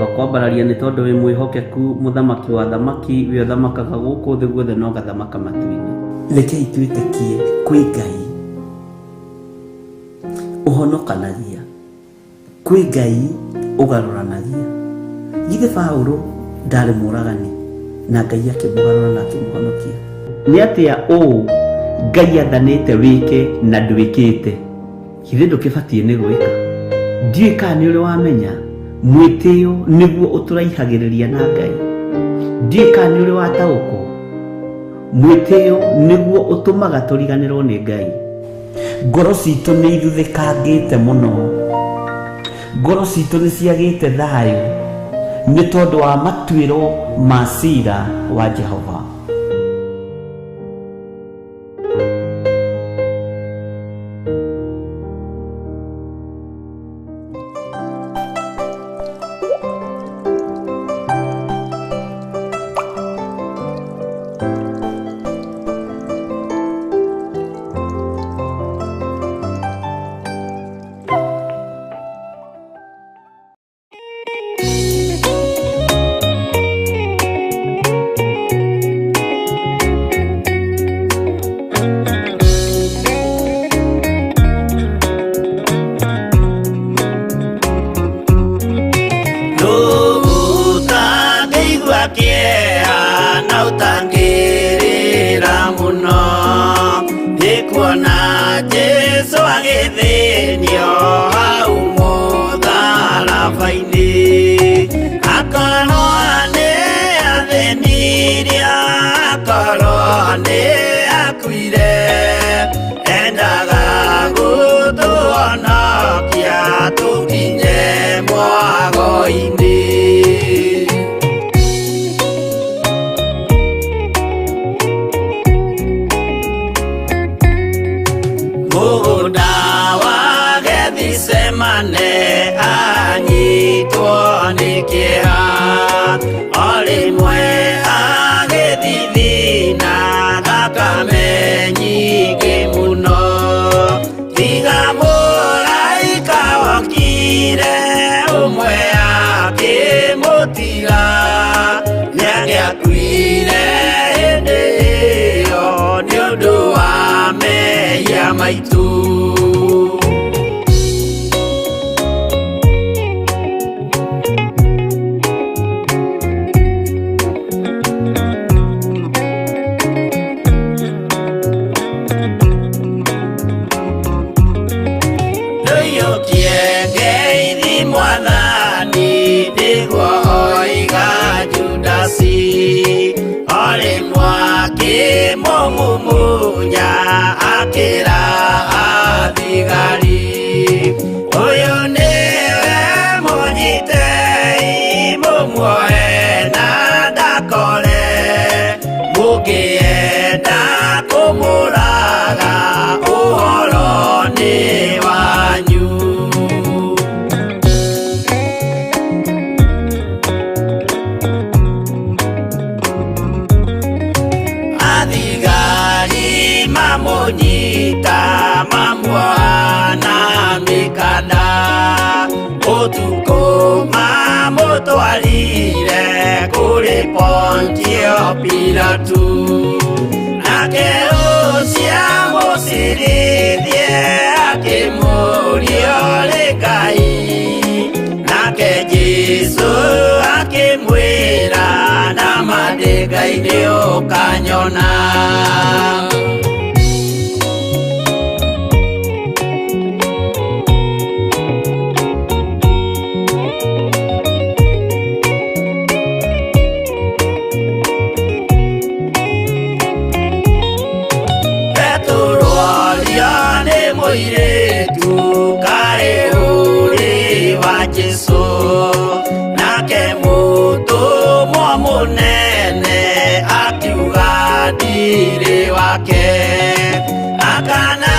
Twakwambararia nĩ tondũ wĩ mwĩhokeku, mũthamaki wa athamaki, we ũthamakaga gũkũ thĩ guothe na ũgathamaka matu-inĩ. Rekei twĩtĩkie kwĩ Ngai ũhonokanagia, kwĩ Ngai ũgarũranagia. Githĩ Paũlũ ndarĩ mũragani na Ngai akĩmũgarũra na akĩmũhonokia? Nĩ atĩa ũũ Ngai athanĩte wĩke na ndwĩkĩte? Githĩ ndũkĩbatiĩ nĩ gwĩka? Ndiũĩ kana nĩ ũrĩ wamenya mwĩtĩo nĩguo ũtũraihagĩrĩria na Ngai. Ndiũĩ kana nĩ ũrĩ wataũkwo mwĩtĩo nĩguo ũtũmaga tũriganĩrwo nĩ Ngai. Ngoro citũ nĩ ithuthĩkangĩte mũno, ngoro citũ nĩ ciagĩte thayũ nĩ tondũ wa matuĩro ma cira wa Jehova. Ũtangĩigua kĩeha na ũtangĩrĩra mũno nĩ kuona Jesũ agĩthĩnio hau mũtharaba-inĩ. Akorwo nĩ athĩnirie, akorwo nĩ akuire, endaga gũtũhonokia tũkinye mwago-inĩ. Mũgũnda wa Gethisemane anyitwo nĩ kĩeha, o rĩmwe agĩthithina thakame nyingĩ mũno. Tiga mũraika wokire ũmwe akĩmũtiga, nĩangĩakuire hĩndĩ ĩyo nĩ ũndũ wa mehia maitũ. Ndũiyũkie ngeithi mwathani nĩguo oiga Judasi, o rĩmwe akĩmũmumunya akĩra athigari, ũyũ nĩwe mũnyitei mũmuoe na ndakore, mũngĩenda kũmũraga ũhoro nĩ wanyu. Athigari mamũnyita mamuoha na mĩkanda, ũtukũ mamũtwarire kũrĩ Pontio Pilatu. Nake ũcio amũcirithie akĩmũũria ũrĩ Ngai, nake Jesũ akĩmwĩra nama ndĩ Ngai nĩ ũkanyona. Petero orio nĩ mũirĩtu kaĩ ũrĩ wa Jesũ, nake mũtũmwo mũnene akiuga ndirĩ wake. Akana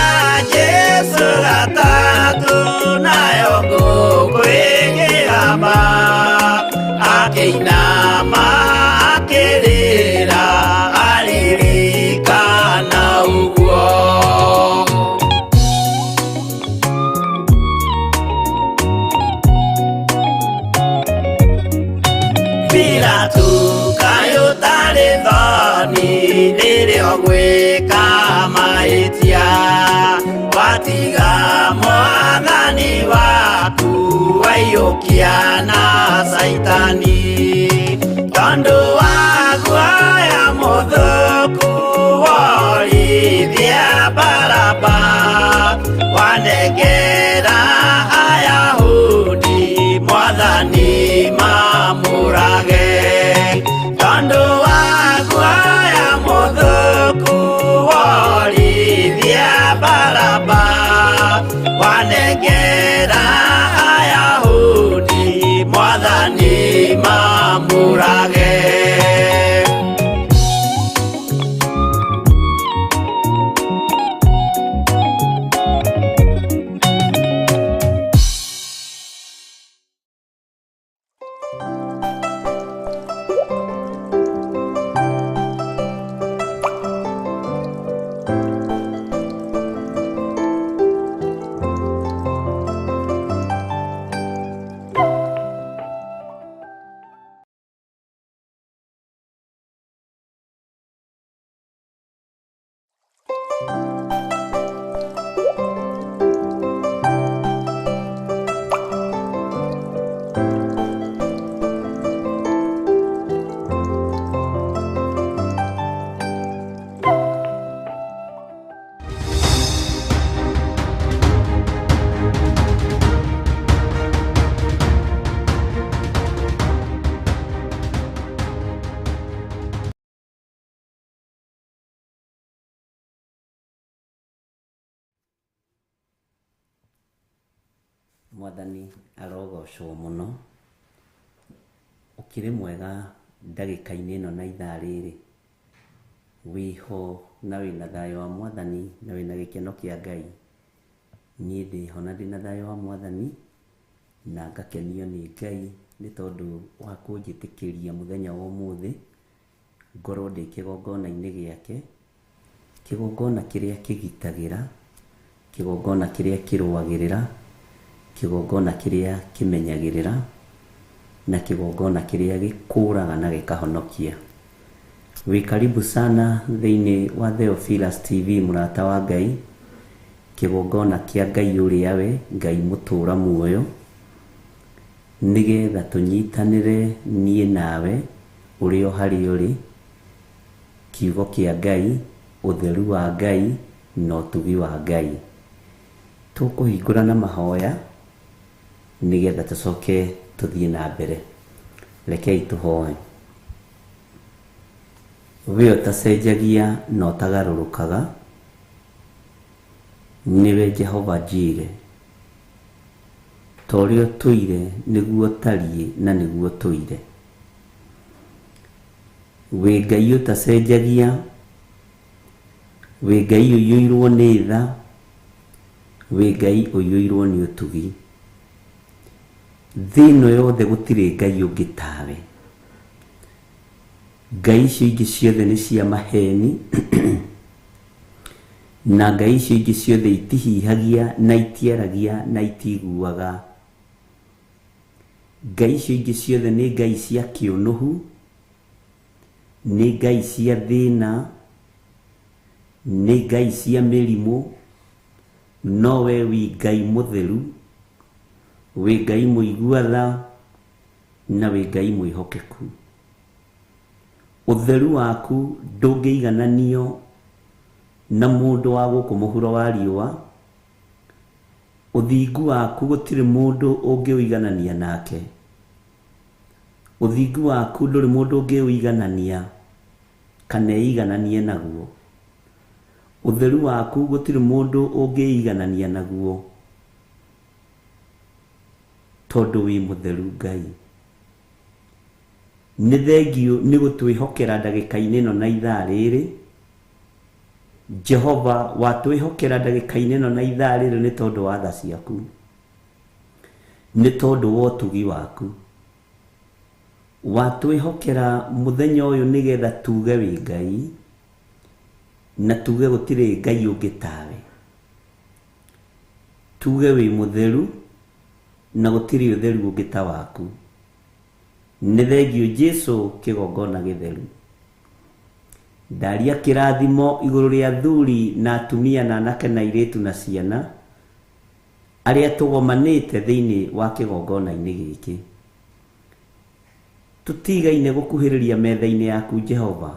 Jesũ gatatũ nayo ngũkũ ĩkĩgamba, akĩinama akĩrĩra aririkana ũguo. Pilato kaĩ ũtarĩ thoni rĩrĩa ũgwĩka mahĩtia watiga mwathani waku waiyũkia na Saitani tondũ wa guoya mũthũku worithia Baraba wanengera Ayahudi mwathani mamũrage tondũ wa guoya mũthũku worithia Baraba wanengera Ayahudi mwathani mamũrage. Mwathani arogocwo mũno. Ũkĩrĩ mwega ndagĩka-inĩ ĩno na ithaa rĩrĩ, wĩho na wĩna thayũ wa Mwathani na wĩna gĩkeno kĩa Ngai. Niĩ ndĩho na ndĩna thayũ wa Mwathani na ngakenio nĩ Ngai nĩ tondũ wa kũnjĩtĩkĩria mũthenya wa ũmũthĩ ngorwo ndĩ kĩgongona-inĩ gĩake, kĩgongona kĩrĩa kĩgitagĩra, kĩgongona kĩrĩa kĩrũagĩrĩra, kĩgongona kĩrĩa kĩmenyagĩrĩra, na kĩgongona kĩrĩa gĩkũraga na gĩkahonokia. Wĩ karibu sana thĩinĩ wa Theophilus TV mũrata wa Ngai, kĩgongona kĩa Ngai ũrĩa we Ngai mũtũra muoyo, nĩgetha tũnyitanĩre niĩ nawe ũrĩ o harĩa ũrĩ, kiugo kĩa Ngai, ũtheru wa Ngai na ũtugi wa Ngai. Tũkũhingũra na mahoya nĩgetha tũcoke tũthiĩ na mbere. Rekei tũhoe. We ũtacenjagia na ũtagarũrũkaga, nĩwe Jehova Jire. Ta ũrĩa ũtũire nĩguo ũtariĩ na nĩguo ũtũire. Wĩ Ngai ũtacenjagia, wĩ Ngai ũiyũirwo nĩ tha, wĩ Ngai ũiyũirwo nĩ ũtugi. Thĩ ĩno yothe gũtirĩ Ngai ũngĩ tawe. Ngai icio ingĩ ciothe nĩ cia maheni na Ngai icio ingĩ ciothe itihihagia na itiaragia na itiguaga. Ngai icio ingĩ ciothe nĩ Ngai cia kĩũnũhu, nĩ Ngai cia thĩna, nĩ Ngai cia mĩrimũ, no we wĩ Ngai mũtheru, wĩ Ngai mũigua tha, na wĩ Ngai mwĩhokeku. Ũtheru waku ndũngĩigananio na mũndũ wa gũkũ mũhuro wa riũa. Ũthingu waku gũtirĩ mũndũ ũngĩũiganania nake. Ũthingu waku ndũrĩ mũndũ ũngĩũiganania kana eigananie naguo. Ũtheru waku gũtirĩ mũndũ ũngĩiganania naguo tondũ wĩ mũtheru Ngai. Nĩ thengiũ nĩ gũtwĩhokera ndagĩka-inĩ ĩno na ithaa rĩrĩ. Jehova watwĩhokera ndagĩka-inĩ ĩno na ithaa rĩrĩ nĩ tondũ wa tha ciaku, nĩ tondũ wa ũtugi waku. Watwĩhokera mũthenya ũyũ nĩgetha tuge wĩ Ngai na tuge gũtirĩ Ngai ũngĩ tawe. Tuge wĩ mũtheru na gũtirĩ ũtheru ũngĩ ta waku. Nĩ thengiũ Jesu kĩgongona gĩtheru. Ndaria kĩrathimo igũrũ rĩa athuri na atumia na anake na airĩtu na ciana arĩa tũgomanĩte thĩinĩ wa kĩgongona-inĩ gĩkĩ. Tũtigaine gũkuhĩrĩria metha-inĩ yaku Jehova,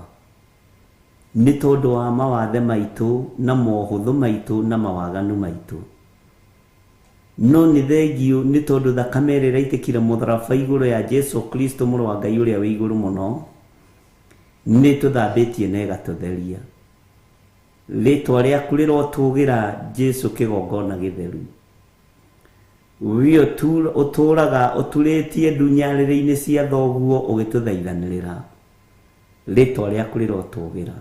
nĩ tondũ wa mawathe maitũ na mohũthũ maitũ na mawaganu maitũ. No nĩ thengiũ nĩ tondũ thakame ĩrĩa ĩraitĩkire mũtharaba igũrũ ya Jesu Kristo mũrũ wa Ngai ũrĩa wĩ igũrũ mũno nĩ tũthambĩtie na ĩgatũtheria. Rĩtwa rĩaku rĩrotũgĩra Jesu kĩgongona gĩtheru. We ũtũraga ũturĩtie ndunyarĩrĩ-inĩ cia thoguo ũgĩtũthaithanĩrĩra. Rĩtwa rĩaku rĩrotũgĩra.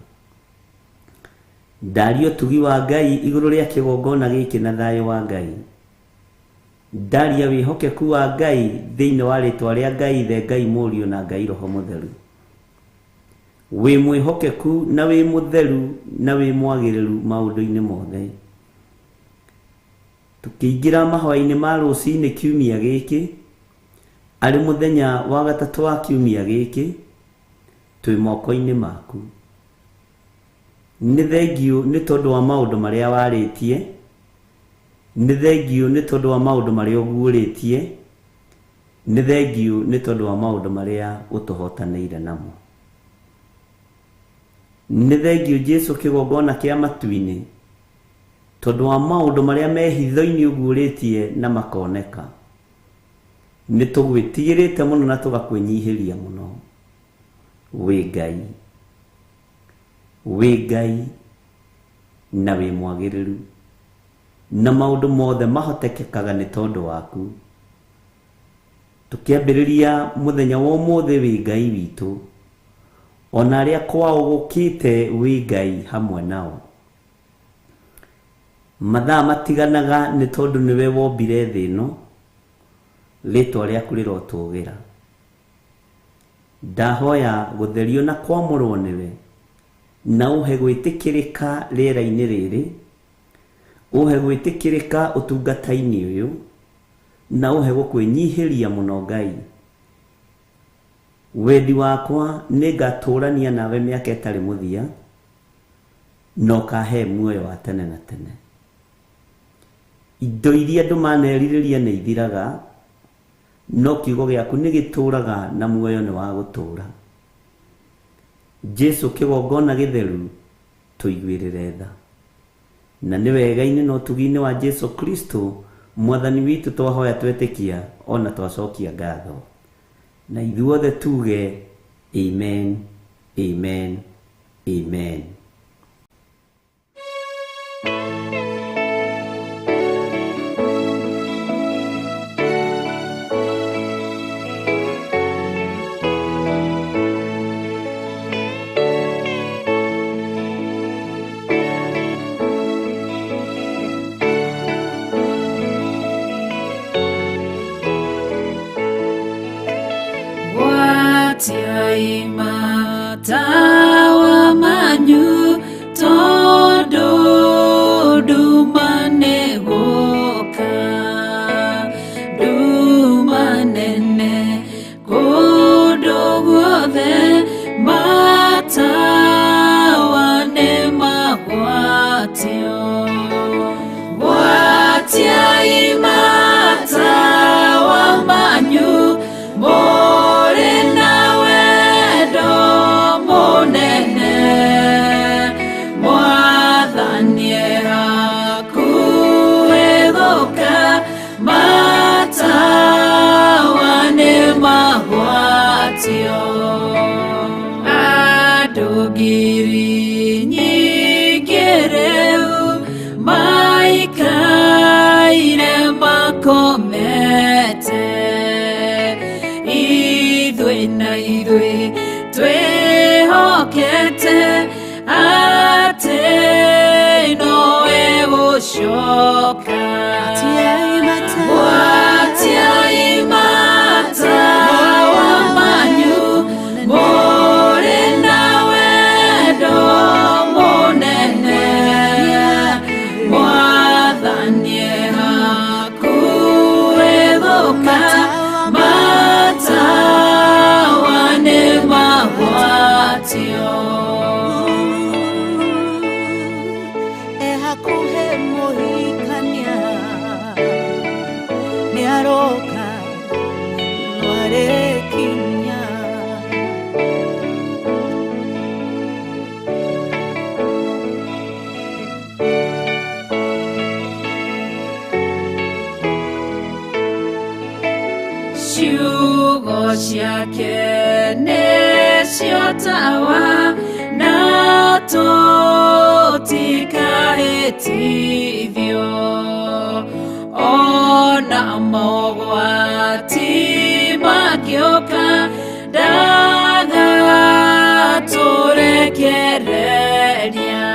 Ndaria ũtugi wa Ngai igũrũ rĩa kĩgongona gĩkĩ na thayũ wa Ngai. Ndaria wĩhokeku wa Ngai thĩinĩ wa rĩtwa rĩa Ngai Ithe, Ngai Mũriũ na Ngai Roho Mũtheru. Wĩ mwĩhokeku na wĩ mũtheru na wĩ mwagĩrĩru maũndũ-inĩ mothe. Tũkĩingĩra mahoya-inĩ ma rũcinĩ kiumia gĩkĩ, arĩ mũthenya wa gatatũ wa kiumia gĩkĩ, twĩ moko-inĩ maku. Nĩ thengiũ nĩ tondũ wa maũndũ marĩa warĩtie, nĩ thengiũ nĩ tondũ wa maũndũ marĩa ũguũrĩtie, nĩ thengiũ nĩ tondũ wa maũndũ marĩa ũtũhotanĩire namo. Nĩ thengiũ Jesu kĩgongona kĩa matu-inĩ, tondũ wa maũndũ marĩa me hitho-inĩ ũguũrĩtie na makoneka. Nĩ tũgwĩtigĩrĩte mũno na tũgakwĩnyihĩria mũno. Wĩ Ngai, wĩ Ngai na wĩ mwagĩrĩru, na maũndũ mothe mahotekekaga nĩ tondũ waku. Tũkĩambĩrĩria mũthenya wa ũmũthĩ wĩ Ngai witũ, ona arĩa kwao gũkĩte wĩ Ngai hamwe nao. Mathaa matiganaga nĩ tondũ nĩwe wombire thĩ ĩno, rĩtwa rĩaku rĩrotũgĩra. Ndahoya gũtherio na kwamũrwo nĩwe, na ũhe gwĩtĩkĩrĩka rĩera-inĩ rĩrĩ, ũhe gwĩtĩkĩrĩka ũtungata-inĩ ũyũ, na ũhe gũkwĩnyihĩria mũno Ngai. Wendi wakwa nĩ ngatũrania nawe mĩaka ĩtarĩ mũthia, na ũkahe muoyo wa tene na tene. Indo iria andũ manerirĩria nĩ ithiraga, no kiugo gĩaku nĩ gĩtũraga na muoyo nĩ wa gũtũra. Jesu kĩgongona gĩtheru, tũiguĩrĩre tha. Na nĩ wega-inĩ na ũtugi-inĩ wa Jesu Kristo mwathani witũ twahoya twetĩkia ona twacokia ngatho. Na ithuothe tuge amen, amen, amen. Matawa manyu tondu nduma nĩ gũka, nduma nene kũndũ guothe, matawa nĩ magwatio. Gwatiai matawa manyu mũrĩ na wendo mũnene, Mwathani hakuhĩ gũka, matawa nĩ magwatio. Andũ ngiri nyingĩ rĩu maikaire makomete, ithuĩ na ithuĩ twĩhokete atĩ nowe gũcoka. Gwatiai matawa manyu mũrĩ na wendo mũnene, Mwathani hakuhĩ gũka, matawa ciake nĩcio tawa na tũtikahĩtithio ona mogwati mangĩũka ndagatũrekereria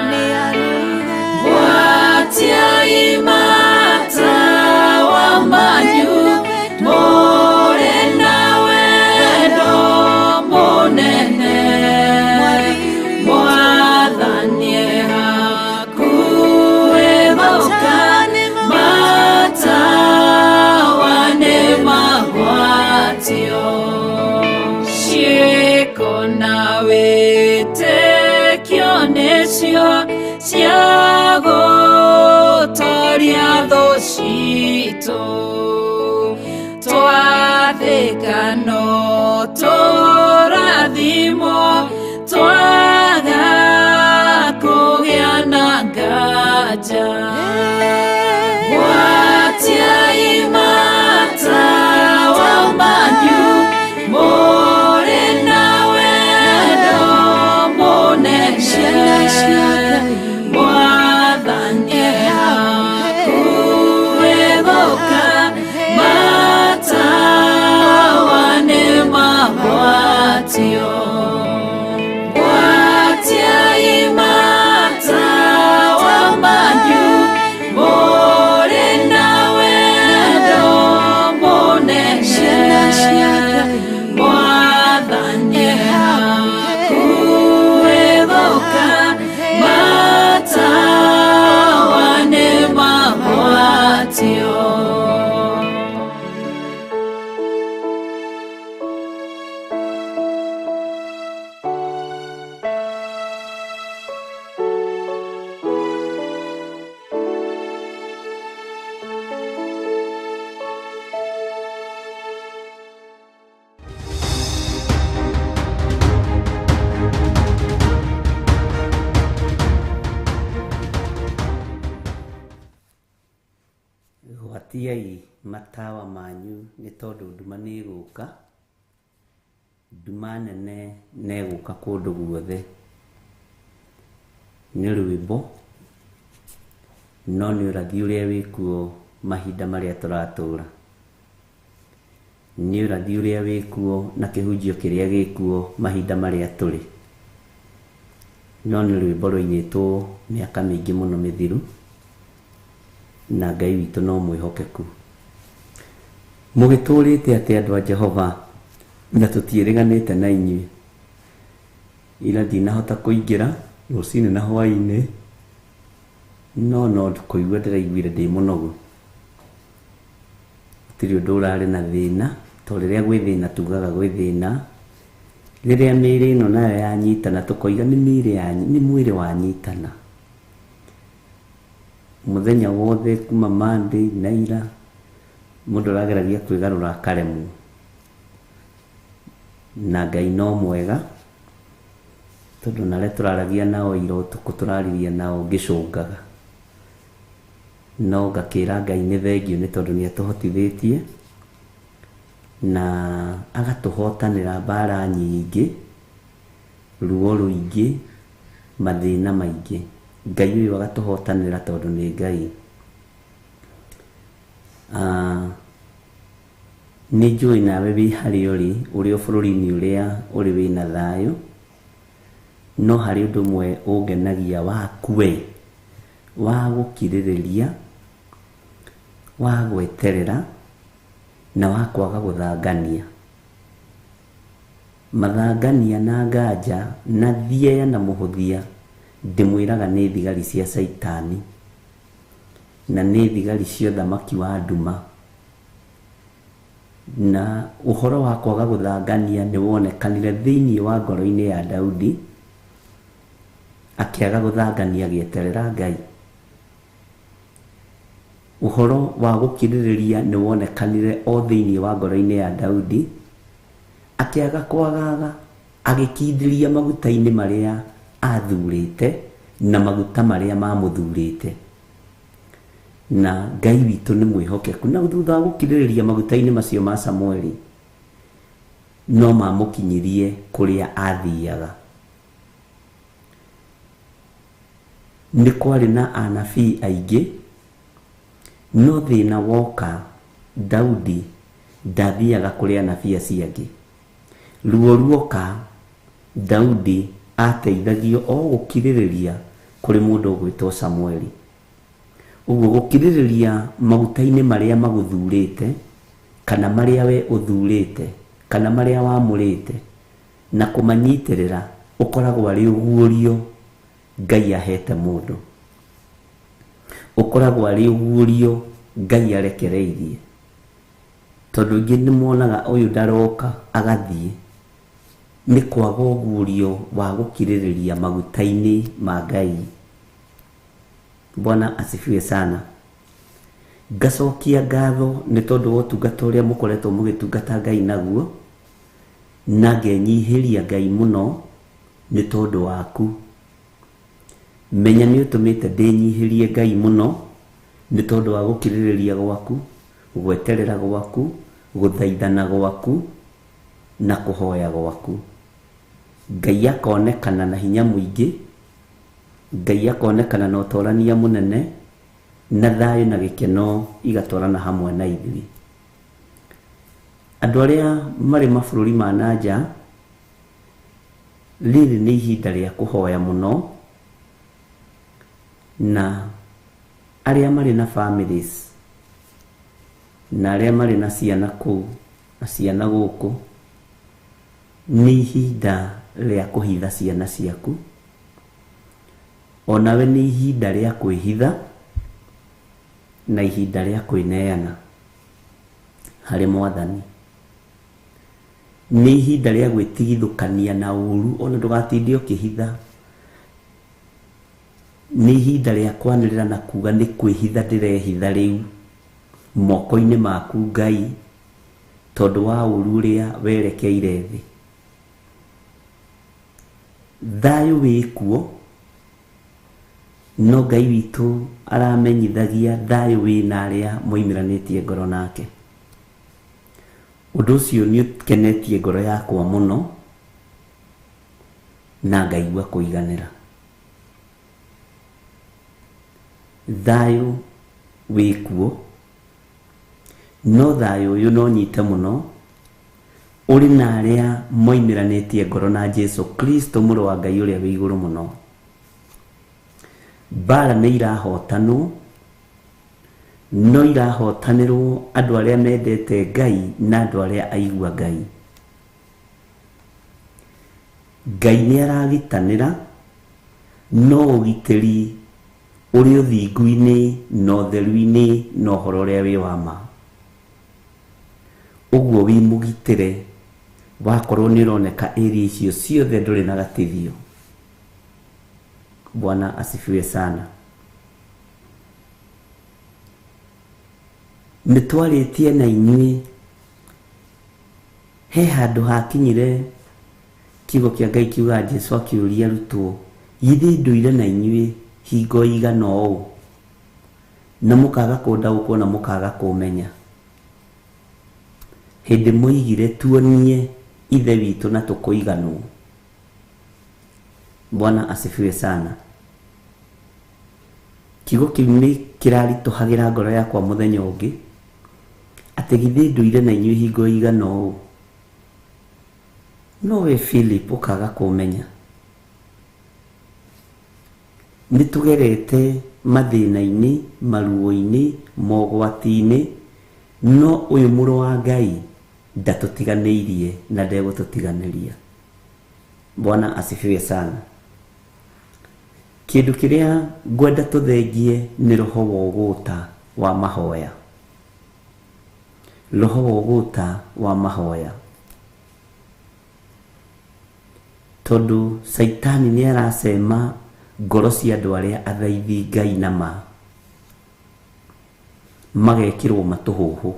Gwatiai matawa manyu mũrĩ na wendo mũnene Mwathani e hakuhĩ gũka matawa nĩmagwatio ciĩko na wĩtĩkio nĩcio cia gũtoria thũ citũ twathĩka no tũrathimwo twaga kũgĩa na nganja Gwatiai matawa manyu mũrĩ na wendo mũnene Mwathani e hakuhĩ gũka matawa nĩmagwatio Gwatiai matawa manyu mũrĩ na wendo mũnene Mwathani e hakuhĩ gũka matawa nĩmagwatio Gwatiai matawa manyu nĩ tondũ nduma nĩ ĩgũka, nduma nene nĩ ĩgũka kũndũ guothe. Nĩ rwĩmbo no nĩ ũrathi ũrĩa wĩkuo mahinda marĩa tũratũra. Nĩ ũrathi ũrĩa wĩkuo na kĩhunjio kĩrĩa gĩkuo mahinda marĩa tũrĩ. No nĩ rwĩmbo rwainĩtwo mĩaka mĩingĩ mũno mĩthiru na Ngai witũ no mwĩhokeku. Mũgĩtũrĩte atĩ andũ a Jehova na tũtiĩrĩganĩte na inyuĩ. Ira ndinahota kũingĩra rũcinĩ na hwaĩ-inĩ no kũigua ndĩraiguire ndĩ mũnogu. Gũtirĩ ũndũ ũrarĩ na thĩna to rĩrĩa gwĩ thĩna tugaga gwĩ thĩna. Rĩrĩa mĩĩrĩ ĩno nayo yanyitana tũkoiga nĩ mĩĩrĩ nĩ mwĩrĩ wanyitana. Mũthenya wothe kuma Monday na ira mũndũ arageragia kwĩgarũra akaremwo. Na Ngai no mwega tondũ narĩa tũraragia nao ira ũtukũ tũraririe nao ngĩcũngaga. No ngakĩra Ngai nĩ thengiũ nĩ tondũ nĩ atũhotithĩtie na agatũhotanĩra mbara nyingĩ, ruo rũingĩ, mathĩna maingĩ. Ngai ũyũ agatũhotanĩra tondũ nĩ Ngai. Nĩ njũĩ nawe wĩ harĩa ũrĩ, ũrĩ o bũrũri-inĩ ũrĩa ũrĩ wĩna thayũ, no harĩ ũndũ ũmwe ũngenagia waku we, wa gũkirĩrĩria, wa gweterera, na wa kwaga gũthangania. Mathangania na nganja na thieya na mũhũthia ndĩmwĩraga nĩ thigari cia Caitani na nĩ thigari cia ũthamaki wa nduma. Na ũhoro wa kwaga gũthangania nĩ wonekanire thĩinĩ wa ngoro-inĩ ya Daudi, akĩaga gũthangania agĩeterera Ngai. Ũhoro wa gũkirĩrĩria nĩ wonekanire o thĩinĩ wa ngoro-inĩ ya Daudi, akĩaga kwagaga agĩkindĩria maguta-inĩ marĩa athurĩte na maguta marĩa mamũthurĩte. Na Ngai witũ nĩ mwĩhokeku. Na thutha wa gũkirĩrĩria maguta-inĩ macio ma Samueli, No mamũkinyirie kũrĩa athiaga. Nĩ kwarĩ na anabii aingĩ, no thĩna woka Daudi ndathiaga kũrĩ anabii acio angĩ. Ruo ruoka Daudi ateithagio o gũkirĩrĩria kũrĩ mũndũ ũgwĩtwo Samueli. Ũguo gũkirĩrĩria maguta-inĩ marĩa magũthurĩte, kana marĩa we ũthurĩte, kana marĩa wamũrĩte, na kũmanyitĩrĩra ũkoragwo arĩ ũguũrio Ngai ahete mũndũ. Ũkoragwo arĩ ũguũrio Ngai arekereirie. Tondũ aingĩ nĩ monaga ũyũ ndaroka agathiĩ, nĩ kwaga ũguũrio wa gũkirĩrĩria maguta-inĩ ma Ngai. Bwana asifiwe sana. Ngacokia ngatho nĩ tondũ wa ũtungata ũrĩa mũkoretwo mũgĩtungata Ngai naguo, na ngenyihĩria Ngai mũno nĩ tondũ waku. Menya nĩ ũtũmĩte ndĩnyihĩrie Ngai mũno nĩ tondũ wa gũkirĩrĩria gwaku, gweterera gwaku, gũthaithana gwaku, na kũhoya gwaku. Ngai akonekana na hinya mũingĩ, Ngai akonekana na ũtorania mũnene, na thayũ na gĩkeno igatwarana hamwe na ithuĩ. Andũ arĩa marĩ mabũrũri ma na nja, rĩrĩ nĩ ihinda rĩa kũhoya mũno, na arĩa marĩ na families, na arĩa marĩ na ciana kũu na ciana gũkũ, nĩ ihinda rĩa kũhitha ciana ciaku. Onawe nĩ ihinda rĩa kwĩhitha na ihinda rĩa kwĩneana harĩ Mwathani. Nĩ ihinda rĩa gwĩtigithũkania na ũru, ona ndũgatinde ũkĩhitha. Nĩ ihinda rĩa kwanĩrĩra na kuga nĩ kwĩhitha ndĩrehitha rĩu moko-inĩ maku Ngai, tondũ wa ũru ũrĩa werekeire thĩ. Thayũ wĩkuo, no Ngai witũ aramenyithagia thayũ wĩna arĩa moimĩranĩtie ngoro nake. Ũndũ ũcio nĩ ũkenetie ngoro yakwa mũno na ngaigua kũiganĩra. Thayũ wĩkuo, no thayũ ũyũ no nyite mũno ũrĩ na arĩa moimĩranĩtie ngoro na Jesu Kristo mũrũ wa Ngai ũrĩa wĩ igũrũ mũno. Mbara nĩ irahotanwo, no irahotanĩrwo andũ arĩa mendete Ngai na andũ arĩa aigua Ngai. Ngai nĩ aragitanĩra, no ũgitĩri ũrĩ ũthingu-inĩ na ũtheru-inĩ na ũhoro ũrĩa wĩ wa ma. Ũguo wĩ mũgitĩre wakorwo nĩ ũroneka area icio ciothe ndũrĩ na gatithio. Bwana asifiwe sana. Nĩ twarĩtie na inyuĩ, he handũ hakinyire kiugo kĩa Ngai kiugaga Jesu akĩũria arutwo, githĩ ndũire na inyuĩ hingo ĩigana ũũ, na mũkaga kũndaũkwo na mũkaga kũmenya? Hĩndĩ moigire tuonie Ithe witũ na tũkũiganwo. Bwana asifiwe sana. Kiugo kĩu nĩ kĩraritũhagĩra ngoro yakwa mũthenya ũngĩ, atĩ githĩ ndũire na inyuĩ hingo ĩigana ũũ, no we Philip ũkaga kũmenya. Nĩ tũgerete mathĩna-inĩ, maruo-inĩ, mogwati-inĩ, no ũyũ mũrũ wa Ngai ndatũtiganĩirie na ndegũtũtiganĩria. Bwana asifiwe sana. Kĩndũ kĩrĩa ngwenda tũthengie nĩ roho wa ũgũta wa mahoya. Roho wa ũgũta wa mahoya. Tondũ Caitani nĩ aracema ngoro cia andũ arĩa athaithi Ngai na ma, magekĩrwo matũhũhũ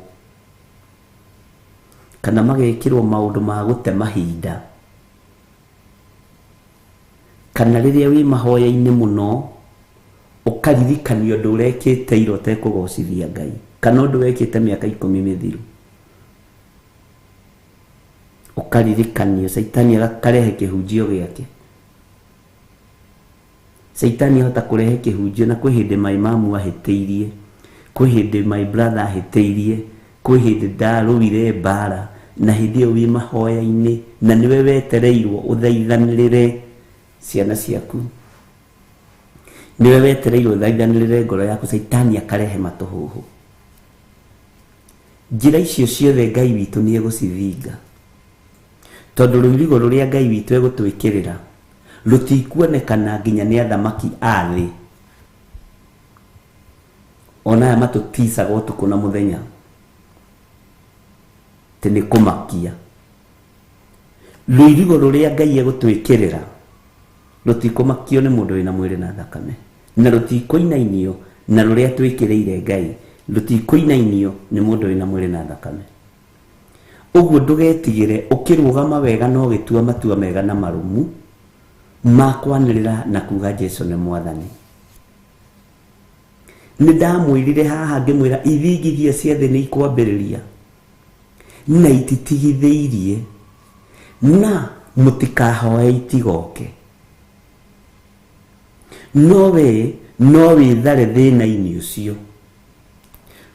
kana magekĩrwo maũndũ ma gũte mahinda, kana rĩrĩa wĩ mahoya-inĩ mũno ũkaririkanio ũndũ ũrekĩte ira ũtekũgocithia Ngai, kana ũndũ wekĩte mĩaka 10 mĩthiru. Ũkaririkanio Caitani akarehe kĩhunjio gĩake. Caitani ahota kũrehe kĩhunjio na kwĩ hĩndĩ my mamu ahĩtĩirie, kwĩ hĩndĩ my brother ahĩtĩirie, kwĩ hĩndĩ ndarũire mbara, na hĩndĩ ĩyo wĩ mahoya-inĩ na nĩwe wetereirwo ũthaithanĩrĩre ciana ciaku, nĩwe wetereirwo ũthaithanĩrĩre ngoro yaku. Caitani akarehe matũhũhũ. Njĩra icio ciothe Ngai witũ nĩ egũcithinga, tondũ rũirigo rũrĩa Ngai witũ egũtwĩkĩrĩra rũtikuonekana nginya nĩ athamaki a thĩ, ona aya matũticaga ũtukũ na mũthenya atĩ nĩ kũmakia. Rũirigo rũrĩa Ngai egũtwĩkĩrĩra rũtikũmakio nĩ mũndũ wĩna mwĩrĩ na thakame, na rũtikũinainio na rũrĩa twĩkĩrĩire Ngai rũtikũinainio nĩ mũndũ wĩna mwĩrĩ na thakame. Ũguo ndũgetigĩre ũkĩrũgama wega na ũgĩtua matua mega na marũmu ma kwanĩrĩra na kuga Jesu nĩ mwathani. Nĩ ndamwĩrire haha ngĩmwĩra ithingithia cia thĩ nĩ ikwambĩrĩria na ititigithĩirie, na mũtikahoe itigoke. No we no wĩthare thĩna-inĩ ũcio,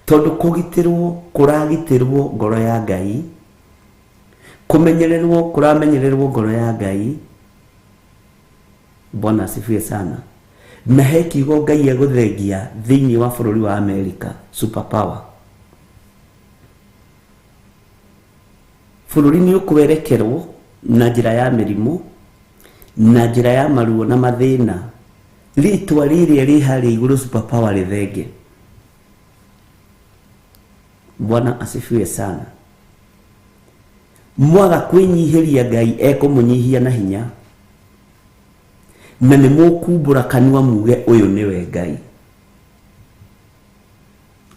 tondũ kũgitĩrwo kũragitĩrwo ngoro ya Ngai, kũmenyererwo kũramenyererwo ngoro ya Ngai. Bwana asifiwe sana. Na he kiugo Ngai egũthengia thĩinĩ wa bũrũri wa America, super power. Bũrũri nĩ ũkwerekerwo na njĩra ya mĩrimũ, na njĩra ya maruo na mathĩna. Rĩtwa rĩrĩa rĩ harĩa igũrũ super power rĩthenge. Bwana asifiwe sana. Mwaga kwĩnyihĩria Ngai ekũmũnyihia na hinya, na nĩ mũkumbũra kanua muge ũyũ nĩwe Ngai,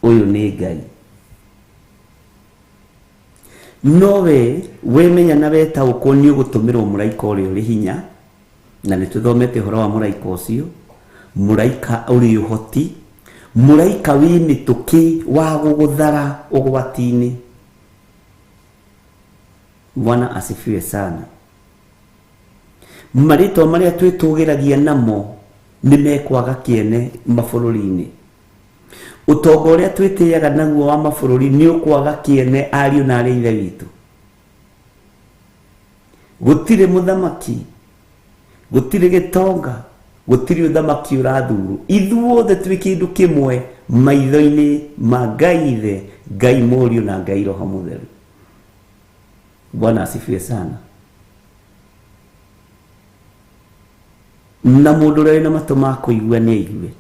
ũyũ nĩ Ngai. No we wemenya na wetaũkwo nĩ ũgũtũmĩrwo mũraika ũrĩa ũrĩ hinya, na nĩ tũthomete ũhoro wa mũraika ũcio, mũraika ũrĩ ũhoti, mũraika wĩ mĩtũkĩ wa gũgũthara ũgwati-inĩ. Bwana asifiwe sana. Marĩtwa marĩa twĩtũgĩragia namo nĩ mekwaga kĩene mabũrũri-inĩ. Ũtonga ũrĩa twĩtĩaga naguo wa mabũrũri nĩ ũkwaga kĩene ariũ na arĩ ithe witũ. Gũtirĩ mũthamaki, gũtirĩ gĩtonga, gũtirĩ ũthamaki ũrathurwo. Ithuothe twĩ kĩndũ kĩmwe maitho-inĩ ma Ngai Ithe, Ngai Mũriũ na Ngai Roho Mũtheru. Bwana asifiwe sana. Na mũndũ ũrĩa wĩna matũ ma kũigua nĩ aigue.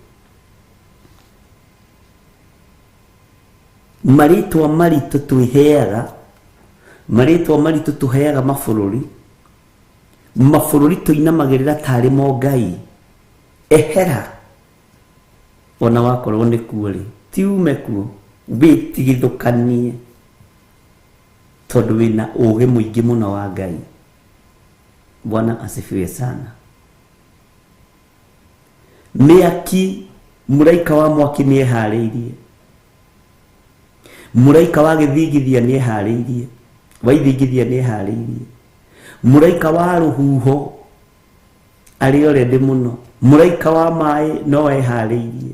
Marĩtwa maritũ twĩheaga, marĩtwa maritũ tũheaga mabũrũri, mabũrũri tũinamagĩrĩra tarĩ mo Ngai. Ehera ona wakorwo nĩ kuo rĩ, ti ume kuo, wĩtigithũkanie, tondũ wĩna ũũgĩ mũingĩ mũno wa Ngai. Bwana asifiwe sana. Mĩaki, mũraika wa mwaki nĩ eharĩirie, mũraika wa gĩthingithia nĩ eharĩirie, wa ithingithia nĩ eharĩirie, mũraika wa rũhuho arĩ already mũno, mũraika wa maĩ no eharĩirie.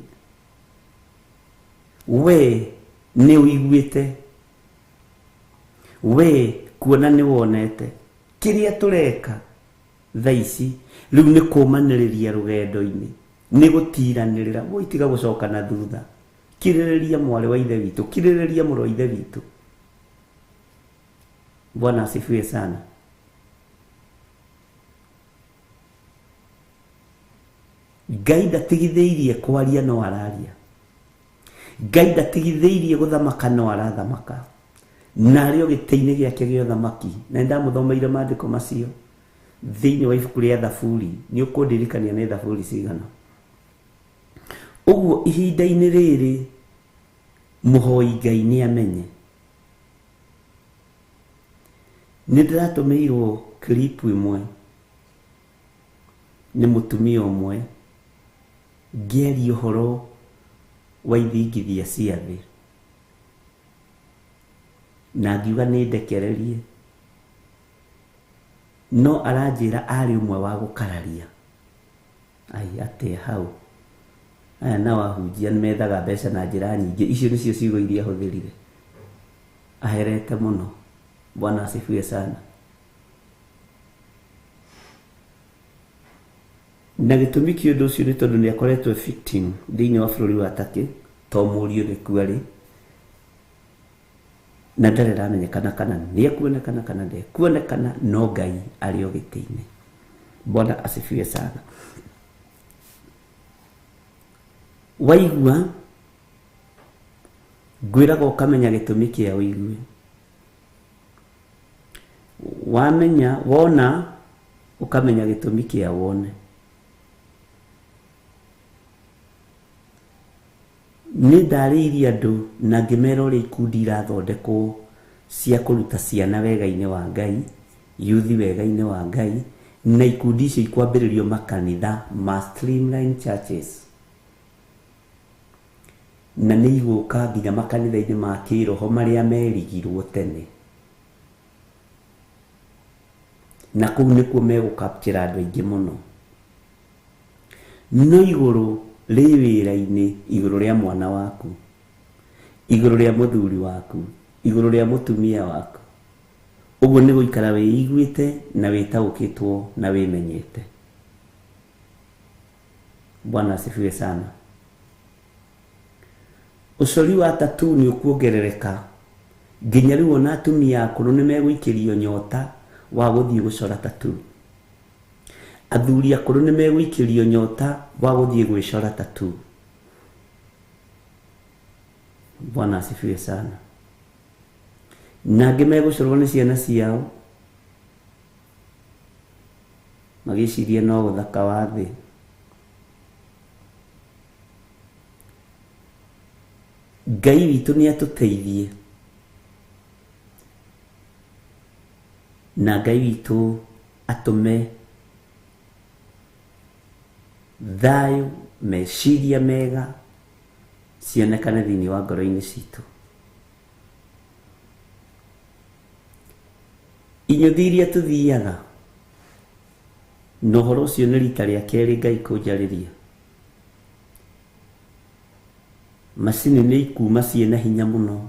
We nĩ ũiguĩte, we kuona nĩ wonete kĩrĩa tũreka thaa ici rĩu nĩ kũmanĩrĩria rũgendo-inĩ, nĩ gũtiranĩrĩra. Woi tiga gũcoka na thutha, kirĩrĩria mwarĩ wa ithe witũ, kirĩrĩria mũrũ wa ithe witũ. Bwana asifiwe sana. Ngai ndatigithĩirie kwaria no araria, Ngai ndatigithĩirie gũthamaka no arathamaka, na arĩ o gĩtĩ-inĩ gĩake gĩa ũthamaki. Na nĩ ndamũthomeire maandĩko macio thĩinĩ wa ibuku rĩa Thaburi. Nĩ ũkũndirikania nĩ Thaburi cigana. Ũguo ihinda-inĩ rĩrĩ mũhoi Ngai nĩ amenye. Nĩ ndĩratũmĩirwo clip ĩmwe nĩ mũtumia ũmwe ngĩaria ũhoro wa ithingithia cia thĩ, na ngiuga nĩ ndekererie. No aranjĩra arĩ ũmwe wa gũkararia. Ai atĩa hau. Aya nao ahunjia nĩ methaga mbeca na njĩra nyingĩ. Icio nĩcio ciugo iria ahũthĩrire. Aherete mũno. Bwana asifiwe sana. Na gĩtũmi kĩa ũndũ ũcio nĩ tondũ nĩ akoretwo victim thĩinĩ wa bũrũri wa Turkey, to mũriũ nĩkuo arĩ, na ndarĩ aramenyekana kana nĩ ekuonekana kana ndekuonekana, no Ngai arĩ o gĩtĩ-inĩ. Bwana asifiwe sana. Waigua ngwĩraga ũkamenya gĩtũmi kĩa ũigue. Wamenya wona ũkamenya gĩtũmi kĩa wone. Nĩ ndarĩirie andũ na ngĩmera ũrĩa ikundi irathondekwo cia kũruta ciana wega-inĩ wa Ngai, yuthi wega-inĩ wa Ngai, na ikundi icio ikwambĩrĩrio makanitha ma streamline churches. Na nĩ igũka nginya makanitha-inĩ ma kĩroho marĩa merigirwo tene. Na kũu nĩkuo megũkapchĩra andũ aingĩ mũno. No igũrũ rĩ wĩra-inĩ, igũrũ rĩa mwana waku, igũrũ rĩa mũthuri waku, igũrũ rĩa mũtumia waku. Ũguo nĩ gũikara wĩiguĩte na wĩtaũkĩtwo na wĩmenyete. Bwana asifiwe sana. Ũcori wa tattoo nĩ ũkuongerereka nginya rĩu ona atumia akũrũ nĩ megũikĩrio nyota wa gũthiĩ gũcora tattoo. Athuri akũrũ nĩ megũikĩrio nyota wa gũthiĩ gwĩcora tattoo. Bwana asifiwe sana. Na angĩ megũcorwo nĩ ciana ciao magĩciria no ũthaka wa thĩ. Ngai witũ nĩ atũteithie, na Ngai witũ atũme thayũ, meciria mega cionekane thĩinĩ wa ngoro-inĩ citũ. Inyuthi iria tũthiaga, na ũhoro ũcio nĩ rita rĩa kerĩ Ngai kũnjarĩria. Macini nĩ ikuma ciĩna hinya mũno,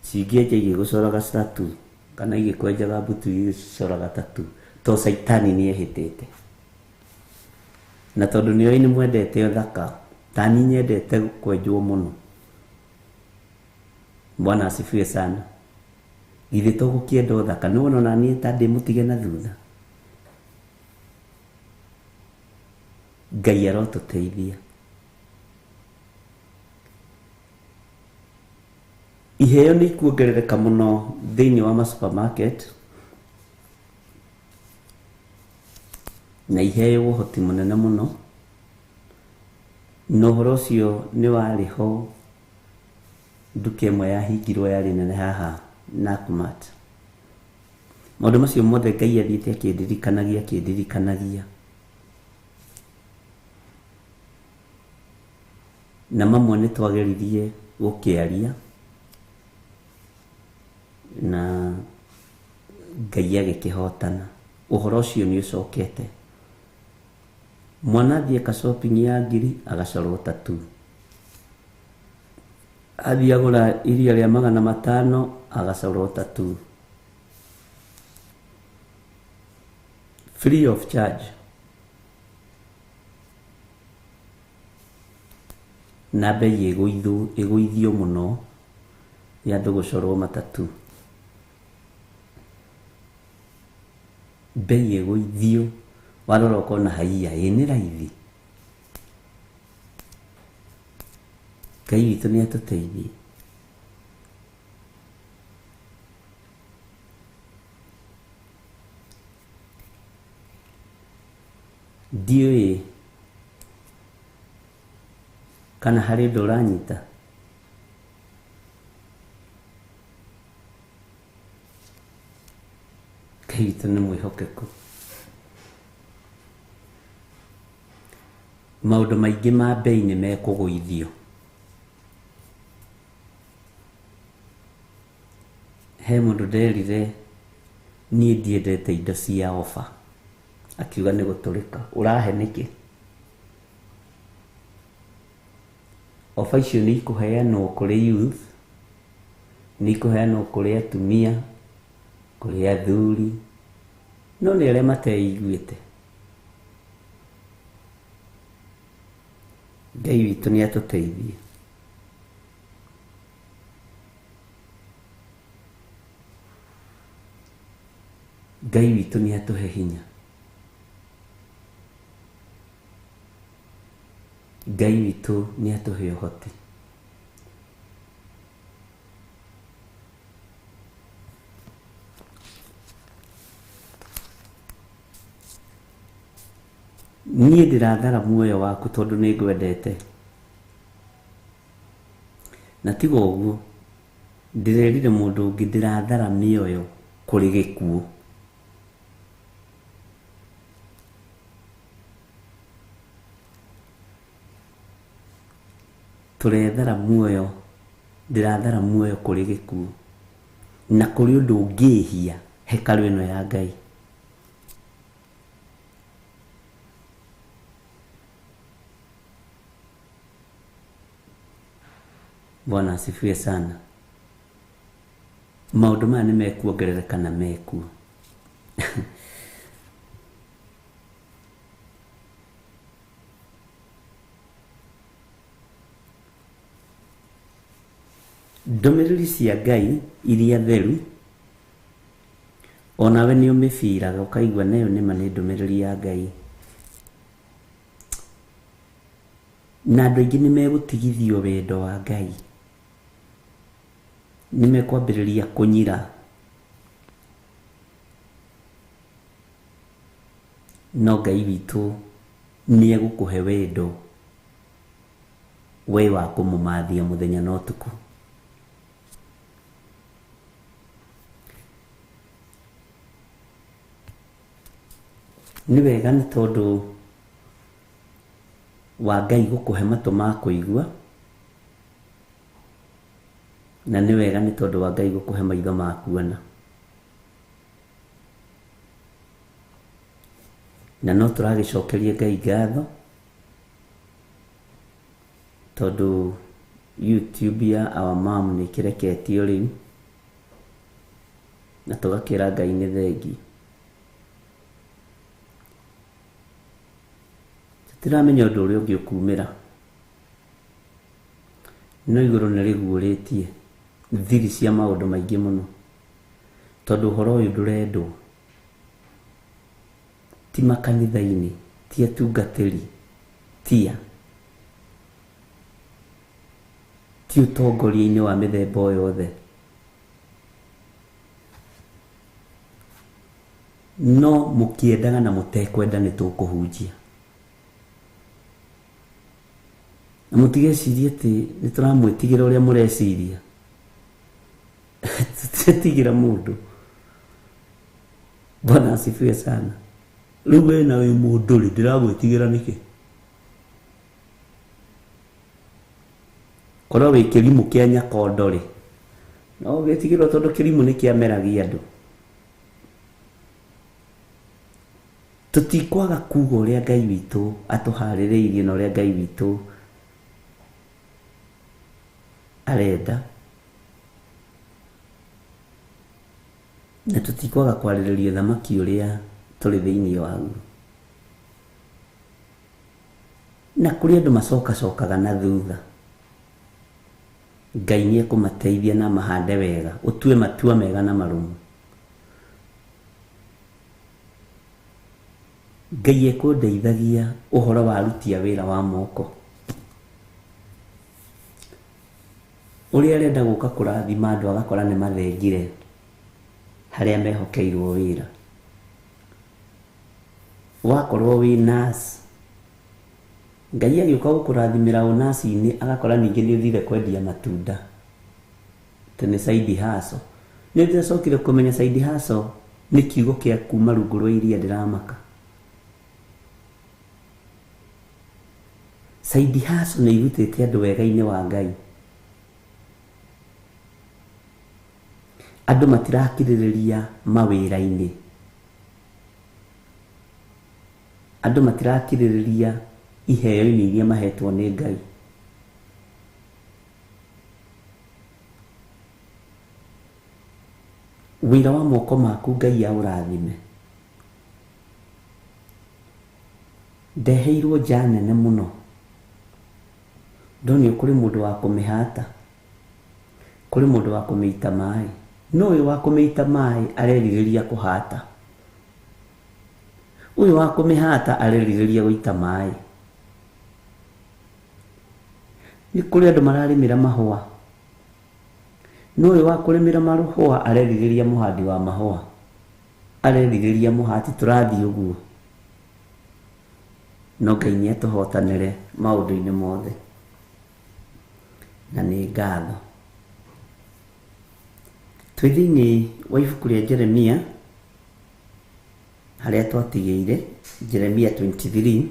cingĩenja igĩgũcoraga tattoo kana igĩkwenjaga mbutu igĩcoraga tattoo, to caitani nĩ ehĩtĩte. Na tondũ nĩoĩ nĩ mwendete ũthaka, ta niĩ nyendete kwenjwo mũno. Bwana asifiwe sana. Githĩ to gũkĩenda ũthaka, nĩ wona ona niĩ ta ndĩ mũtige na thutha. Ngai arotũteithia. Iheo nĩ ikuongerereka mũno thĩinĩ wa ma supermarket, na iheo ũhoti mũnene mũno, na ũhoro ũcio nĩ warĩ ho nduka ĩmwe yahingirwo yarĩ nene haha Nakumatt. Maũndũ macio mothe Ngai athiĩte akĩndirikanagia akĩndirikanagia, na mamwe nĩ twageririe gũkĩaria na Ngai agĩkĩhotana. Ũhoro ũcio nĩ ũcokete. Mwana athiĩ eka shopping ya ngiri agacorwo tattoo. Athiĩ agũra iria rĩa 500 agacorwo tattoo. Free of charge. Na bei ĩgũithio mũno ya andũ gũcorwo matatu. Bei ĩgũithio warora ũkona haiya ĩ nĩ raithi. Ngai witũ nĩ atũteithie. Ndiũĩ kana harĩ ũndũ ũranyita. Ngai witũ nĩ mwĩhokeku. Maũndũ maingĩ ma bei nĩ mekũgũithio. He mũndũ nderire Niĩ ndiendete indo cia ofa. Akiuga nĩ gũtũrĩka. Ũrahe nĩkĩ? Ofa icio nĩ ikũheanwo kũrĩ youth, nĩ ikũheanwo kũrĩ atumia, kũrĩ athuri, no nĩ arĩa mateiguĩte. Ngai witũ nĩ atũteithie. Ngai witũ nĩ atũhe hinya. Ngai witũ nĩ atũhe ũhoti. Niĩ ndĩrathara muoyo waku tondũ nĩ ngwendete. Na tiga ũguo, ndĩrerire mũndũ ũngĩ ndĩrathara mĩoyo kũrĩ gĩkuũ. Tũrethara muoyo, ndĩrathara muoyo kũrĩ gĩkuũ. Na kũrĩ ũndũ ũngĩhia hekarũ ĩno ya Ngai. Bwana asifiwe sana. Maũndũ maya nĩ mekuongerereka na mekuo. Ndũmĩrĩri cia Ngai iria theru onawe nĩ ũmĩbiraga ũkaigua nayo nĩma nĩ ndũmĩrĩri ya Ngai. Na andũ aingĩ nĩ megũtigithio wendo wa Ngai. Nĩ mekwambĩrĩria kũnyira. No Ngai witũ nĩ egũkũhe wendo we wa kũmũmathia mũthenya na ũtukũ. Nĩ wega nĩ tondũ wa Ngai gũkũhe matũ ma kũigua, na nĩ wega nĩ tondũ wa Ngai gũkũhe maitho ma kuona. Na no tũragĩcokeria Ngai ngatho tondũ YouTube ya Our Mom nĩ ĩkĩreketio rĩu, na tũgakĩra Ngai nĩ thengiũ. Tũtiramenya ũndũ ũrĩa ũngĩ ũkumĩra, no igũrũ nĩ rĩguũrĩtie thiri cia maũndũ maingĩ mũno, tondũ ũhoro ũyũ ndũrendwo. Ti makanitha-inĩ, ti atungatĩri, tia ti ũtongoria-inĩ wa mĩthemba o yothe. No mũkĩendaga na mũtekwenda nĩ tũkũhunjia. Na mũtigecirie atĩ nĩ tũramwĩtigĩra ũrĩa mũreciria. Tũtiretigĩra mũndũ. Bwana asifiwe sana. Rĩu we na wĩ mũndũ rĩ, ndĩragwĩtigĩra nĩkĩ? Korwo wĩ kĩrimũ kĩa nyakondo rĩ, no ũgĩtigĩrwo tondũ kĩrimũ nĩ kĩameragia andũ. Tũtikwaga kuga ũrĩa Ngai witũ atũharĩrĩirie na ũrĩa Ngai witũ arenda. Na tũtikwaga kwarĩrĩria ũthamaki ũrĩa tũrĩ thĩinĩ waguo. Na kũrĩ andũ macokacokaga na thutha. Ngai nĩ ekũmateithia na amahande wega, ũtue matua mega na marũmu. Ngai ekũndeithagia ũhoro wa aruti a wĩra wa moko. Ũrĩa arenda gũka kũrathima andũ agakora nĩ mathengire harĩa mehokeirwo wĩra. Wakorwo wĩ nurse, Ngai agĩũka gũkũrathimĩra ũnaci-inĩ agakora ningĩ nĩ ũthire kwendia matunda. Atĩ nĩ side hustle. Nĩ ndĩracokire kũmenya side hustle nĩ kiugo kĩa kuma rungu rwa iria ndĩramaka. Side hustle nĩ irutĩte andũ wega-inĩ wa Ngai. Andũ matirakirĩrĩria mawĩra-inĩ. Andũ matirakirĩrĩria iheo-inĩ iria mahetwo nĩ Ngai. Wĩra wa moko maku Ngai aũrathime. Ndeheirwo nja nene mũno. Ndonio kũrĩ mũndũ wa kũmĩhata, kũrĩ mũndũ wa kũmĩita maĩ. No ũyũ wa kũmĩita maĩ arerirĩria kũhata. Ũyũ wa kũmĩhata arerirĩria gũita maĩ. Nĩ kũrĩ andũ mararĩmĩra mahũa. No ũyũ wa kũrĩmĩra marũhũa arerirĩria mũhandi wa mahũa. Arerirĩria mũhati tũrathiĩ ũguo. No Ngai nĩ atũhotanĩre maũndũ-inĩ mothe. Na nĩ ngatho. Twĩ thĩinĩ wa ibuku rĩa Jeremia harĩa twatigĩire Jeremia 23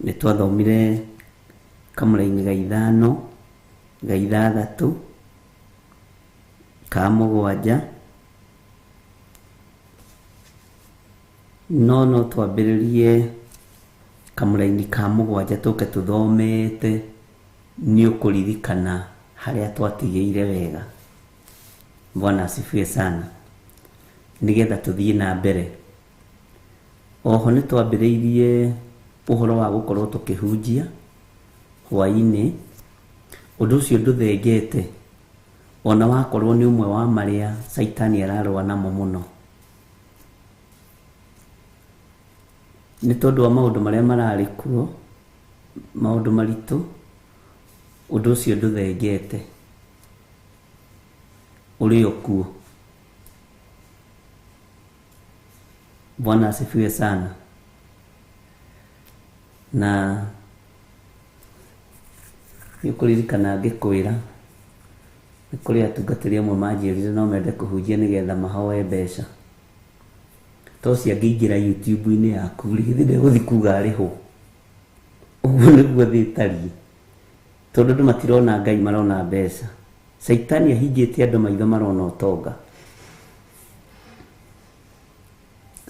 nĩ twathomire kamũra-inĩ ga ithano ga ithathatũ ka mũgwanja no no twambĩrĩrie kamũra-inĩ ka mũgwanja tũke tũthomete nĩ ũkũririkana harĩa twatigĩire wega. Bwana asifiwe sana. Nĩgetha tũthiĩ na mbere. Oho nĩ twambĩrĩirie ũhoro wa gũkorwo tũkĩhunjia hwaĩ-inĩ. Ũndũ ũcio ndũthengete ona wakorwo nĩ ũmwe wa marĩa caitani ararũa namo mũno. Nĩ tondũ wa maũndũ marĩa mararĩ kuo, maũndũ maritũ, ũndũ ũcio ndũthengete, ũrĩ o kuo. Bwana asifiwe sana. Na nĩ ũkũririkana ngĩkwĩra nĩ kũrĩ atungatĩri amwe manjĩrire no mende kũhunjia nĩgetha mahoe mbeca. To ũcio angĩingĩra YouTube-inĩ yaku rĩ, githĩ ndegũthiĩ kuga arĩhwo? Ũguo nĩguo thĩ ĩtariĩ. Tondũ andũ matirona Ngai marona mbeca. Caitani ahingĩte andũ maitho marona ũtonga.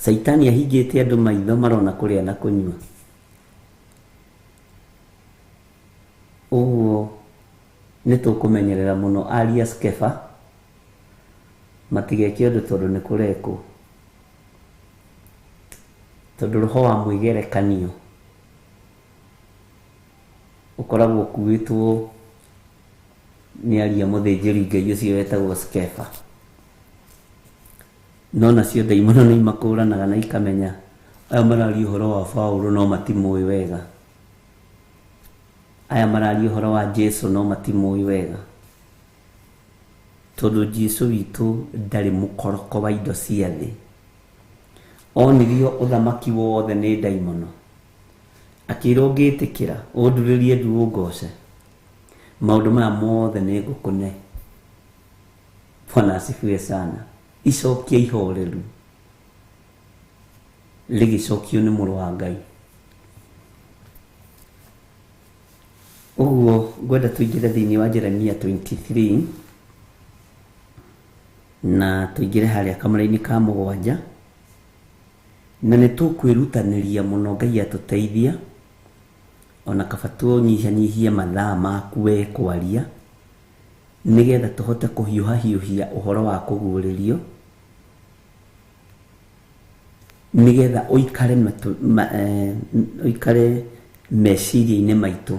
Caitani ahingĩte andũ maitho marona kũrĩa na kũnyua. Ũguo nĩ tũkũmenyerera mũno aria Skefa matigeke ũndũ tondũ nĩ kũrekwo. Tondũ roho wa mwĩgerekanio ũkoragwo ũkuĩtwo nĩ aria mũthĩnjĩri Ngai ũcio wetagwo Skefa. No nacio ndaimono nĩ imakũranaga na ikamenya aya mararia ũhoro wa Paũlũ no matimũĩ wega. Aya mararia ũhoro wa Jesu no matimũĩ wega. Tondũ Jesu witũ ndarĩ mũkoroko wa indo cia thĩ. Onirio ũthamaki wothe nĩ ndaimono. Akĩrwo ũngĩtĩkĩra ũndurĩrie ndu ũngoce, maũndũ maya mothe nĩ ngũkũne. Bwana asifiwe sana. Icokia ihoreru rĩgĩcokio nĩ mũrũ wa Ngai. Ũguo ngwenda tũingĩre thĩinĩ wa Jeremia 23 na tũingĩre harĩa kamũra-inĩ ka mũgwanja na nĩ tũkwĩrutanĩria mũno Ngai atũteithia ona kaba tũnyihanyihie mathaa maku we kwaria nĩgetha tũhote kũhiũhahiũhia ũhoro wa kũguũrĩrio nĩgetha ũikare ũikare meciria-inĩ maitũ,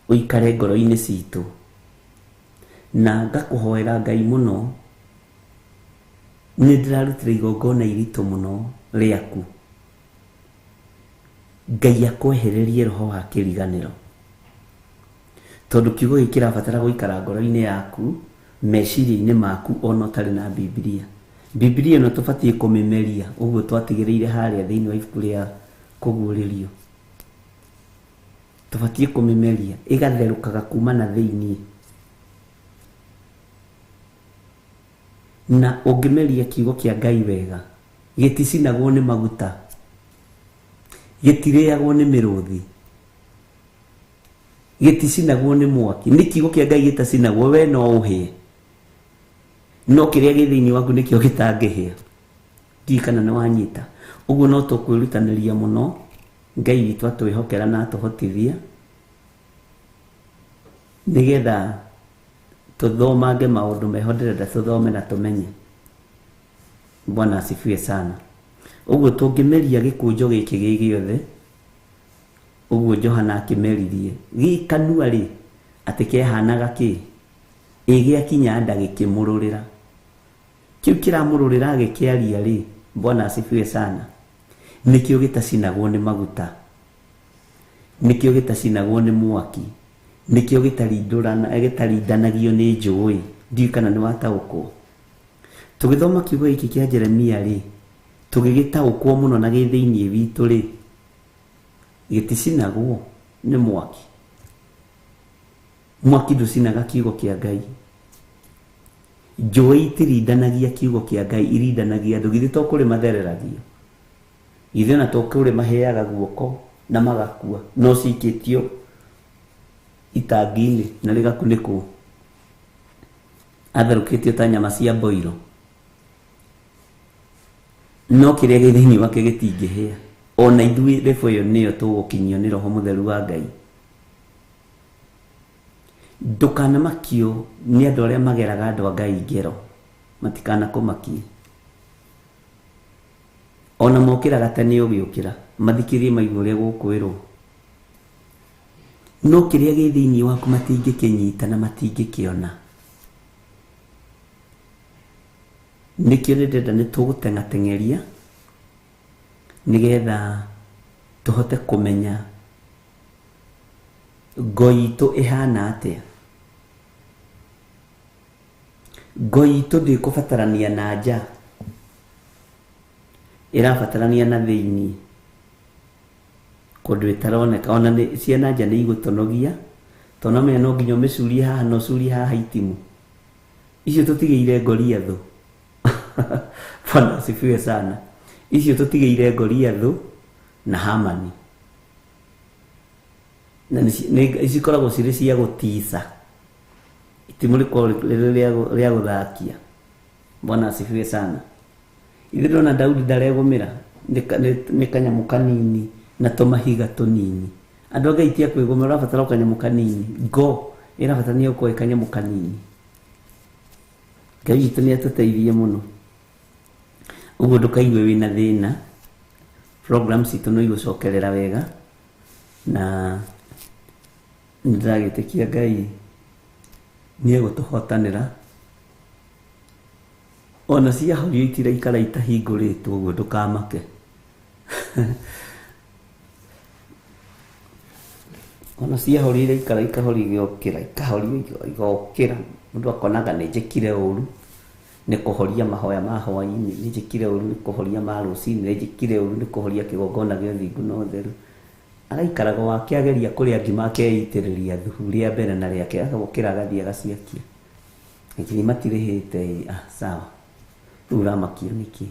ũikare ngoro-inĩ citũ. Na ngakũhoera Ngai mũno, nĩ ndĩrarutire igongona iritũ mũno rĩaku. Ngai akwehererie roho wa kĩriganĩro. Tondũ kiugo gĩkĩ kĩrabatara gũikara ngoro-inĩ yaku, meciria-inĩ maku ona ũtarĩ na Bibilia. Bibilia ĩno tũbatiĩ kũmĩmeria, ũguo twatigĩrĩire harĩa thĩinĩ wa ibuku rĩa kũguũrĩrio. Tũbatiĩ kũmĩmeria, ĩgatherũkaga kuma na thĩinĩ. Na ũngĩmeria kiugo kĩa Ngai wega, gĩticinagwo nĩ maguta, gĩtirĩagwo nĩ mĩrũthi, gĩticinagwo nĩ mwaki. Nĩ kiugo kĩa Ngai gĩtacinagwo, we no ũhĩe. No kĩrĩa gĩ thĩinĩ waku nĩkĩo gĩtangĩhĩa. Ndiũĩ kana nĩ wanyita. Ũguo no tũkwĩrutanĩria mũno, Ngai witũ atwĩhokera na atũhotithia, nĩgetha tũthomange maũndũ meho ndĩrenda tũthome na tũmenye. Bwana asifiwe sana. Ũguo tũngĩmeria gĩkũnjo gĩkĩ gĩ gĩothe, ũguo Johana akĩmeririe, gĩ kanua rĩ, atĩ kehanaga kĩ? Ĩ gĩakinya nda gĩkĩmũrũrĩra. Kĩu kĩramũrũrĩra gĩkĩaria rĩ, Bwana asifiwe sana, nĩkĩo gĩtacinagwo nĩ maguta, nĩkĩo gĩtacinagwo nĩ mwaki, nĩkĩo gĩtarindanagio nĩ njũĩ. Ndiũĩ kana nĩ wataũkwo. Tũgĩthoma kiugo gĩkĩ kĩa Jeremia rĩ, tũgĩgĩtaũkwo mũno na gĩ thĩinĩ witũ rĩ, gĩticinagwo nĩ mwaki. Mwaki ndũcinaga kiugo kĩa Ngai. Njũĩ itirindanagia kiugo kĩa Ngai, irindanagia andũ. Githĩ to kũrĩ mathereragio? Githĩ ona to kũrĩ maheaga guoko na magakua, no cikĩtio itangi-inĩ na rĩgakunĩkwo. Atherũkĩtio ta nyama cia mboiro. No kĩrĩa gĩ thĩinĩ wake gĩtingĩhĩa. Ona ithuĩ rebo ĩyo nĩyo tũgũkinyio nĩ Roho Mũtheru wa Ngai. Ndũkanamakio nĩ andũ arĩa mageraga andũ a Ngai ngero, matikanakũmakie. Ona mokĩraga tene ũgĩũkĩra, mathikĩrĩrie maigue ũrĩa gũkwĩrwo. No kĩrĩa gĩ thĩinĩ waku matingĩkĩnyita na matingĩkĩona. Nĩkĩo nĩ ndĩrenda nĩ tũgũteng'ateng'eria nĩgetha tũhote kũmenya ngo itũ ĩhana atĩa. Ngo itũ ndĩkũbatarania na nja, ĩrabatarania na thĩinĩ, kũndũ ĩtaroneka. Ona cia na nja nĩ igũtonogia, tondũ no menya no nginya ũmĩcurie haha na ũcurie haha itimũ. Icio tũtigĩire Goliathũ. Bwana asifiwe sana. Icio tũtigĩire Goliathũ na Hamani. Na cikoragwo cirĩ cia gũtica. Itimũ rĩkoragwo rĩrĩ rĩa gũthakia. Bwana asifiwe sana. Ithuĩ ndĩrona Daudi ndaregũmĩra, nĩ kanyamũ kanini na tũmahiga tũnini. Andũ a Ngai ti a kwĩgũmĩra, ũrabatara o kanyamũ kanini. Ngo ĩrabatarania gũkorwo ĩ kanyamũ kanini. Ngai witũ nĩ atũteithie mũno. Ũguo ndũkaigue wĩna thĩna. Program citũ no igũcokerera wega, na nĩndĩragĩtĩkia Ngai nĩ egũtũhotanĩra. Ona ciahorio itiraikara itahingũrĩtwo, ũguo ndũkamake. Ona ciahorio iraikara ikahorio igokĩra, ikahorio igokĩra. Mũndũ akonaga nĩ njĩkire ũru nĩ kũhoria mahoya ma hwaĩ-inĩ, nĩ njĩkire ũru nĩ kũhoria ma rũcinĩ, nĩ njĩkire ũru nĩ kũhoria kĩgongona gĩa ũthingu na ũtheru. Araikaraga wake ageria kũrĩa ngima akeitĩrĩria thuhu rĩa mbere na rĩake, agokĩra agathiĩ agaciakia. Lakini matirĩhĩte, sawa. Rĩu ũramakio nĩkĩ?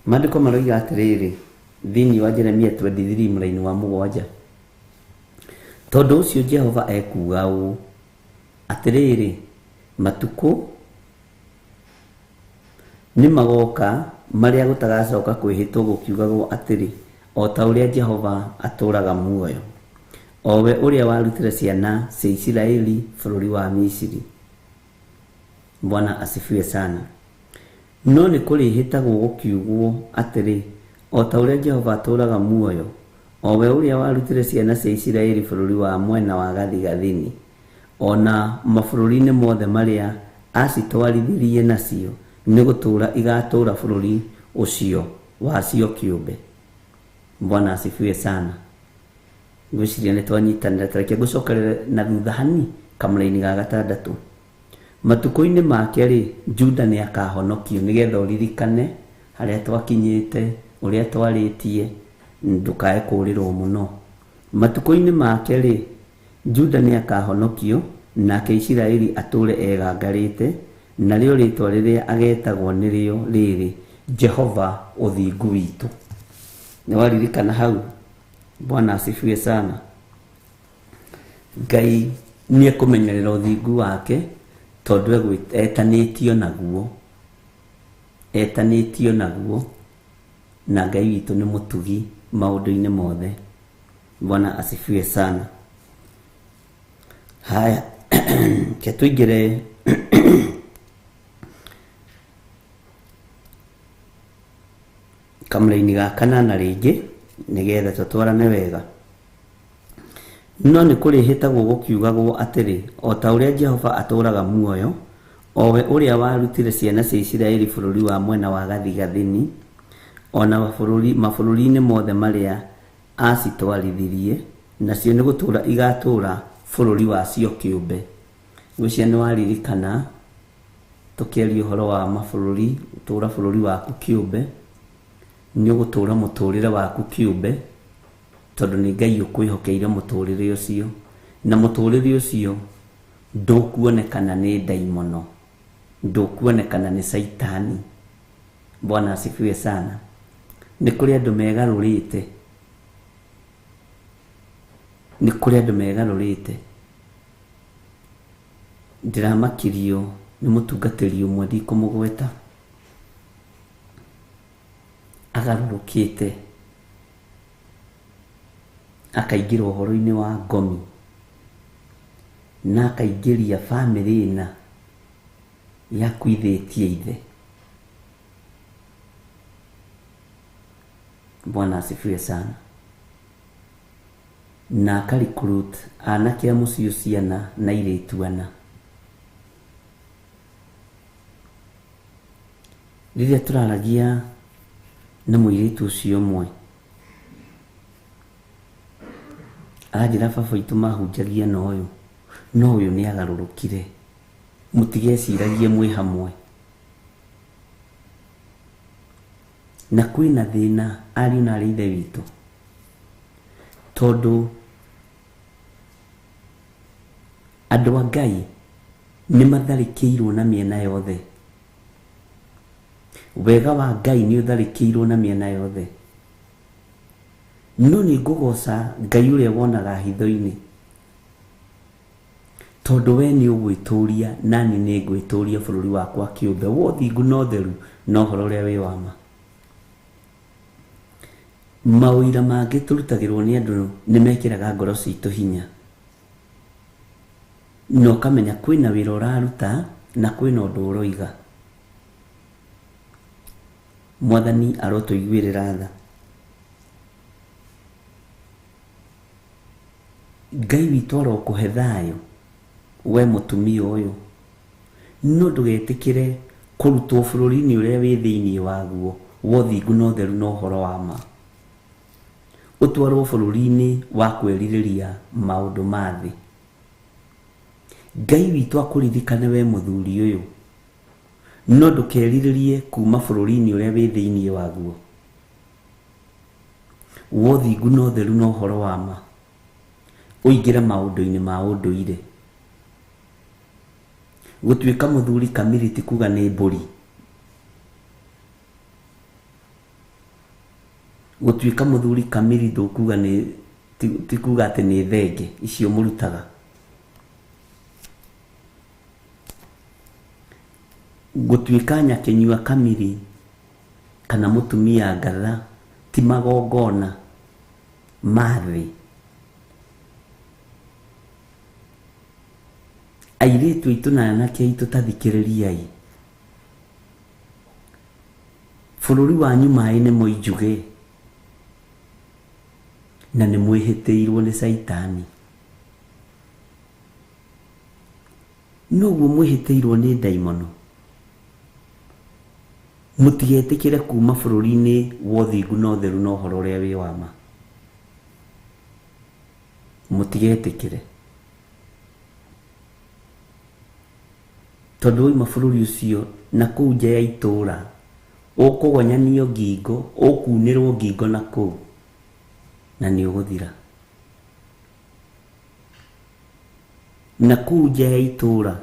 Maandĩko maroiga atĩrĩrĩ, thĩinĩ wa Jeremia 23 mũraini wa 7, tondũ ũcio Jehova ekuuga ũũ, atĩrĩrĩ, matukũ nĩ magoka marĩa gũtagacoka kwĩhĩtwo gũkiugagwo atĩrĩ, o ta ũrĩa Jehova atũũraga muoyo, o we ũrĩa warutire ciana cia Isiraeli bũrũri wa Misiri. Bwana asifiwe sana. No nĩ kũrĩhĩtagwo gũkiugwo atĩrĩ, o ta ũrĩa Jehova atũũraga muoyo, o we ũrĩa warutire ciana cia Isiraeli bũrũri wa mwena wa gathigathini, ona mabũrũri-inĩ mothe marĩa acitwarithirie nacio, nĩ gũtũũra igatũũra bũrũri ũcio wacio kĩũmbe. Bwana asifiwe sana. Ngwĩciria nĩ twanyitanĩra, ta reke ngũcokerere na thutha hani kamũraini ga gatandatũ. Matukũ-inĩ make rĩ, Juda nĩ akahonokio, nĩgetha ũririkane harĩa twakinyĩte, ũrĩa twarĩtie, ndũkae kũũrĩrwo mũno. Matukũ-inĩ make rĩ, Juda nĩ akahonokio, nake Isiraeli atũũre egangarĩte, narĩo rĩĩtwa rĩrĩa agetagwo nĩrĩo rĩrĩ, Jehova ũthingu witũ. Nĩ waririkana hau? Bwana asifiwe sana. Ngai Nĩ ekũmenyerera ũthingu wake tondũ etanĩtio naguo, etanĩtio naguo, na Ngai witũ nĩ mũtugi maũndũ-inĩ mothe. Bwana asifiwe sana. Haya, ke tũingĩre kamũraini ga kanana rĩngĩ nĩgetha tũtwarane wega. No nĩ kũrĩhĩtagwo gũkiugagwo atĩrĩ, o ta ũrĩa Jehova atũũraga muoyo, o we ũrĩa warutire ciana cia Isiraeli bũrũri wa mwena wa gathigathini, o na mabũrũri-inĩ mothe marĩa acitwarithirie, nacio nĩ gũtũũra igatũũra bũrũri wacio kĩũmbe. Ngwĩciria nĩ waririkana tũkĩaria ũhoro wa mabũrũri, gũtũũra bũrũri waku kĩũmbe, nĩ ũgũtũũra mũtũũrĩre waku kĩũmbe, tondũ nĩ Ngai ũkwĩhokeire mũtũũrĩre ũcio, na mũtũũrĩre ũcio ndũkuonekana nĩ ndaimono, ndũkuonekana nĩ caitani. Bwana asifiwe sana. Nĩ kũrĩ andũ megarũrĩte, nĩ kũrĩ andũ megarũrĩte. Ndĩramakirio nĩ mũtungatĩri ũmwe ndikũmũgweta, agarũrũkĩte akaingĩra ũhoro-inĩ wa ngomi na akaingĩria bamĩrĩ ĩna yakuithĩtie ithe. Bwana asifiwe sana. Na akaricruit anake a mũciĩ ũcio ana na airĩtu ana. Rĩrĩa tũraragia na mũirĩtu ũcio ũmwe, aranjĩra baba witũ mahunjagia na ũyũ, no ũyũ nĩ agarũrũkire, mũtigeciragie mwĩ hamwe. Na kwĩna thĩna ariũ na arĩ ithe witũ, tondũ andũ a Ngai nĩ matharĩkĩirwo na mĩena yothe. Wega wa Ngai nĩ ũtharĩkĩirwo na mĩena yothe. No nĩ ngũgoca Ngai ũrĩa wonaga hitho-inĩ, tondũ we nĩ ũgwĩtũria nani nĩ ngwĩtũria bũrũri wakwa kĩũmbe, wa ũthingu na ũtheru na ũhoro ũrĩa wĩ wa ma. Maũira mangĩ tũrutagĩrwo nĩ andũ nĩ mekĩraga ngoro citũ hinya, na ũkamenya kwĩna wĩra ũraruta na kwĩna ũndũ ũroiga. Mwathani arotũiguĩrĩra tha. Ngai witũ arokũhe thayũ we mũtumia ũyũ, no ndũgetĩkĩre kũrutwo bũrũri-inĩ ũrĩa wĩ thĩinĩ waguo wa ũthingu na ũtheru na ũhoro wa ma, ũtwarwo bũrũri-inĩ wa kwĩrirĩria maũndũ ma thĩ. Ngai witũ akũririkane we mũthuri ũyũ, no ndũkerirĩrie kuma bũrũri-inĩ ũrĩa wĩ thĩinĩ waguo wa ũthingu na ũtheru na ũhoro wa ma, ũingĩre maũndũ-inĩ ma ũndũire. Gũtuĩka mũthuri kamiri ti kuga nĩ mbũri. Gũtuĩka mũthuri kamiri ndũkuga nĩ ti kuga atĩ nĩ thenge icio mũrutaga. Gũtuĩka nyakĩnyua kamiri kana mũtumia ngatha ti magongona ma thĩ. Airĩtu aitũ na anake aitũ ta thikĩrĩriai, bũrũri wanyu maĩ nĩ moinjuge na nĩ mwĩhĩtĩirwo nĩ caitani. Noguo mwĩhĩtĩirwo nĩ ndaimono. Mũtigetĩkĩre kuma bũrũri-inĩ wa ũthingu na ũtheru na ũhoro ũrĩa wĩ wa ma. Mũtigetĩkĩre, tondũ wauma bũrũri ũcio na kũu nja ya itũũra ũkũgonyanio ngingo, ũkunĩrwo ngingo na kũu, na nĩ ũgũthira. Na kũu nja ya itũũra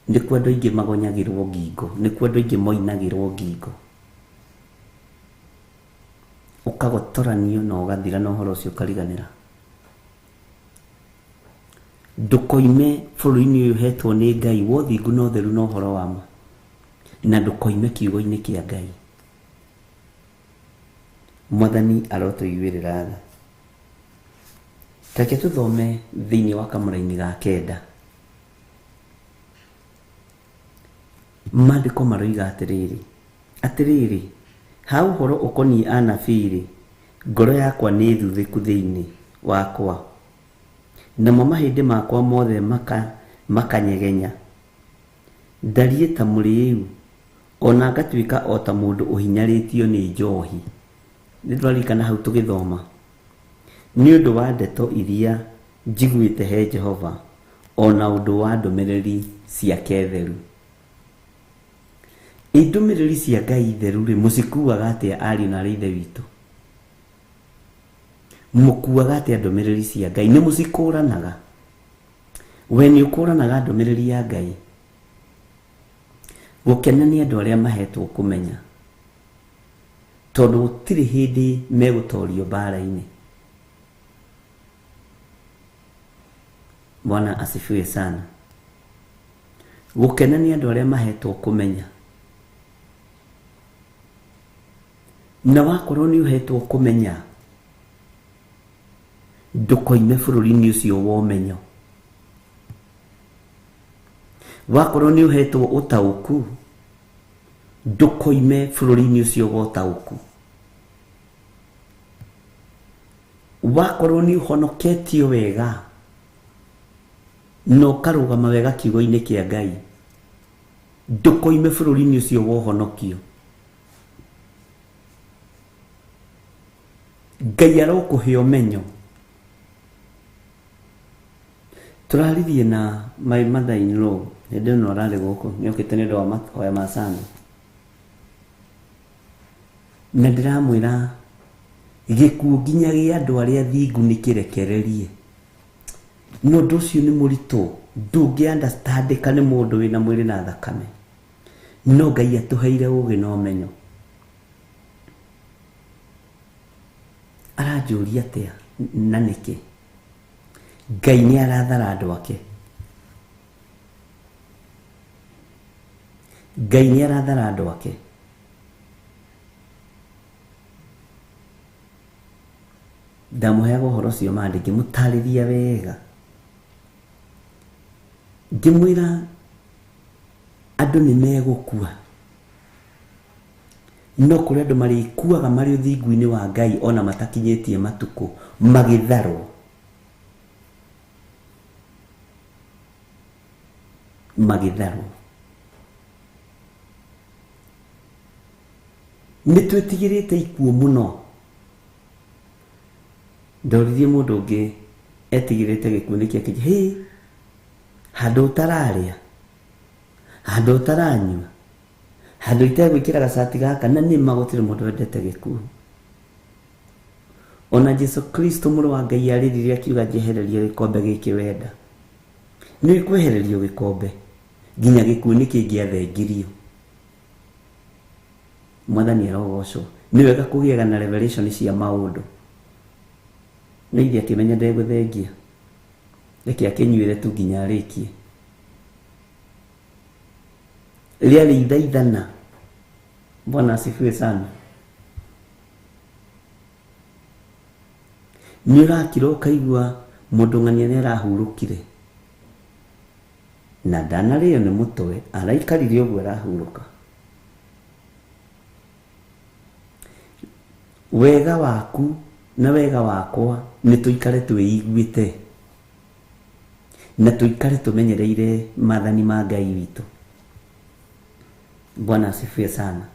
nĩkuo andũ aingĩ magonyagĩrwo ngingo, nĩkuo andũ aingĩ moinagĩrwo ngingo, ũkagotoranio na ũgathira na ũhoro ũcio ũkariganĩra. Ndũkoime bũrũri-inĩ ũyũ ũhetwo nĩ Ngai wa ũthingu na ũtheru na ũhoro wa ma, na ndũkoime kiugo-inĩ kĩa Ngai. Mwathani arotũiguĩrĩra tha. Reke tũthome thĩinĩ wa kamũraini ga 9. Maandĩko maroiga atĩrĩrĩ, atĩrĩrĩ, ha ũhoro ũkoniĩ anabii-rĩ, ngoro yakwa nĩ thuthĩku thĩinĩ wakwa, namo mahĩndĩ makwa mothe makanyegenya. Ndariĩ ta mũrĩĩu, ona ngatuĩka o ta mũndũ ũhinyarĩtio nĩ njohi. Nĩ tũraririkana hau tũgĩthoma. Nĩ ũndũ wa ndeto iria njiguĩte he Jehova, ona ũndũ wa ndũmĩrĩri ciake theru. Ĩ ndũmĩrĩri cia Ngai theru-rĩ, mũcikuaga atĩa ariũ na aarĩ a Ithe witũ? Mũkuaga atĩa ndũmĩrĩri cia Ngai? Nĩ mũcikũranaga? We nĩ ũkũranaga ndũmĩrĩri ya Ngai? Gũkena nĩ andũ arĩa mahetwo kũmenya, tondũ gũtirĩ hĩndĩ megũtorio mbara-inĩ. Bwana asifiwe sana. Gũkena nĩ andũ arĩa mahetwo kũmenya. Na wakorwo nĩ ũhetwo kũmenya, ndũkoime bũrũri-inĩ ũcio wa ũmenyo. Wakorwo nĩ ũhetwo ũtaũku, ndũkoime bũrũri-inĩ ũcio wa ũtaũku. Wakorwo nĩ ũhonoketio wega na ũkarũgama wega kiugo-inĩ kĩa Ngai, ndũkoime bũrũri-inĩ ũcio wa ũhonokio. Ngai arokũhe ũmenyo. Tũraririe na my mother in law hĩndĩ ĩno ararĩ gũkũ, nĩokĩte nĩ ũndũ wa mahoya ma Sunday. Na ndĩramwĩra gĩkuũ nginya gĩa andũ arĩa thingu nĩ kĩrekererie. Na ũndũ ũcio nĩ mũritũ, ndũngĩ understandĩka nĩ mũndũ wĩna mwĩrĩ na thakame. No Ngai atũheire ũgĩ na ũmenyo. Aranjũria atĩa na nĩkĩ? Ngai nĩ arathara andũ ake. Ngai nĩ arathara andũ ake. Ndamũheaga ũhoro ũcio mande ngĩmũtarĩria wega, ngĩmwĩra andũ nĩ megũkua, no kũrĩ andũ marĩkuaga marĩ ũthingu-inĩ wa Ngai ona matakinyĩtie matukũ magĩtharwo. Magĩtharwo. Nĩ twĩtigĩrĩte ikuũ mũno. Ndoririe mũndũ ũngĩ etigĩrĩte gĩkuũ nĩkĩ, akĩnjĩra, hĩ, handũ ũtararĩa, handũ ũtaranyua, handũ itegwĩkĩra gacati gaka, na nĩma gũtirĩ mũndũ wendete gĩkuũ. Ona Jesu Kristo mũrũ wa Ngai arĩrire akiuga njehererie gĩkombe gĩkĩ wenda. Nĩ kwehererio gĩkombe nginya gĩkuũ nĩ kĩngĩathengirio. Mwathani arogocwo. Nĩ wega kũgĩaga na revelation cia maũndũ. No ithe akĩmenya ndegũthengia, reke akĩnyuĩre tu nginya arĩkie. Rĩarĩ ithaithana. Bwana asifiwe sana. Nĩ ũrakira ũkaigua mũndũ ng'ania nĩ arahurũkire, na ndanarĩo nĩ mũtwe, araikarire ũguo arahurũka. Wega waku na wega wakwa nĩ tũikare twĩiguĩte na tũikare tũmenyereire maathani ma Ngai witũ. Bwana asifiwe sana.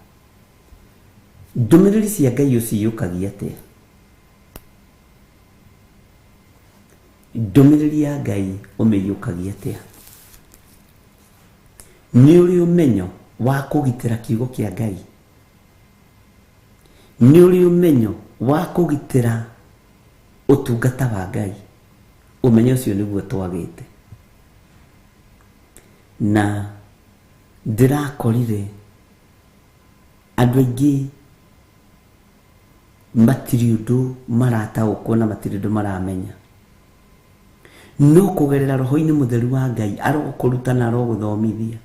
Ndũmĩrĩri cia Ngai ũciyũkagia atĩa? Ndũmĩrĩri ya Ngai ũmĩiyũkagia atĩa? Nĩ ũrĩ ũmenyo wa kũgitĩra kiugo kĩa Ngai? Nĩ ũrĩ ũmenyo wa kũgitĩra ũtungata wa Ngai? Ũmenyo ũcio nĩguo twagĩte. Na ndĩrakorire andũ aingĩ matirĩ ũndũ marataũkwo na matirĩ ũndũ maramenya. No kũgerera roho-inĩ mũtheru wa Ngai arokũruta na arogũthomithia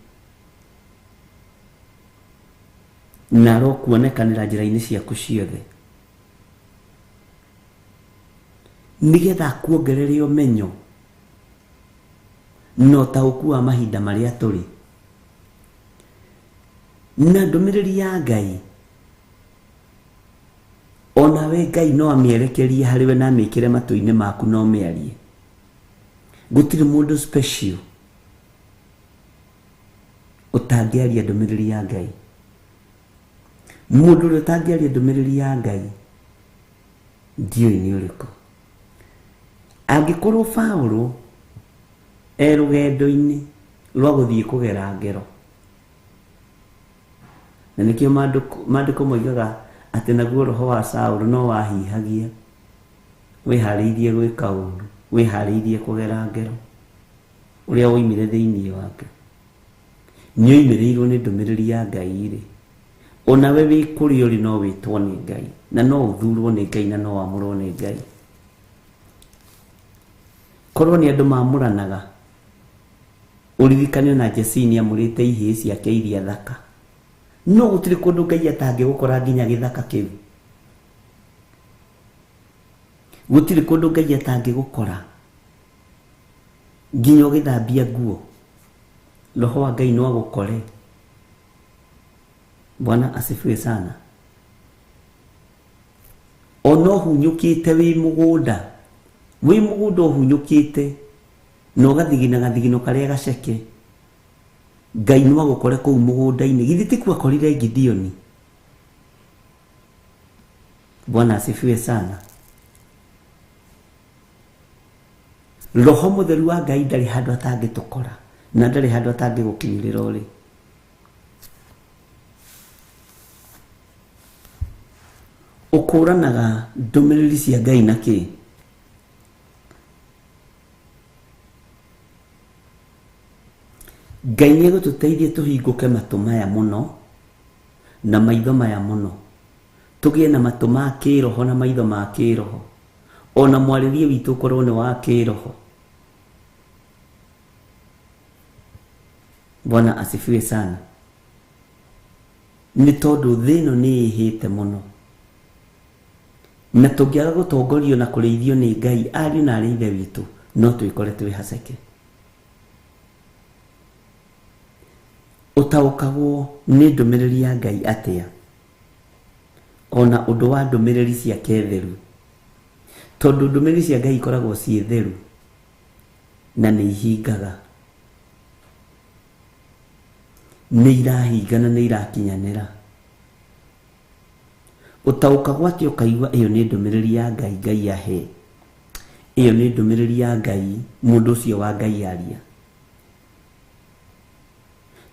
na arokuonekanĩra njĩra-inĩ ciaku ciothe, nĩgetha akuongerere ũmenyo na ũtaũku wa mahinda marĩa tũrĩ. Na ndũmĩrĩri ya Ngai onawe Ngai no amĩerekerie harĩ we na amĩkĩre matũ-inĩ maku na ũmĩarie. Gũtirĩ mũndũ special ũtangĩaria ndũmĩrĩri ya Ngai. Mũndũ ũrĩa ũtangĩaria ndũmĩrĩri ya Ngai ndiũĩ nĩ ũrĩkũ. Angĩkorwo Paũlũ e rũgendo-inĩ rwa gũthiĩ kũgera ngero, na nĩkĩo maandĩko moigaga atĩ naguo roho wa Saũlũ no wahihagia, wĩharĩirie gwĩka ũru, wĩharĩirie kũgera ngero, ũrĩa woimire thĩinĩ wake nĩ oimĩrĩirwo nĩ ndũmĩrĩri ya Ngai rĩ, onawe wĩ kũrĩa ũrĩ no wĩtwo nĩ Ngai, na no ũthurwo nĩ Ngai, na no wamũrwo nĩ Ngai. Korwo nĩ andũ mamũranaga, ũririkane ona Jesii nĩ amũrĩte ihĩĩ ciake iria thaka, no gũtirĩ kũndũ Ngai atangĩgũkora nginya gĩthaka kĩu. Gũtirĩ kũndũ Ngai atangĩgũkora nginya ũgĩthambia nguo, roho wa Ngai no agũkore. Bwana asifiwe sana. Ona ũhunyũkĩte wĩ mũgũnda, wĩ mũgũnda ũhunyũkĩte na ũgathigina gathigino karĩa gaceke, Ngai no agũkore kũu mũgũnda-inĩ. Githĩ tikuo akorire Gideoni? Bwana asifiwe sana. Roho mũtheru wa Ngai ndarĩ handũ atangĩtũkora na ndarĩ handũ atangĩgũkinyĩrĩra ũrĩ. Ũkũranaga ndũmĩrĩri cia Ngai na kĩ? Ngai nĩ egũtũteithia tũhingũke matũ maya mũno na maitho maya mũno, tũgĩe na matũ ma kĩroho na maitho ma kĩroho, ona mwarĩrie witũ ũkorwo nĩ wa kĩroho. Bwana asifiwe sana. Nĩ tondũ thĩ ĩno nĩ ĩhĩte mũno, na tũngĩaga gũtongorio na kũrĩithio nĩ Ngai, ariũ na arĩ ithe witũ, no twĩkore twĩ haceke. Ũtaũkagwo nĩ ndũmĩrĩri ya Ngai atĩa? Ona ũndũ wa ndũmĩrĩri ciake theru, tondũ ndũmĩrĩri cia Ngai ikoragwo ciĩ theru na nĩ ihingaga, nĩ irahinga na nĩ irakinyanĩra. Ũtaũkagwo atĩa ũkaigua ĩyo nĩ ndũmĩrĩri ya Ngai, Ngai ahe, ĩyo nĩ ndũmĩrĩri ya Ngai, mũndũ ũcio wa Ngai aria?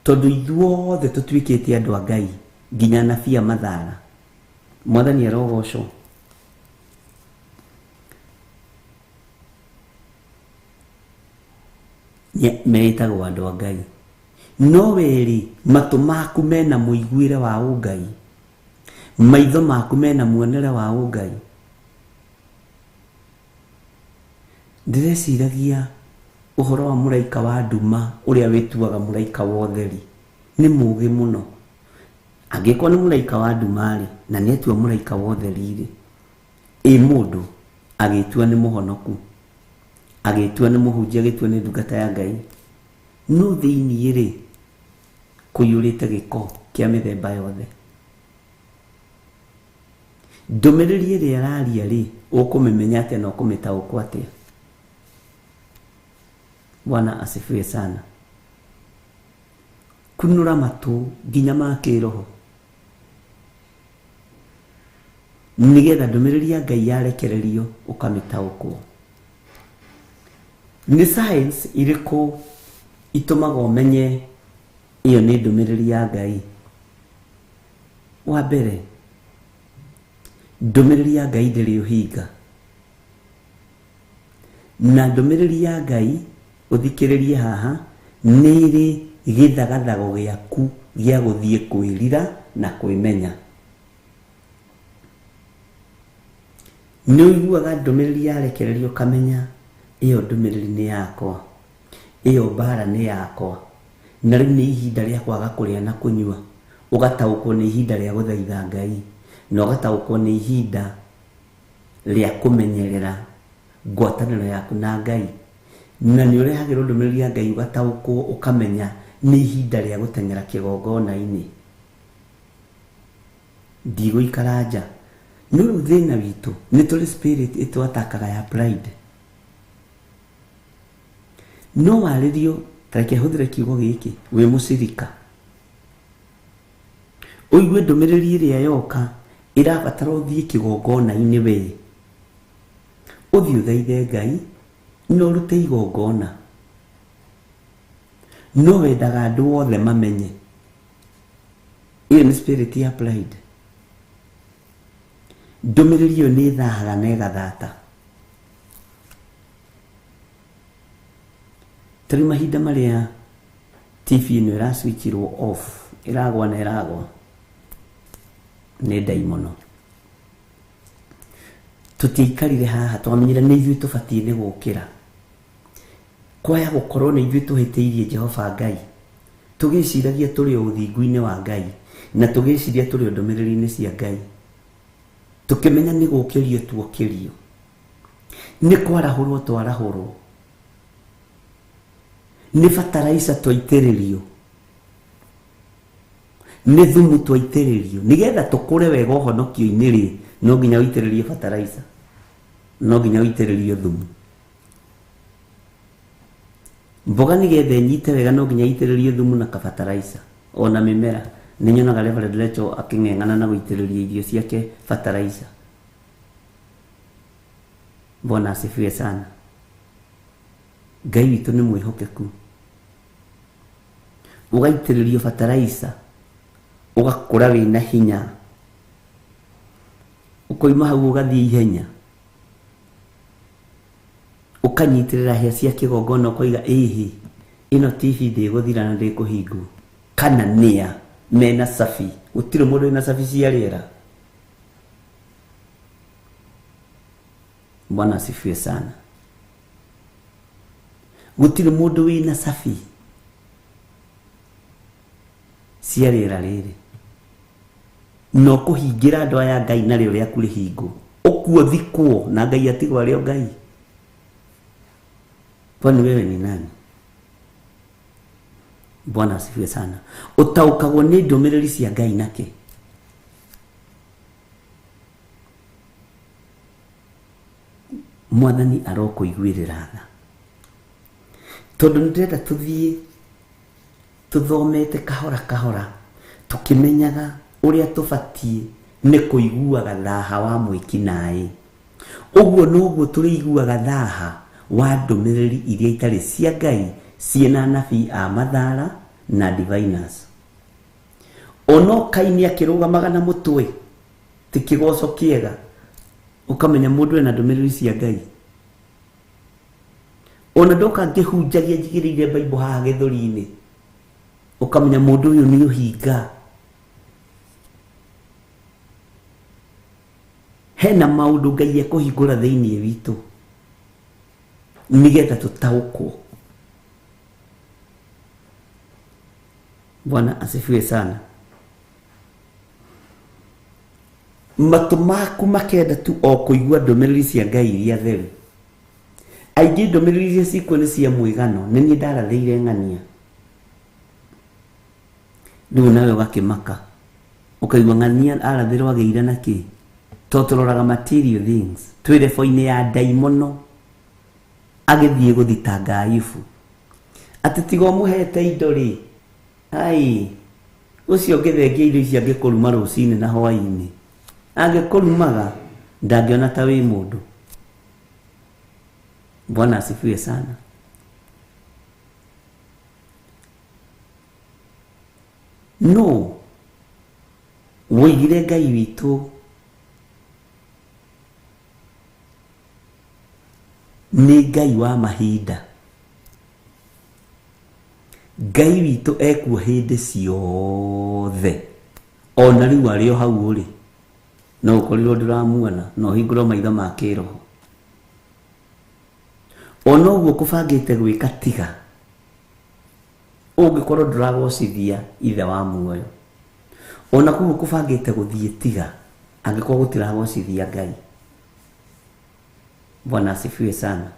Tondũ ithuothe tũtuĩkĩte andũ a Ngai, nginya anabii a mathara. Mwathani arogocwo. Meĩtagwo andũ a Ngai. No werĩ, matũ maku mena mũiguĩre wa ũngai, maitho maku mena muonere wa ũngai. Ndĩreciragia ũhoro wa mũraika wa nduma ũrĩa wĩtuaga mũraika wa ũtheri. Nĩ mũũgĩ mũno. Angĩkorwo nĩ mũraika wa nduma-rĩ, na nĩ etua mũraika wa ũtheri-rĩ, ĩ mũndũ agĩtua nĩ mũhonoku, agĩtua nĩ mũhunjia, agĩtua nĩ ndungata ya Ngai, no thĩiniĩ-rĩ, kũiyũrĩte gĩko kĩa mĩthemba yothe. Ndũmĩrĩri ĩrĩa araria rĩ, ũkũmĩmenya atĩa na ũkũmĩtaũkwo atĩa? Bwana asifiwe sana. Kunũra matũ nginya ma kĩroho, nĩgetha ndũmĩrĩri ya Ngai yarekererio ũkamĩtaũkwo. Nĩ science irĩkũ itũmaga ũmenye ĩyo nĩ ndũmĩrĩri ya Ngai? Wa mbere, ndũmĩrĩri ya Ngai ndĩrĩ ũhinga. Na ndũmĩrĩri ya Ngai, ũthikĩrĩrie haha, nĩ ĩrĩ gĩthagathago gĩaku gĩa gũthiĩ kwĩrira na kwĩmenya. Nĩ ũiguaga ndũmĩrĩri yarekererio ũkamenya Ĩyo ndũmĩrĩri nĩ yakwa, ĩyo mbara nĩ yakwa, na rĩu nĩ ihinda rĩa kwaga kũrĩa na kũnyua. Ũgataũkwo nĩ ihinda rĩa gũthaitha Ngai, na ũgataũkwo nĩ ihinda rĩa kũmenyerera ngwatanĩro yaku na Ngai. Na nĩ ũrehagĩrwo ndũmĩrĩri ya Ngai ũgataũkwo ũkamenya nĩ ihinda rĩa gũteng'era kĩgongona-inĩ. Ndigũikara nja. No rĩu thĩna witũ nĩ tũrĩ spirit ĩtwatakaga ya pride. No warĩrio, ta reke hũthĩre kiugo gĩkĩ, wĩ mũcirika. Ũigue ndũmĩrĩri ĩrĩa yoka ĩrabatara ũthiĩ kĩgongona-inĩ we. Ũthiĩ ũthaithe Ngai na ũrute igongona. No wendaga andũ othe mamenye. Ĩyo nĩ spirit ya pride. Ndũmĩrĩri ĩyo nĩ ĩthahaga na ĩgathata. Ta rĩu mahinda marĩa TV ĩno ĩracwitchirwo off, ĩragwa na ĩragwa, nĩ ndaimono. Tũtiaikarire haha twamenyire nĩ ithuĩ tũbatiĩ nĩ gũkĩra. Kwaya gũkorwo nĩ ithuĩ tũhĩtĩirie Jehova Ngai, tũgĩciragia tũrĩ o ũthingu-inĩ wa Ngai, na tũgĩciria tũrĩ o ndũmĩrĩri-inĩ cia Ngai, tũkĩmenya nĩ gũkĩrio tuokĩrio, nĩ kwarahũrwo twarahũrwo, nĩ bataraica twaitĩrĩrio, nĩ thumu twaitĩrĩrio, nĩgetha tũkũre wega ũhonokio-inĩ rĩ, no nginya ũitĩrĩrio bataraica, no nginya ũitĩrĩrio thumu. Mboga nĩgetha ĩnyite wega no nginya ĩitĩrĩrio thumu na kabataraica. Ona mĩmera, nĩ nyonaga Reverend Rachel akĩng'eng'ana na gũitĩrĩria irio ciake bataraica. Bwana asifiwe sana. Ngai witũ nĩ mwĩhokeku. Ũgaitĩrĩrio bataraica, ũgakũra wĩna hinya, ũkoima hau ũgathiĩ ihenya. Ũkanyitĩrĩra hĩa cia kĩgongona ũkoiga ĩhĩ, ĩno TV ndĩgũthira na ndĩkũhingwo. Kana nĩa mena cabi, gũtirĩ mũndũ wĩna cabi cia rĩera. Bwana asifiwe sana. Gũtirĩ mũndũ wĩna cabi cia rĩera rĩrĩ. Na ũkũhingĩra andũ aya Ngai narĩo rĩaku rĩhingwo. Ũkuo thikwo na Ngai atigwo arĩ o Ngai. Kwani wewe ni nani? Bwana asifiwe sana. Ũtaũkagwo nĩ ndũmĩrĩri cia Ngai nake. Mwathani arokũiguĩrĩra tha. Tondũ nĩ ndĩrenda tũthiĩ tũthomete kahora kahora tũkĩmenyaga ũrĩa tũbatiĩ nĩ kũiguaga thaha wa mwĩkinaĩ. Ũguo noguo tũrĩiguaga thaha wa ndũmĩrĩri iria itarĩ cia Ngai ciĩna anabii a mathara na diviners. Ono Kaini akĩrũgamaga na mũtwe ti kĩgoco kĩega, ũkamenya mũndũ ena ndũmĩrĩri cia Ngai. Ona ndoka ngĩhunjagia njigĩrĩire Bible haha gĩthũri-inĩ, ũkamenya mũndũ ũyũ nĩ ũhinga. Hena maũndũ Ngai ekũhingũra thĩinĩ witũ nĩgetha tũtaũkwo. Bwana asifiwe sana. Matũ maku makenda tu o kũigua ndũmĩrĩri cia Ngai iria theru. Aingĩ ndũmĩrĩri iria cikuo nĩ cia mwĩgano, nĩ niĩ ndarathĩire ng'ania. Rĩu nawe ũgakĩmaka, ũkaigua ng'ania arathĩrwo agĩire na kĩ? To tũroraga material things, twĩ level-inĩ ya ndaimono agĩthiĩ gũthitanga Ayubu. Atĩ tiga ũmũhete indo rĩ, ai, ũcio ũngĩthengia indo ici angĩkũruma rũcinĩ na hwaĩ-inĩ. Angĩkũrumaga, ndangĩona ta wĩ mũndũ. Bwana asifiwe sana. No woigire Ngai witũ nĩ Ngai wa mahinda. Ngai witũ ekuo hĩndĩ ciothe, ona rĩu arĩ o hau ũrĩ, no ũkorirwo ndũramuona na ũhingũrwo maitho ma kĩroho. Ona ũguo kũbangĩte gwĩka tiga ũngĩkorwo ndũragocithia ithe wa muoyo. Ona kũguo kũbangĩte gũthiĩ tiga angĩkorwo gũtiragocithia Ngai. Bwana asifiwe sana.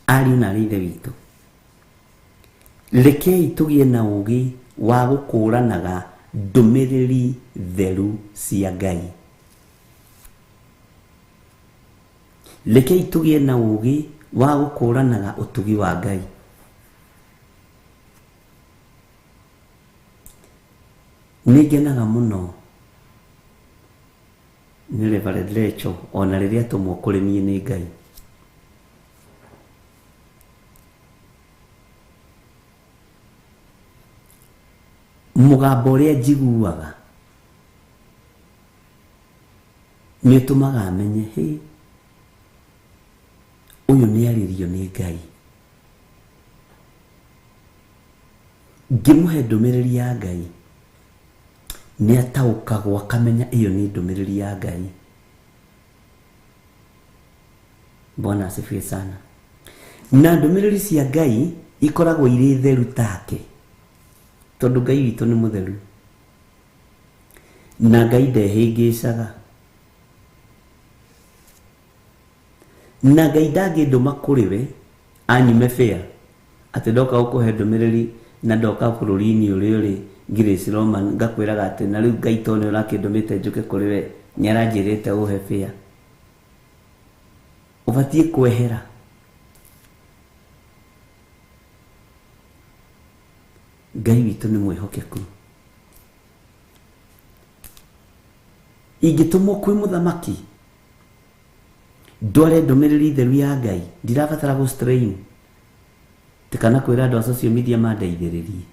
Ariũ na aarĩ a Ithe witũ, rekei tũgĩe na ũũgĩ wa gũkũranaga ndũmĩrĩri theru cia Ngai. Rekei tũgĩe na ũũgĩ wa gũkũranaga ũtugi wa Ngai. Nĩ ngenaga mũno nĩ Reverend Rachel ona rĩrĩa atũmwo kũrĩ niĩ nĩ Ngai. Mũgambo ũrĩa njiguaga nĩ ũtũmaga menye hĩ ũyũ nĩ arĩrio nĩ Ngai. Ngĩmũhe ndũmĩrĩri ya Ngai nĩ ataũkagwo akamenya ĩyo nĩ ndũmĩrĩri ya Ngai. Bwana asifiwe sana. Na ndũmĩrĩri cia Ngai ikoragwo irĩ theru take tondũ Ngai witũ nĩ mũtheru na Ngai ndehĩngĩcaga na Ngai ndangĩndũma kũrĩ we anyume bĩa atĩ ndoka gũkũhe ndũmĩrĩri na ndoka bũrũri-inĩ ũrĩa ũrĩ Grace Roman ngakwĩraga atĩ na rĩu Ngai tondũ nĩ ũrakĩndũmĩte njũke kũrĩ we nĩ aranjĩrĩte ũhe bĩa. Ũbatiĩ kwehera. Ngai witũ nĩ mwĩhokeku. Ingĩtũmwo kwĩ mũthamaki ndware ndũmĩrĩri theru ya Ngai ndirabatara gũ strain kana kwĩra andũ a social media mandeithĩrĩrie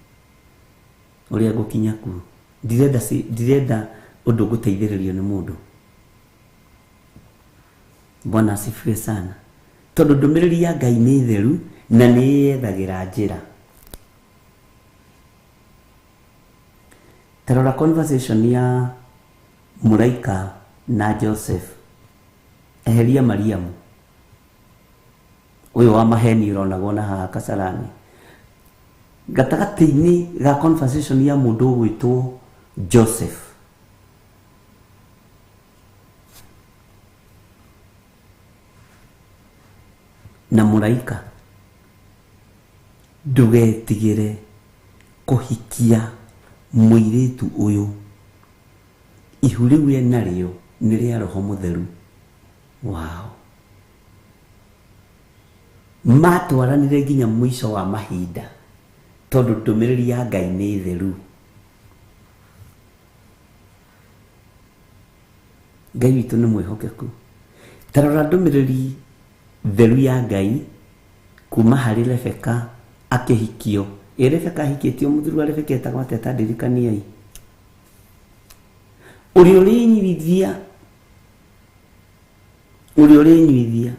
ũrĩa ngũkinya kuo. Ndirenda ndirenda ũndũ ngũteithĩrĩrio nĩ mũndũ. Bwana asifiwe sana. Tondũ ndũmĩrĩri ya Ngai nĩ theru na nĩ yethagĩra njĩra. Ta rora conversation ya mũraika na Joseph. Eheria Mariamu ũyũ wa maheni ũronagwo na haha Kasarani. Gatagatĩ-inĩ ga conversation ya mũndũ ũgwĩtwo Joseph na mũraika, ndũgetigĩre kũhikia mũirĩtu ũyũ, ihu rĩu enarĩo nĩ rĩa Roho Mũtheru. Wow. Matwaranire nginya mũico wa mahinda tondũ ndũmĩrĩri ya Ngai nĩ theru. Ngai witũ nĩ mwĩhokeku. Ta rora ndũmĩrĩri theru ya Ngai kuma harĩ Rebeka akĩhikio. Ĩ Rebeka ahikĩtio mũthuri wa Rebeka etagwo atĩa ta ndirikaniai. Ũrĩa ũrĩnyuithia, ũrĩa ũrĩnyuithia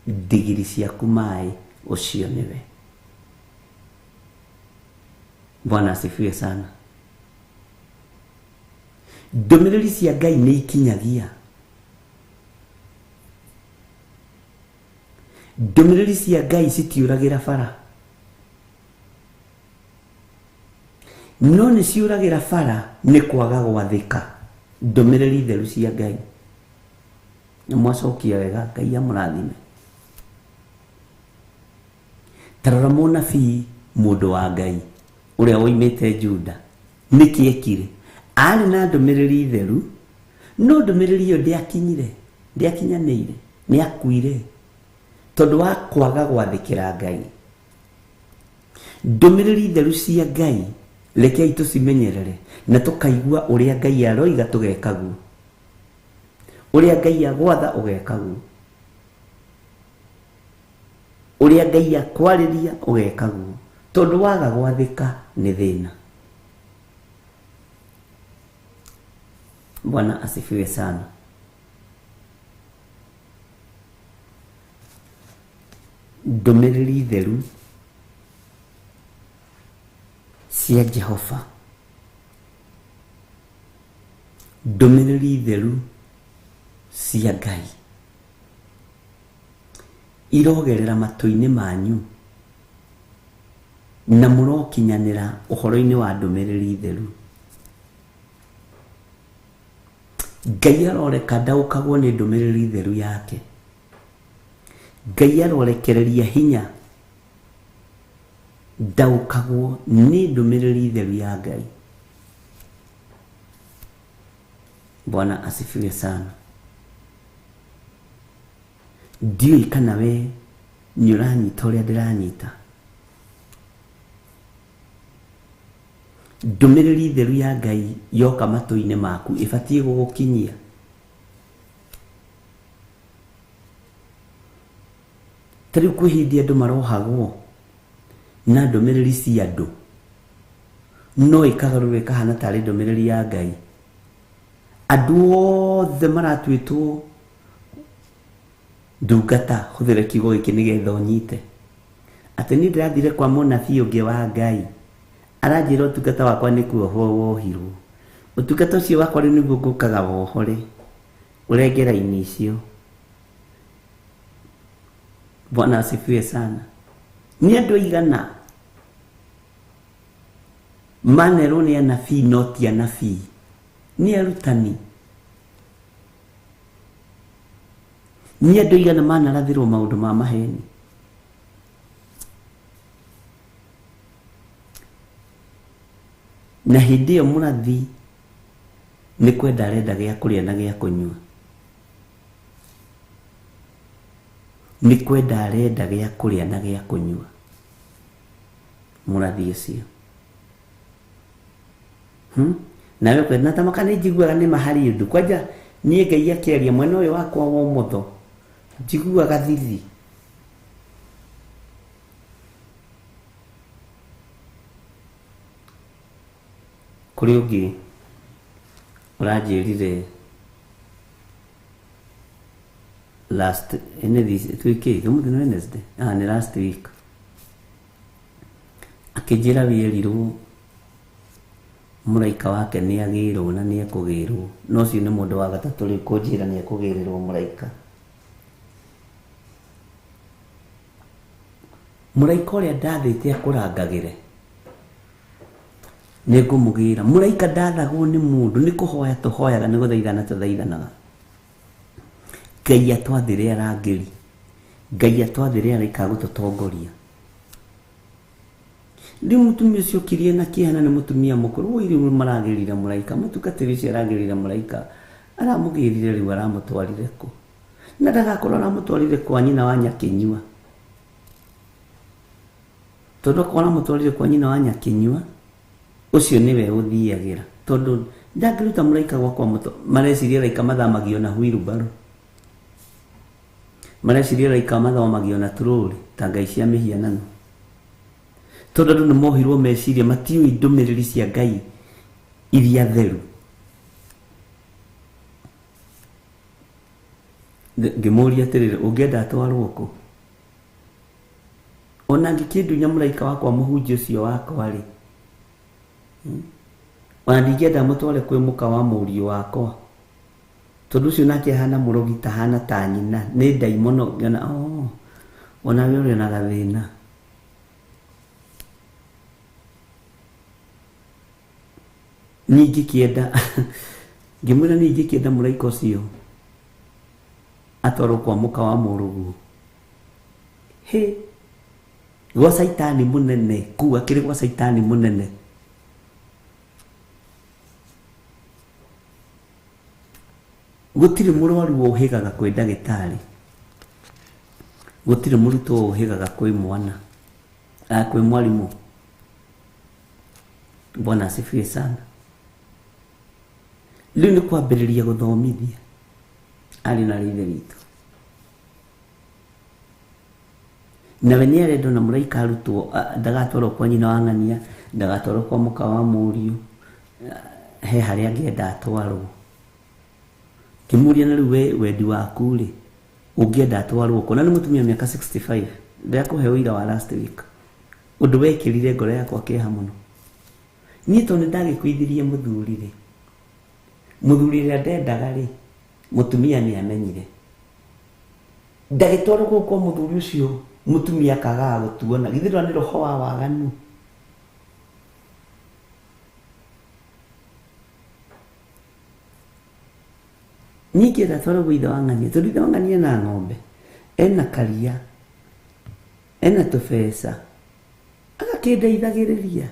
ndigiri ciaku maĩ ũcio nĩwe. Bwana asifiwe sana. Ndũmĩrĩri cia Ngai nĩ ikinyagia. Ndũmĩrĩri cia Ngai citiũragĩra bara, no nĩ ciũragĩra bara nĩ kwaga gwathĩka ndũmĩrĩri theru cia Ngai. Na mwacokia wega, Ngai amũrathime. Ta rora mũnabii mũndũ wa Ngai ũrĩa woimĩte Juda, nĩkĩ ekire? Arĩ na ndũmĩrĩri theru, no ndũmĩrĩri ĩyo ndĩakinyire, ndĩakinyanĩire, nĩ akuire tondũ wa kwaga gwathĩkĩra Ngai. Ndũmĩrĩri theru cia Ngai rekei tũcimenyerere na tũkaigua ũrĩa Ngai aroiga tũgeka guo, ũrĩa Ngai agwatha ũgeka guo, ũrĩa Ngai akwarĩria ũgeka guo, tondũ waga gwathĩka nĩ thĩna. Bwana asifiwe sana. Ndũmĩrĩri theru cia Jehova, ndũmĩrĩri theru cia Ngai. Irogerera matũ-inĩ manyu na mũrokinyanĩra ũhoro-inĩ wa ndũmĩrĩri theru. Ngai aroreka ndaũkagwo nĩ ndũmĩrĩri theru yake. Ngai arorekereria hinya ndaũkagwo nĩ ndũmĩrĩri theru ya Ngai. Bwana asifiwe sana. Ndiũĩ kana we nĩ ũranyita ũrĩa ndĩranyita. Ndũmĩrĩri theru ya Ngai yoka matũ-inĩ maku ĩbatiĩ gũgũkinyia. Ta rĩu kwĩ hĩndĩ andũ marohagwo na ndũmĩrĩri cia andũ, no ĩkagarũrwo ĩkahana tarĩ ndũmĩrĩri ya Ngai. Andũ othe maratuĩtwo ndungata, hũthĩra kiugo gĩkĩ nĩgetha ũnyite. Atĩ niĩ ndĩrathire kwa mũnabii ũngĩ wa Ngai, aranjĩra ũtungata wakwa nĩ kuohwo wohirwo. Ũtungata ũcio wakwa rĩu nĩguo ngũkaga wohore, ũrenge raini icio. Bwana asifiwe sana. Nĩ andũ aigana manerwo nĩ anabii no ti anabii, nĩ arutani. Nĩ andũ aigana manarathĩrwo maũndũ ma maheni. Na hĩndĩ ĩyo mũrathi nĩ kwenda arenda gĩa kũrĩa na gĩa kũnyua. Nĩ kwenda arenda gĩa kũrĩa na gĩa kũnyua mũrathi ũcio. Nawe kwenda na tamaka nĩ njiguaga nĩ mahari ũndũ. Kwanja niĩ Ngai akĩaria mwena ũyũ wakwa wa ũmotho njiguaga thithi. Kũrĩ ũngĩ ũranjĩrire last any this week, ũmũthĩ nĩ Wednesday, nĩ last week, akĩnjĩra wĩerirwo mũraika wake nĩ agĩrwo na nĩ ekũgĩrwo. No ũcio nĩ mũndũ wa gatatũ rĩu kũnjĩra nĩ ekũgĩrĩrwo mũraika. Mũraika ũrĩa ndathĩte akũrangagĩre nĩ ngũmũgĩra. Mũraika ndathagwo nĩ mũndũ, nĩ kũhoya tũhoyaga, nĩ gũthaithana tũthaithanaga. Ngai atwathĩre arangĩri, Ngai atwathĩre araika a gũtũtongoria. Rĩu mũtumia ũcio okirie na kĩeha na nĩ mũtumia mũkũrũ, oi rĩu maragĩrire mũraika, mũtungatĩri ũcio aragĩrire mũraika, aramũgĩrire rĩu aramũtwarire kũ? Na ndagakorwo aramũtwarire kwa nyina wa Nyakĩnyua. Tondũ akorwo aramũtwarire kwa nyina wa Nyakĩnyua, ũcio nĩwe ũthiagĩra. Tondũ ndangĩruta mũraika gwakwa mũtũ, mareciria araika mathamagio na wheelbarrow. Mareciria araika mathamagio na turũrĩ ta ngai cia mĩhianano. Tondũ andũ nĩ mohirwo meciria, matiũĩ ndũmĩrĩri cia Ngai iria theru. Ngĩmũria atĩrĩrĩ, ũngĩenda atwarwo kũ? Ona angĩkĩndunya mũraika wakwa mũhunjia ũcio wakwa rĩ, ona ndingĩenda mũtware kwĩ mũka wa mũriũ wakwa, tondũ ũcio nake ahana mũrogi ta hana ta nyina, nĩ ndaimono. Ngĩona, oh, ona we ũrĩ na gathĩna. Niĩ ingĩkĩenda, ngĩmwĩra niĩ ingĩkĩenda mũraika ũcio atwarwo kwa mũka wa mũrũguo. Hĩ, gwa Caitani mũnene, kũu akĩrĩ gwa Caitani mũnene. Gũtirĩ mũrwaru ũhĩgaga kwĩ ndagĩtarĩ, gũtirĩ mũrutwo ũhĩgaga kwĩ mwana, kwĩ mwarimũ. Bwana asifiwe sana. Rĩu nĩ kwambĩrĩria gũthomithia arĩ na ithe witũ. Nawe nĩ arendwo na mũraika arutwo, ndagatwarwo kwa nyina wa ng'ania, ndagatwarwo kwa mũka wa mũriũ, he harĩa angĩenda atwarwo. Ngĩmũria na rĩu we wendi waku rĩ, ũngĩenda atwarwo kũ? Na nĩ mũtumia wa mĩaka 65, ndĩrakũhe ũira wa last week. Ũndũ wekĩrire ngoro yakwa kĩeha mũno. Niĩ tondũ nĩndagĩkuithirie mũthuri rĩ, mũthuri ũrĩa ndendaga rĩ, mũtumia nĩ amenyire. Ndagĩtwarwo kũu kwa mũthuri ũcio mũtumia akagaga gũtuona githĩ ndũra nĩ roho wa waganu. Ningĩ ndatwarwo gwĩ ithe wa ng'ania tondũ ithe wa ng'ania ena ng'ombe ena karia ena tũbeca agakĩndeithagĩrĩria.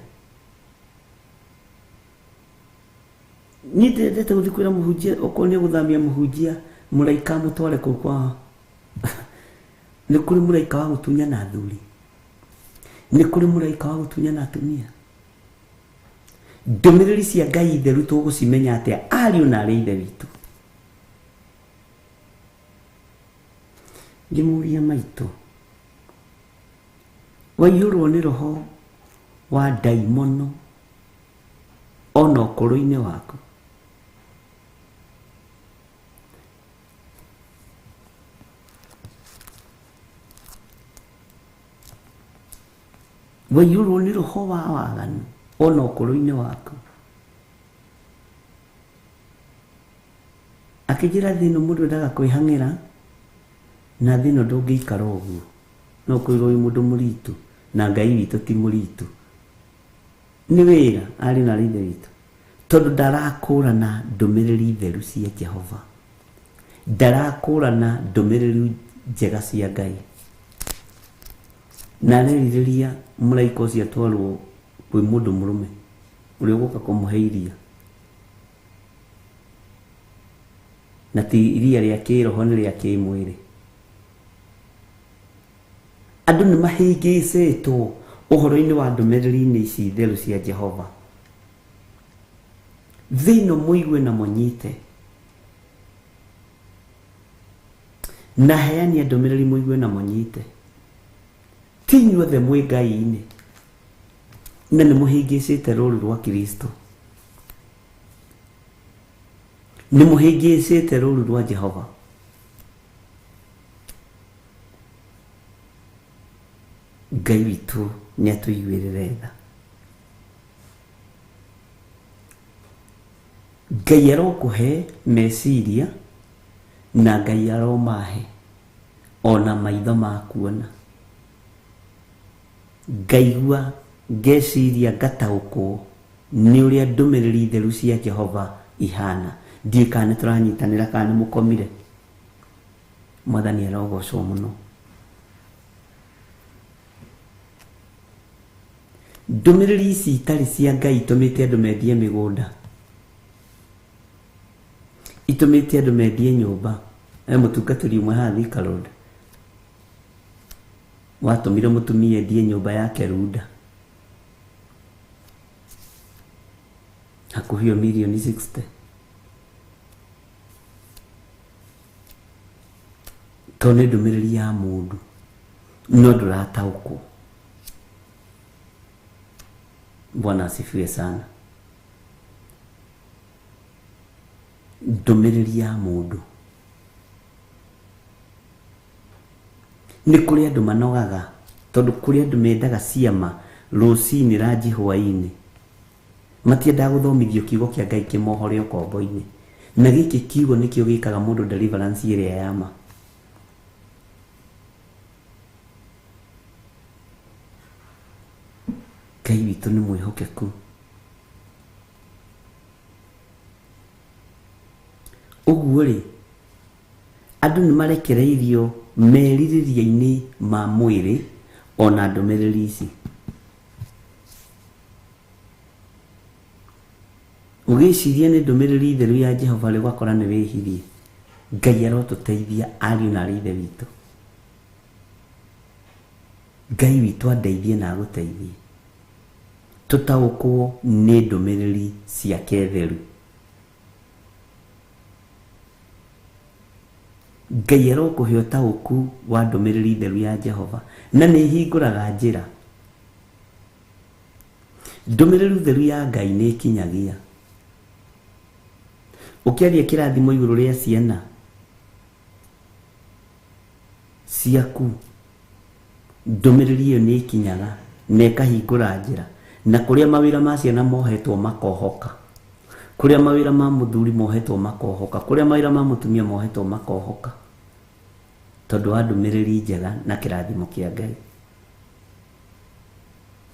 Niĩ ndendete gũthiĩ kwĩra mũhunjia okorwo nĩ ũgũthamia mũhunjia mũraika amũtware kũu kwa nĩ kũrĩ mũraika wa gũtunyana athuri, nĩ kũrĩ mũraika wa gũtunyana atumia. Ndũmĩrĩri cia Ngai theru tũgũcimenya atĩa ariũ na arĩ ithe witũ? Ngĩmũria maitũ, waiyũrwo nĩ roho wa ndaimono ona ũkũrũ-inĩ waku? Waiyũrwo nĩ roho wa waganu ona ũkũrũ-inĩ waku? Akĩnjĩra thĩ ĩno mũndũ endaga kwĩhang'ĩra na thĩ ĩno ndũngĩikara ũguo, no kwĩrwo wĩ mũndũ mũritũ na Ngai witũ ti mũritũ. Nĩ wĩra arĩ na ithe witũ tondũ ndarakũrana ndũmĩrĩri theru cia Jehova, ndarakũrana ndũmĩrĩri njega cia Ngai. Na arerirĩria mũraika ũcio atwarwo kwĩ mũndũ mũrũme ũrĩa ũgũka kũmũhe iria, na ti iria rĩa kĩroho nĩ rĩa kĩmwĩrĩ. Andũ nĩ mahĩngĩcĩtwo ũhoro-inĩ wa ndũmĩrĩri-inĩ ici theru cia Jehova. Thĩ ĩno mũigue na mũnyite, na heania ndũmĩrĩri mũigue na mũnyite. Ti inyuothe mwĩ Ngai-inĩ, na nĩ mũhĩngĩcĩte rũũru rwa Kristo, nĩ mũhĩngĩcĩte rũũru rwa Jehova. Ngai witũ nĩ atũiguĩrĩre tha. Ngai arokũhe meciria na Ngai aromahe ona maitho ma kuona. Ngaigua ngeciria ngataũkwo nĩ ũrĩa ndũmĩrĩri theru cia Jehova ihana. Ndiũĩ kana nĩ tũranyitanĩra kana nĩ mũkomire. Mwathani arogocwo mũno. Ndũmĩrĩri ici itarĩ cia Ngai itũmĩte andũ mendie mĩgũnda, itũmĩte andũ mendie nyũmba. He mũtungatĩri ũmwe haha Thika Road watũmire mũtumia endie nyũmba yake Runda hakuhĩ o mirioni 60 tondũ nĩ ndũmĩrĩri ya mũndũ no ndũrataũkwo. Bwana asifiwe sana. Ndũmĩrĩri ya mũndũ nĩ kũrĩ andũ manogaga tondũ kũrĩ andũ mendaga ciama rũcinĩ ranji hwaĩ-inĩ, matiendaga gũthomithio kiugo kĩa Ngai kĩmohore ũkombo-inĩ, na gĩkĩ kiugo nĩkĩo gĩkaga mũndũ deliverance ĩrĩa ya ma. Ngai witũ nĩ mwĩhokeku. Ũguo rĩ, andũ nĩ marekereirio merirĩria-inĩ ma mwĩrĩ ona ndũmĩrĩri ici. Ũgĩciria nĩ ndũmĩrĩri theru ya Jehova rĩ, ũgakora nĩ wĩhirie. Ngai arotũteithia ariũ na arĩ ithe witũ. Ngai witũ andeithie na agũteithie tũtaũkwo nĩ ndũmĩrĩri ciake theru. Ngai arokũhe ũtaũku wa ndũmĩrĩri theru ya Jehova na nĩ ĩhingũraga njĩra. Ndũmĩrĩri theru ya Ngai nĩ ĩkinyagia. Ũkĩaria kĩrathimo igũrũ rĩa ciana ciaku, ndũmĩrĩri ĩyo nĩ ĩkinyaga na ĩkahingũra njĩra, na kũrĩa mawĩra ma ciana mohetwo makohoka, kũrĩa mawĩra ma mũthuri mohetwo makohoka, kũrĩa mawĩra ma mũtumia mohetwo makohoka, Tondũ wa ndũmĩrĩri njega na kĩrathimo kĩa Ngai.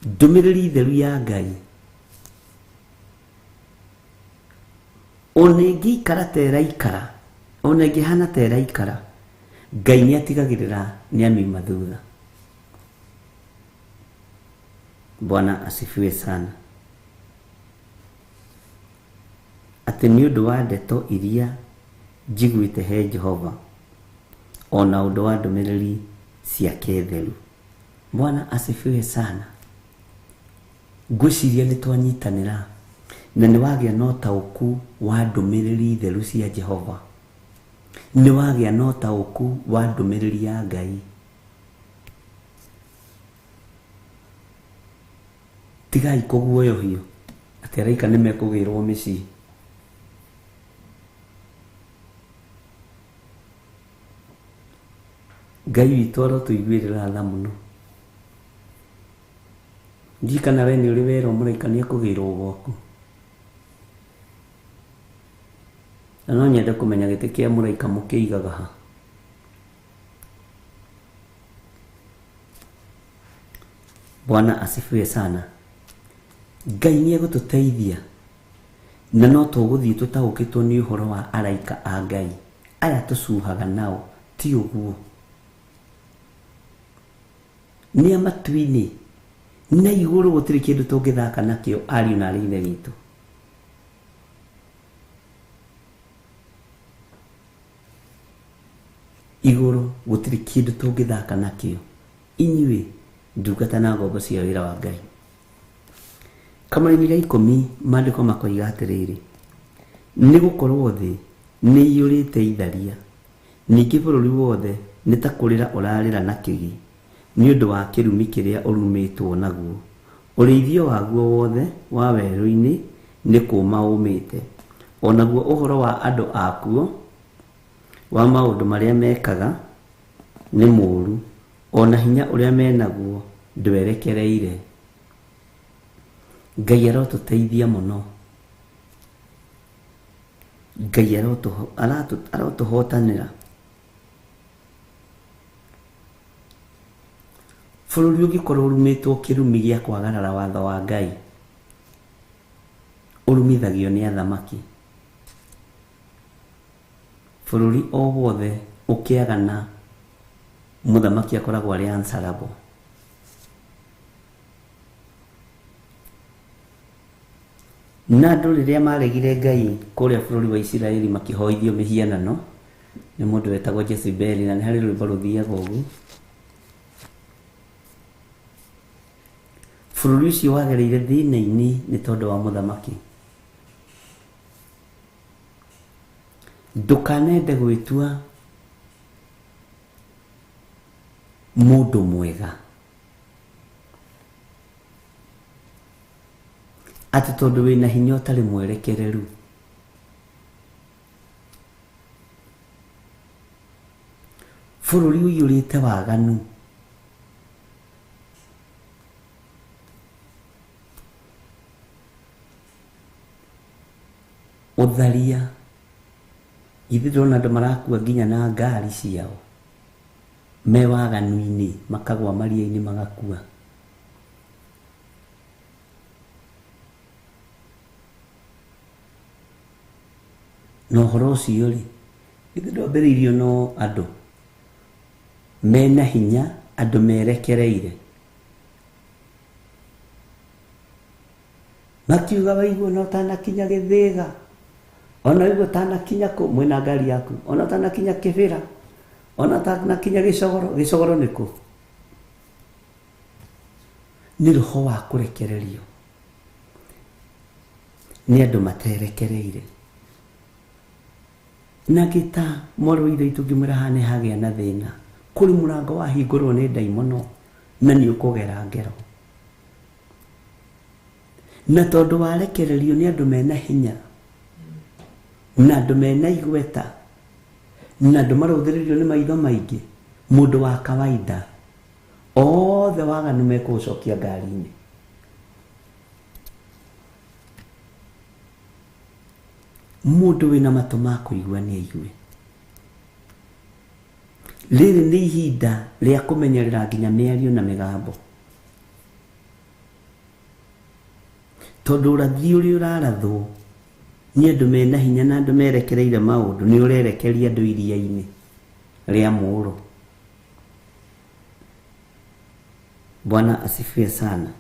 Ndũmĩrĩri theru ya Ngai. Ona ĩngĩikara ta ĩraikara, ona ĩngĩhana ta ĩraikara, Ngai nĩ atigagĩrĩra nĩ amiuma thutha. Bwana asifiwe sana. Atĩ nĩ ũndũ wa ndeto iria njiguĩte he Jehova, ona ũndũ wa ndũmĩrĩri ciake theru. Bwana asifiwe sana. Ngwĩciria nĩ twanyitanĩra na nĩ wagĩa na ũtaũku wa ndũmĩrĩri theru cia Jehova. Nĩ wagĩa na ũtaũku wa ndũmĩrĩri ya Ngai. Tigai kũguoyohio atĩ araika nĩ mekũgĩrwo mĩciĩ. Ngai witũ arotũiguĩrĩra tha mũno. Ndiũĩ kana we nĩ ũrĩ werwo mũraika nĩ ekũgĩrwo gwaku. Na no nyende kũmenya gĩtĩ kĩa mũraika mũkĩigaga ha. Bwana asifiwe sana. Ngai nĩ egũtũteithia na no tũgũthiĩ tũtaũkĩtwo nĩ ũhoro wa araika a Ngai aya tũcuhaga nao, ti ũguo. Nĩ a matu-inĩ na igũrũ gũtirĩ kĩndũ tũngĩthaka nakĩo ariũ na arĩ ithe witũ. Igũrũ gũtirĩ kĩndũ tũngĩthaka nakĩo inyuĩ ndungata na ngombo cia wĩra wa Ngai. Kamũraini ga 10 maandĩko makoiga atĩrĩrĩ, nĩ gũkorwo thĩ nĩ iyũrĩte itharia, ningĩ bũrũri wothe nĩ ta kũrĩra ũrarĩra na kĩgi nĩ ũndũ wa kĩrumi kĩrĩa ũrumĩtwo naguo. Ũrĩithio waguo wothe wa werũ-inĩ nĩ kũũma ũmĩte, onaguo ũhoro wa andũ akuo wa maũndũ marĩa mekaga nĩ mũũru, ona hinya ũrĩa menaguo ndwerekereire. Ngai arotũteithia mũno. Ngai arotũhotanĩra. Bũrũri ũngĩkorwo ũrumĩtwo kĩrumi gĩa kwagarara watho wa Ngai, ũrumithagio nĩ athamaki. Bũrũri o wothe ũkĩagana mũthamaki akoragwo arĩ answerable. Na andũ rĩrĩa maregire Ngai kũrĩa bũrũri wa Isiraeli makĩhoithio mĩhianano nĩ mũndũ wetagwo Jezebeli, na nĩ harĩ rwĩmbo rũthiaga ũguo. Bũrũri ũcio wagereire thĩna-inĩ nĩ tondũ wa mũthamaki. Ndũkanende gwĩtua mũndũ mwega atĩ tondũ wĩna hinya ũtarĩ mwerekereru. Bũrũri ũiyũrĩte waganu. Ũtharia. Ithuĩ ndĩrona andũ marakua nginya na ngari ciao me waganu-inĩ, makagwa maria-inĩ magakua. Na ũhoro ũcio rĩ, ithuĩ ndwambĩrĩirio no andũ mena hinya, andũ merekereire, makiuga waigua no ũtanakinya Gĩthĩga, ona waigua ũtanakinya kũ, mwĩna ngari yaku, ona ũtanakinya Kĩbĩra, ona ũtanakinya Gĩcogoro. Gĩcogoro nĩ kũ? Nĩ roho wa kũrekererio nĩ andũ materekereire. Na ngĩta mwarĩ wa ithe witũ ngĩmwĩra haha nĩ hagĩa na thĩna, kũrĩ mũrango wahingũrwo nĩ ndaimono na nĩ ũkũgera ngero. Na tondũ warekererio nĩ andũ mena hinya na andũ mena igweta na andũ marũthĩrĩrio nĩ maitho maingĩ, mũndũ wa kawaida othe waganu mekũgũcokia ngari-inĩ. Mũndũ wĩna matũ ma kũigua nĩ aigue. Rĩrĩ nĩ ihinda rĩa kũmenyerera nginya mĩario na mĩgambo, tondũ ũrathi ũrĩa ũrarathwo nĩ andũ mena hinya na andũ merekereire maũndũ nĩ ũrerekeria andũ iria-inĩ rĩa mũũro. Bwana asifiwe sana.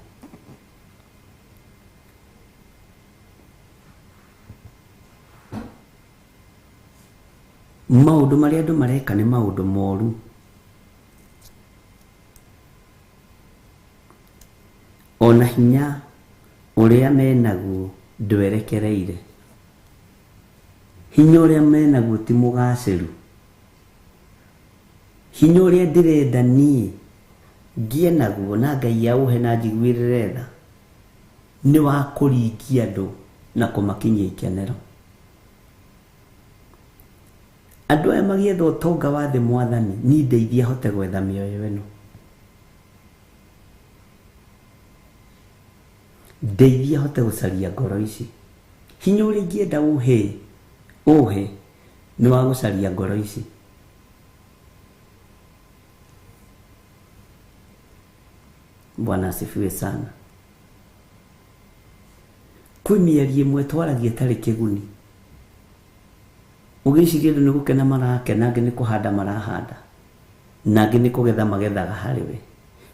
Maũndũ marĩa andũ mareka nĩ maũndũ moru. Ona hinya ũrĩa menaguo ndwerekereire. Hinya ũrĩa menaguo ti mũgacĩru. Hinya ũrĩa ndĩrenda niĩ ngĩe naguo na Ngai aũhe na njiguĩrĩre tha nĩ wa kũringia andũ na kũmakinyia ikenero. Andũ aya magĩetha ũtonga wa thĩ, Mwathani niĩ ndeithia hote gwetha mĩoyo ĩno, ndeithia hote gũcaria ngoro ici. Hinya ũrĩa ingĩenda ũhe ũhe nĩ wa gũcaria ngoro ici. Bwana asifiwe sana. Kwĩ mĩario ĩmwe twaragia ĩtarĩ kĩguni, ũgĩciria andũ nĩ gũkena marakena, angĩ nĩ kũhanda marahanda, na angĩ nĩ kũgetha magethaga harĩ we,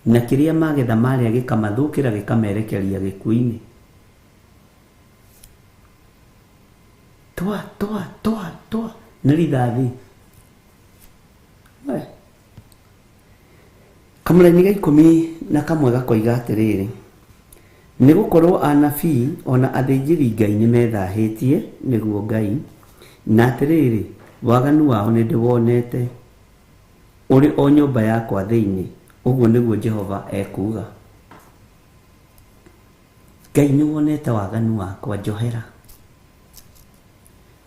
na kĩrĩa magetha marĩa gĩkamathũkĩra gĩkamerekeria gĩkuũ-inĩ. Twa twa twa twa nĩ rithathi. We. Kamũraini ga 11 gakoiga atĩrĩrĩ, nĩ gũkorwo anabii ona athĩnjĩri Ngai nĩ methahĩtie nĩguo Ngai, na atĩrĩrĩ, waganu wao nĩ ndĩwonete ũrĩ o nyũmba yakwa thĩinĩ, ũguo nĩguo Jehova ekuuga. Ngai nĩ wonete waganu wakwa, njohera.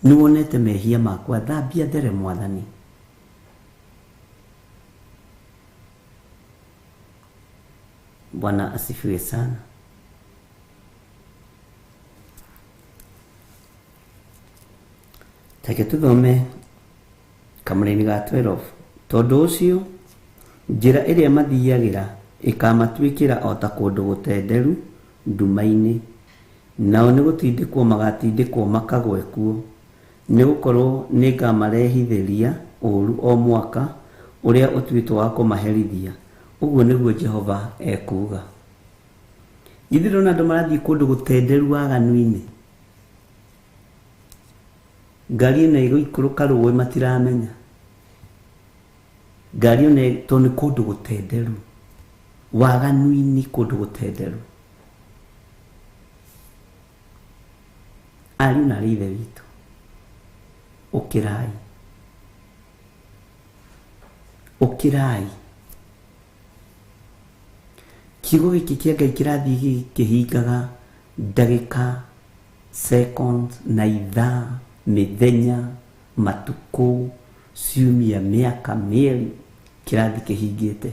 Nĩ wonete mehia makwa, thambia there Mwathani. Bwana asifiwe sana. Take tũthome kamũraini ga 12. Tondũ ũcio njĩra ĩrĩa mathiagĩra ĩkamatuĩkĩra o ta kũndũ gũtenderu nduma-inĩ, nao nĩ gũtindĩkwo magatindĩkwo makagwe kuo, nĩ gũkorwo nĩngamarehithĩria ũũru o mwaka ũrĩa ũtuĩtwo wa kũmaherithia, ũguo nĩguo Jehova ekuuga. Githĩ ndũrona andũ marathiĩ kũndũ gũtenderu waganu-inĩ? Ngari ĩno ĩgũikũrũka rũĩ matiramenya. Ngari ĩno tondũ nĩ kũndũ gũtenderu waganu-inĩ, kũndũ gũtenderu. Ariũ na arĩ Ithe witũ, ũkĩrai, ũkĩrai. Kiugo gĩkĩ kĩa Ngai kĩrathiĩ gĩkĩhingaga ndagĩka, seconds na ithaa, mĩthenya, matukũ, ciumia, mĩaka, mĩeri, kĩrathiĩ kĩhingĩte.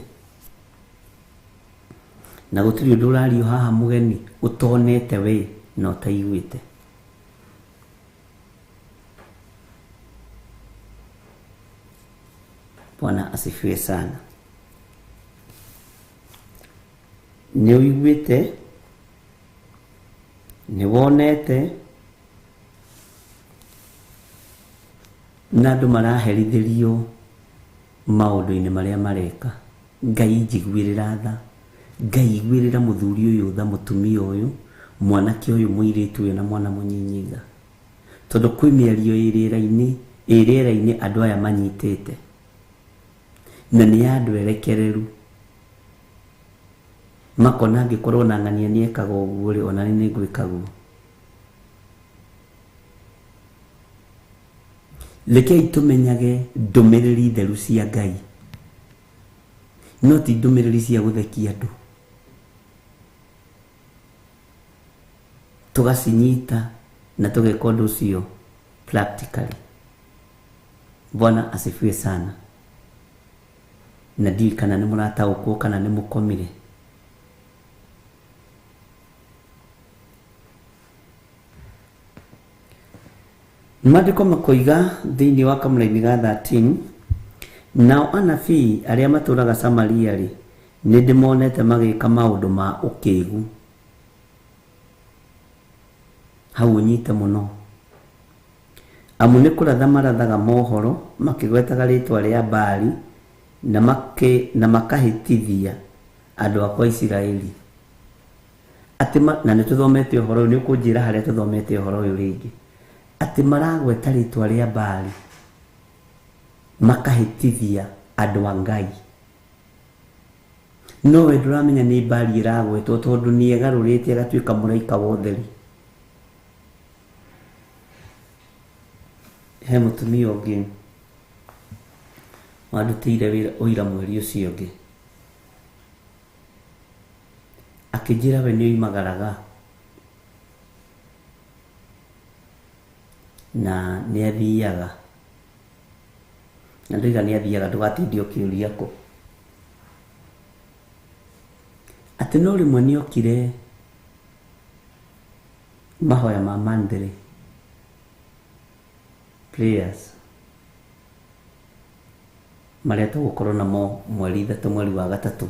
Na gũtirĩ ũndũ ũrario haha mũgeni ũtonete we na ũtaiguĩte. Bwana asifiwe sana. Nĩ ũiguĩte, nĩ wonete, na andũ maraherithĩrio maũndũ-inĩ marĩa mareka. Ngai njiguĩrĩra tha, Ngai iguĩrĩra mũthuri ũyũ tha, mũtumia ũyũ, mwanake ũyũ, mũirĩtu ũyũ na mwana mũnyinyi tha. Tondũ kwĩ mĩario ĩ rĩera-inĩ, ĩ rĩera-inĩ andũ aya manyitĩte, na nĩ ya andũ erekereru. Makona angĩkorwo na ng'ania nĩ ekaga ũguo rĩ, ona niĩ nĩngwĩka guo. Rekei tũmenyage ndũmĩrĩri theru cia Ngai, no ti ndũmĩrĩri cia gũthekia andũ. Tũgacinyita na tũgeka ũndũ ũcio practically. Bwana asifiwe sana. Na ndiũĩ kana nĩ mũrataũkwo kana nĩ mũkomire. Maandĩko makoiga thĩinĩ wa kamũraini ga 13, Nao anabii arĩa matũũraga Samaria-rĩ, nĩndĩmonete magĩka maũndũ ma ũkĩĩgu. Hau ũnyite mũno. Amu nĩ kũratha marathaga mohoro makĩgwetaga rĩĩtwa rĩa Baali na makahĩtithia andũ akwa Isiraeli. Atĩ na nĩ tũthomete ũhoro ũyũ, nĩ ũkũnjĩra harĩa tũthomete ũhoro ũyũ rĩngĩ. Atĩ maragweta rĩĩtwa rĩa Baali makahĩtithia andũ a Ngai. No we ndũramenya nĩ Baali ĩragwetwo tondũ nĩ egarũrĩte agatuĩka mũraika wa ũtheri. He mũtumia ũngĩ wandutĩire wĩra ũira mweri ũcio ũngĩ, akĩnjĩra we nĩ oimagaraga na nĩ athiaga, na ndoiga nĩ athiaga ndũgatinde ũkĩũria kũ, atĩ no rĩmwe nĩ okire mahoya ma monthly prayers marĩa tũgũkorwo namo mweri 3 mweri wa 3.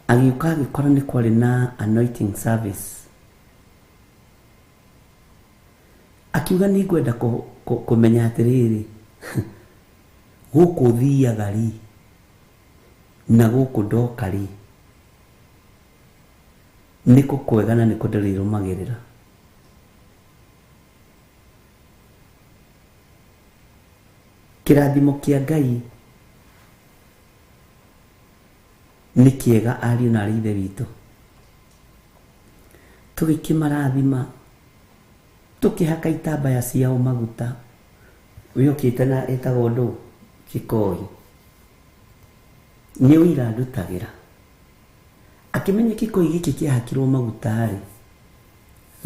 Agĩũka agĩkora nĩ kwarĩ na anointing service. Akiuga nĩ ngwenda kũmenya atĩrĩrĩ, gũkũ thiaga rĩ na gũkũ ndoka rĩ nĩkũ kwega na nĩkũ ndĩrĩrũmagĩrĩra. Kĩrathimo kĩa Ngai nĩ kĩega ariũ na arĩ ithe witũ. Tũgĩkĩmarathima, tũkĩhaka itambaya ciao maguta. Wĩokĩte na ĩtagwo ndũ Kĩkoi, nĩ ũira ndutagĩra. Akĩmenya kĩkoi gĩkĩ kĩahakirwo maguta rĩ,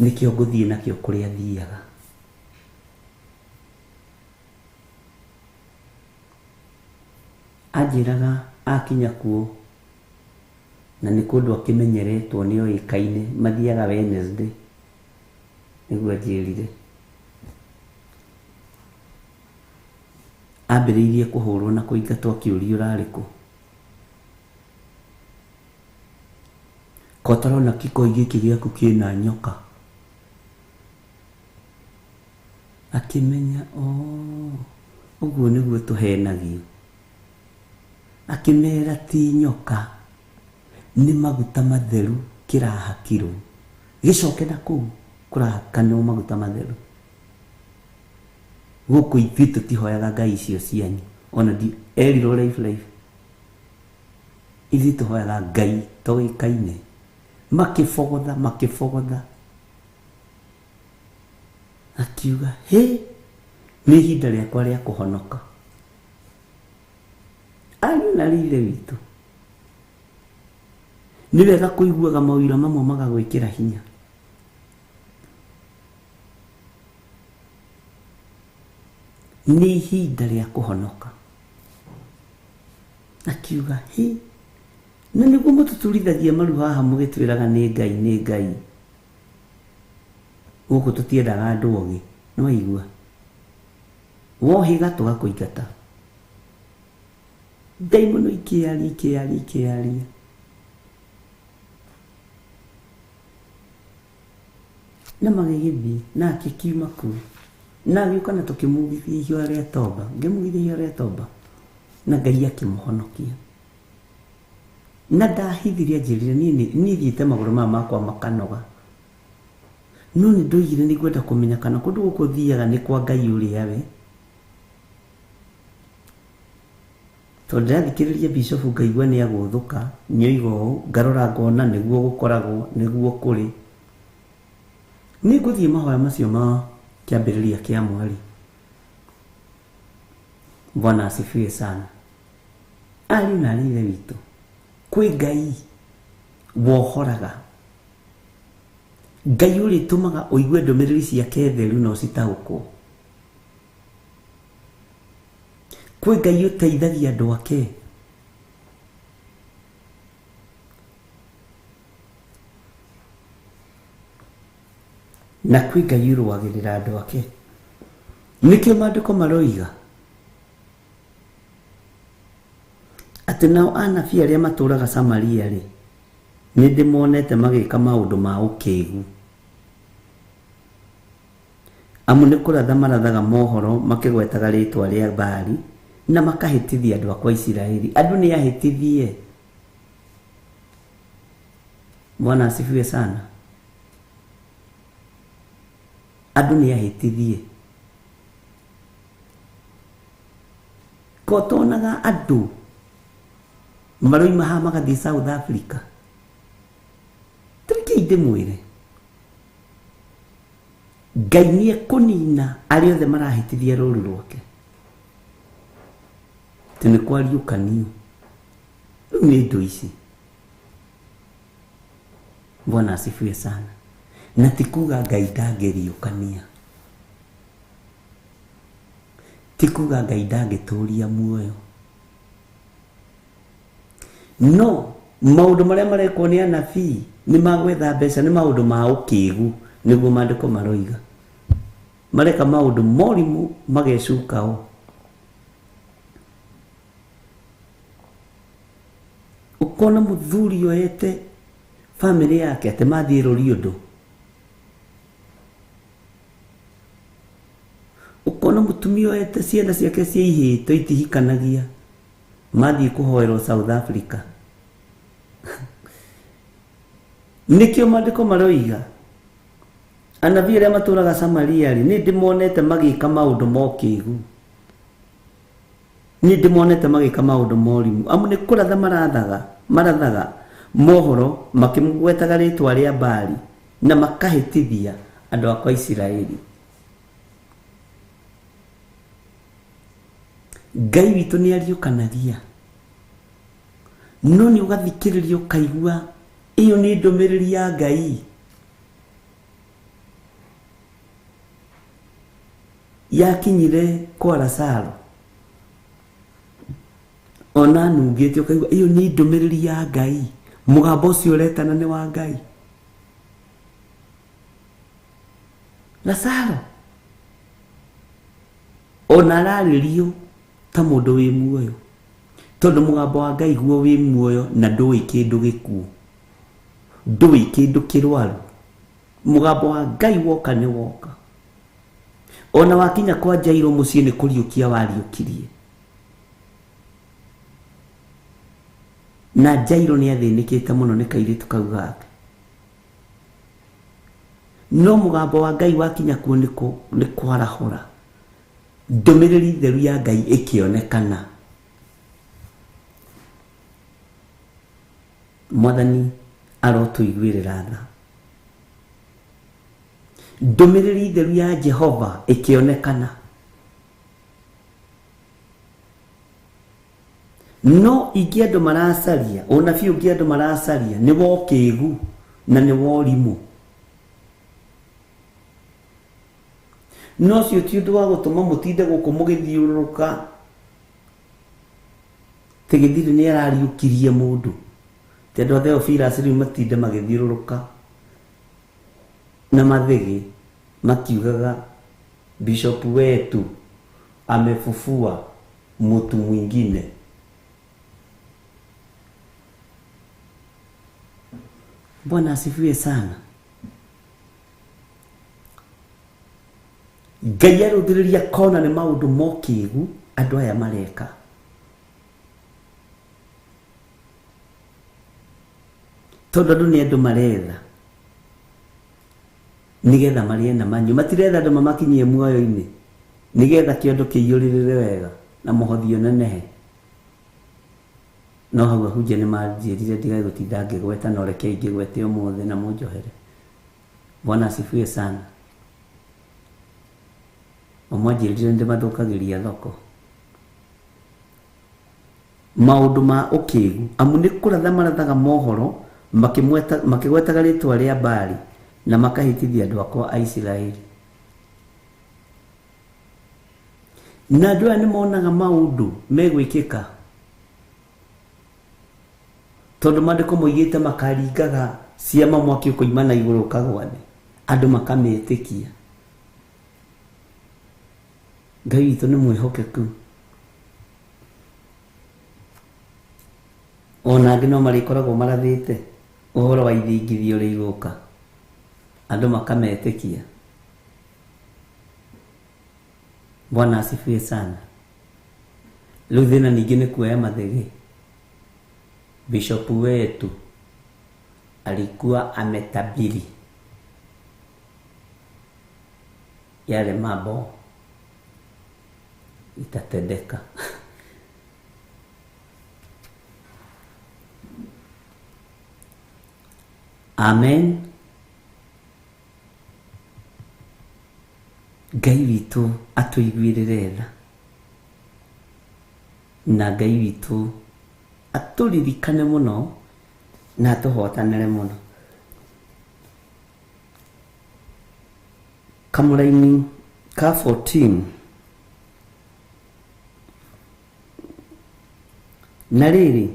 nĩkĩo ngũthiĩ nakĩo kũrĩa thiaga. Anjĩraga akinya kuo na nĩ kũndũ akĩmenyeretwo nĩ oĩkaine, mathiaga Wednesday, nĩguo anjĩrire. Ambĩrĩirie kũhũrwo na kũingatwo akĩũrio ũrarĩ kũ. Kotarona kĩkoi gĩkĩ gĩaku kĩna nyoka. Akĩmenya ũguo nĩguo tũhenagio. Akĩmera ti nyoka, nĩ maguta matheru kĩrahakirwo. Gĩcoke na kũu kũrahakanwo maguta matheru. Gũkũ ithuĩ tũtihoyaga ngai icio cianyu, ona erirwo life life. Ithuĩ tũhoyaga ngai toĩkaine. Makĩbogotha makĩbogotha, akiuga hĩ, nĩ ihinda rĩakwa rĩa kũhonoka. Ariũ na arĩ ithe witũ, nĩ wega kũiguaga mawĩra mamwe magagwĩkĩra hinya. Nĩ ihinda rĩa kũhonoka. Akiuga hĩ, na nĩguo mũtũturithagia maru haha mũgĩtwĩraga nĩ Ngai nĩ Ngai. Gũkũ tũtiendaga andũ ogĩ, nĩ waigua? Wohĩga tũgakũingata. Ngai mũno ikĩaria ikĩaria ikĩaria. Na magĩgĩthiĩ na akĩkiuma kũu na agĩũka na tũkĩmugithia ihũa rĩa tomba, ngĩmugithia ihũa rĩa tomba na Ngai akĩmũhonokia. Na ndahithire anjĩrire niĩ thiĩte magũrũ maya makwa makanoga, no nĩ ndoigire nĩ ngwenda kũmenya kana kũndũ gũkũ thiaga nĩ kwa Ngai ũrĩa we. Tondũ ndĩrathikĩrĩria bishofu ngaigua nĩ agũthũka, nĩ oiga ũũ, ngarora ngona nĩguo gũkoragwo, nĩguo kũrĩ. Nĩ ngũthiĩ mahoya macio ma kĩambĩrĩria kĩa mweri. Bwana asifiwe sana. Ariũ na arĩ ithe witũ, kwĩ Ngai wohoraga, Ngai ũrĩtũmaga ũigue ndũmĩrĩri ciake theru na ũcitaũkwo. Kwĩ Ngai ũteithagia andũ ake. Na kwĩ Ngai ũrũagĩrĩra andũ ake. Nĩkĩo maandĩko maroiga Atĩ nao anabii arĩa matũũraga Samaria rĩ, nĩ ndĩmonete magĩka maũndũ ma ũkĩgu. Amu nĩ kũratha marathaga mohoro makĩgwetaga rĩtwa rĩa Baali na makahĩtithia andũ akwa Isiraeli. Andũ nĩ ahĩtithie. Bwana asifiwe sana. Andũ nĩ ahĩtithie. Kotonaga andũ maroima haha magathiĩ South Africa. Tũrĩkei ndĩmwĩre. Ngai nĩ ekũnina arĩa othe marahĩtithia rũru rwake. Atĩ nĩ kwariũkanio. Rĩu nĩ indo ici. Bwana asifiwe sana. Na ti kuga Ngai ndangĩriũkania. Ti kuga Ngai ndangĩtũria muoyo. No maũndũ marĩa marekwo nĩ anabii nĩ magwetha mbeca, nĩ maũndũ ma ũkĩgu, nĩguo maandĩko maroiga. Mareka maũndũ morimũ magecukao. Ũkona mũthuri oete famĩlĩ yake atĩ mathiĩ rũriũndũ. Ũkona mũtumia oete ciana ciake cia ihĩto itihikanagia mathiĩ kũhoerwo South Africa. Nĩkĩo maandĩko maroiga anabii arĩa matũũraga Samaria rĩ, nĩ ndĩmonete magĩka maũndũ ma ũkĩgu. Nĩ ndĩmonete magĩka maũndũ morimũ. Amu nĩ kũratha marathaga mohoro makĩmũgwetaga rĩtwa rĩa Baali na makahĩtithia andũ akwa Isiraeli. Ngai witũ nĩ ariũkanagia. No nĩ ũgathikĩrĩria ũkaigua ĩyo nĩ ndũmĩrĩri ya Ngai. Yakinyire kwa Lazaro. Ona nungĩte ũkaigua ĩyo nĩ ndũmĩrĩri ya Ngai. Mũgambo ũcio ũretana nĩ wa Ngai. Lazaro ona ararĩrio ta mũndũ wĩ muoyo, tondũ mũgambo wa Ngai guo wĩ muoyo na ndũĩ kĩndũ gĩkuũ, ndũĩ kĩndũ kĩrwaru. Mũgambo wa Ngai woka nĩ woka. Ona wakinya kwa Jairo mũciĩ nĩ kũriũkia wariũkirie. Na Jairo nĩ athĩnĩkĩte mũno nĩ kairĩtu kau gake. No mũgambo wa Ngai wakinya kuo nĩ kwarahũra. Ndũmĩrĩri theru ya Ngai ĩkĩonekana. Mwathani arotũiguĩrĩra tha. Ndũmĩrĩri theru ya Jehova ĩkĩonekana. No ingĩ andũ maracaria, ũnabii ũngĩ andũ maracaria nĩ wa ũkĩgu na nĩ wa ũrimũ. No ũcio ti ũndũ wa gũtũma mũtinde gũkũ mũgĩthiũrũrũka. Tĩ gĩthiri nĩ arariũkirie mũndũ. Ti andũ a Theophilus rĩu matinde magĩthiũrũrũka na mathĩgĩ makiugaga bishop wetu amefufua mtu mwingine. Bwana asifiwe sana. Ngai arũthĩrĩria kona nĩ maũndũ mokĩgu andũ aya mareka. Tondũ andũ nĩ andũ maretha nĩgetha marĩe na manyue, matiretha andũ mamakinyie muoyo-inĩ nĩgetha kĩondo kĩiyũrĩrĩre wega na mũhothi ũnenehe. No hau ahunjia nĩ manjĩrire ndigage gũtinda ngĩgweta, no reke ingĩgwete ũmũthĩ na mũnjohere. Bwana asifiwe sana. Ũmwanjĩrire ndĩmathũkagĩria thoko. Maũndũ ma ũkĩgu, amu nĩ kũratha marathaga mohoro makĩgwetaga rĩtwa rĩa Baali na makahĩtithia andũ akwa a Isiraeli. Na andũ aya nĩ monaga maũndũ megwĩkĩka, tondũ maandĩko moigĩte makaringaga ciama mwaki ũkoima na igũrũ ũkagwa thĩ, andũ makametĩkia. Ngai witũ nĩ mwĩhokeku. Ona angĩ no marĩkoragwo marathĩte ũhoro wa ithingithia ũrĩa igũka, andũ makametĩkia. Bwana asifiwe sana. Rĩu thĩna ningĩ nĩ kuoya mathege. Bishop wetu alikuwa ametabiri yale mambo itatendeka. Amen. Ngai witũ atũiguĩrĩre tha, na Ngai witũ atũririkane mũno na atũhotanĩre mũno. Kamũraini ka 14. Na rĩrĩ,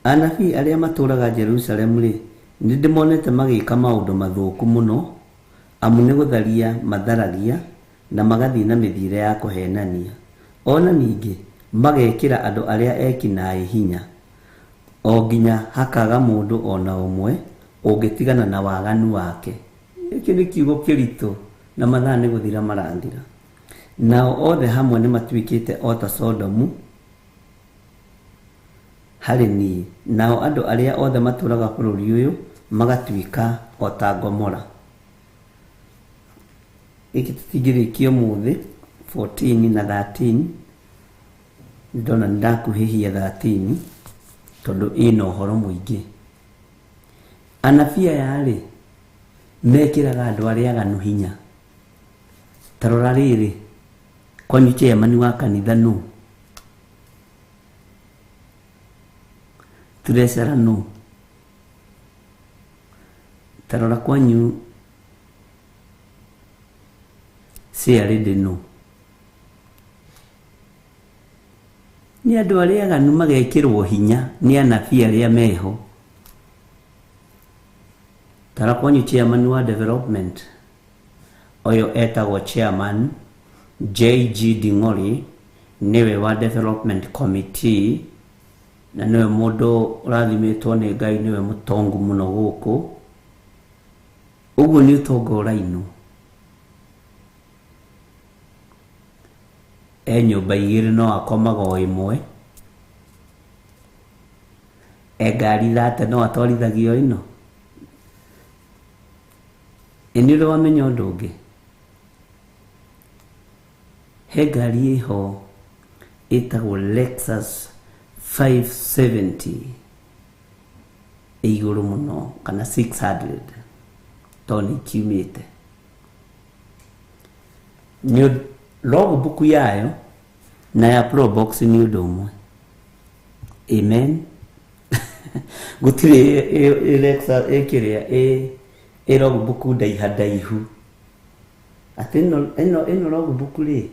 anabii arĩa matũũraga Jerusalemu rĩ, nĩndĩmonete magĩka maũndũ mathũku mũno, amu nĩ gũtharia matharagia na magathiĩ na mĩthiĩre ya kũhenania. Ona ningĩ magekĩra andũ arĩa eki naĩ hinya, o nginya hakaga mũndũ ona ũmwe ũngĩtigana na waganu wake. Gĩkĩ nĩ kiugo kĩritũ na mathaa nĩ gũthira marathira. Nao othe hamwe nĩ matuĩkĩte o ta Sodomu harĩ niĩ, nao andũ arĩa othe matũũraga bũrũri ũyũ magatuĩka o ta Gomora. Gĩkĩ tũtingĩrĩkia ũmũthĩ, 14 na 13. Ndona nĩndakuhĩhia 13 tondũ ĩna ũhoro mũingĩ. Anabii aya rĩ, mekĩraga andũ arĩa aganu hinya. Ta rora rĩrĩ, kwanyu chairman wa kanitha nũ? Treasurer nũ? Ta rora kwanyu chairlady nũ? Nĩ andũ arĩa aganu magekĩrwo hinya nĩ anabii arĩa meho. Ta rora kwanyu chairman wa development, ũyũ etagwo chairman JG Ding'ori, nĩwe wa development committee, na nĩwe mũndũ ũrathimĩtwo nĩ Ngai, nĩwe mũtongu mũno gũkũ. Ũguo nĩ ũtonga ũrainwo. E nyũmba igĩrĩ no akomaga o ĩmwe, e ngari 30 no atwarithagia o ĩno. Ĩ nĩ ũrĩ wamenya ũndũ ũngĩ? He ngari ĩho ĩtagwo Lexus 570 ĩ igũrũ mũno, kana 600 tondũ nĩ ikiumĩte. Nĩ logbook yayo na ya Probox nĩ ũndũ ũmwe. Amen. Gũtirĩ Lexus ĩkĩrĩa ĩ logbook ndaiha ndaihu. Atĩ ĩno logbook rĩ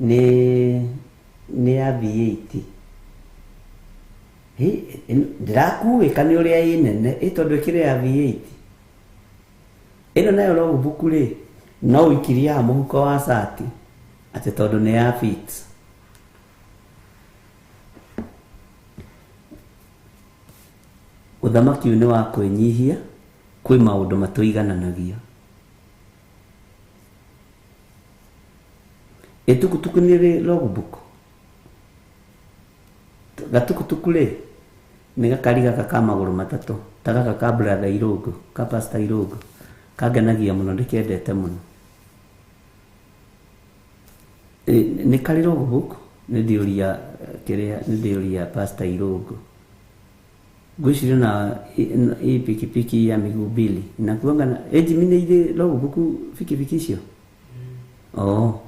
nĩ ya V8. Ndĩrakuĩka nĩ ũrĩa ĩ nene, ĩ tondũ ĩkĩrĩ ya V8. Ĩno nayo logbook rĩ no ũikirie haha mũhuko wa cati atĩ tondũ nĩ ya Fit. Ũthamaki ũyũ nĩ wa kwĩnyihia, kwĩ maũndũ matũigananagia. Ĩtukutuku nĩ rĩ logbook? Gatukutuku rĩ nĩ gakari gaka ka magũrũ matatũ, ta gaka ka brother Irũngũ, ka pastor Irũngũ, kangenagia mũno, ndĩkendete mũno. Nĩ karĩ logbook? Nĩ ndĩũria kĩrĩa, nĩ ndĩũria pastor Irũngũ. Ngwĩciria na hii pikipiki ya miguu mbili inakuanga na Jimmy, nĩ irĩ logbook pikipiki icio? Oh.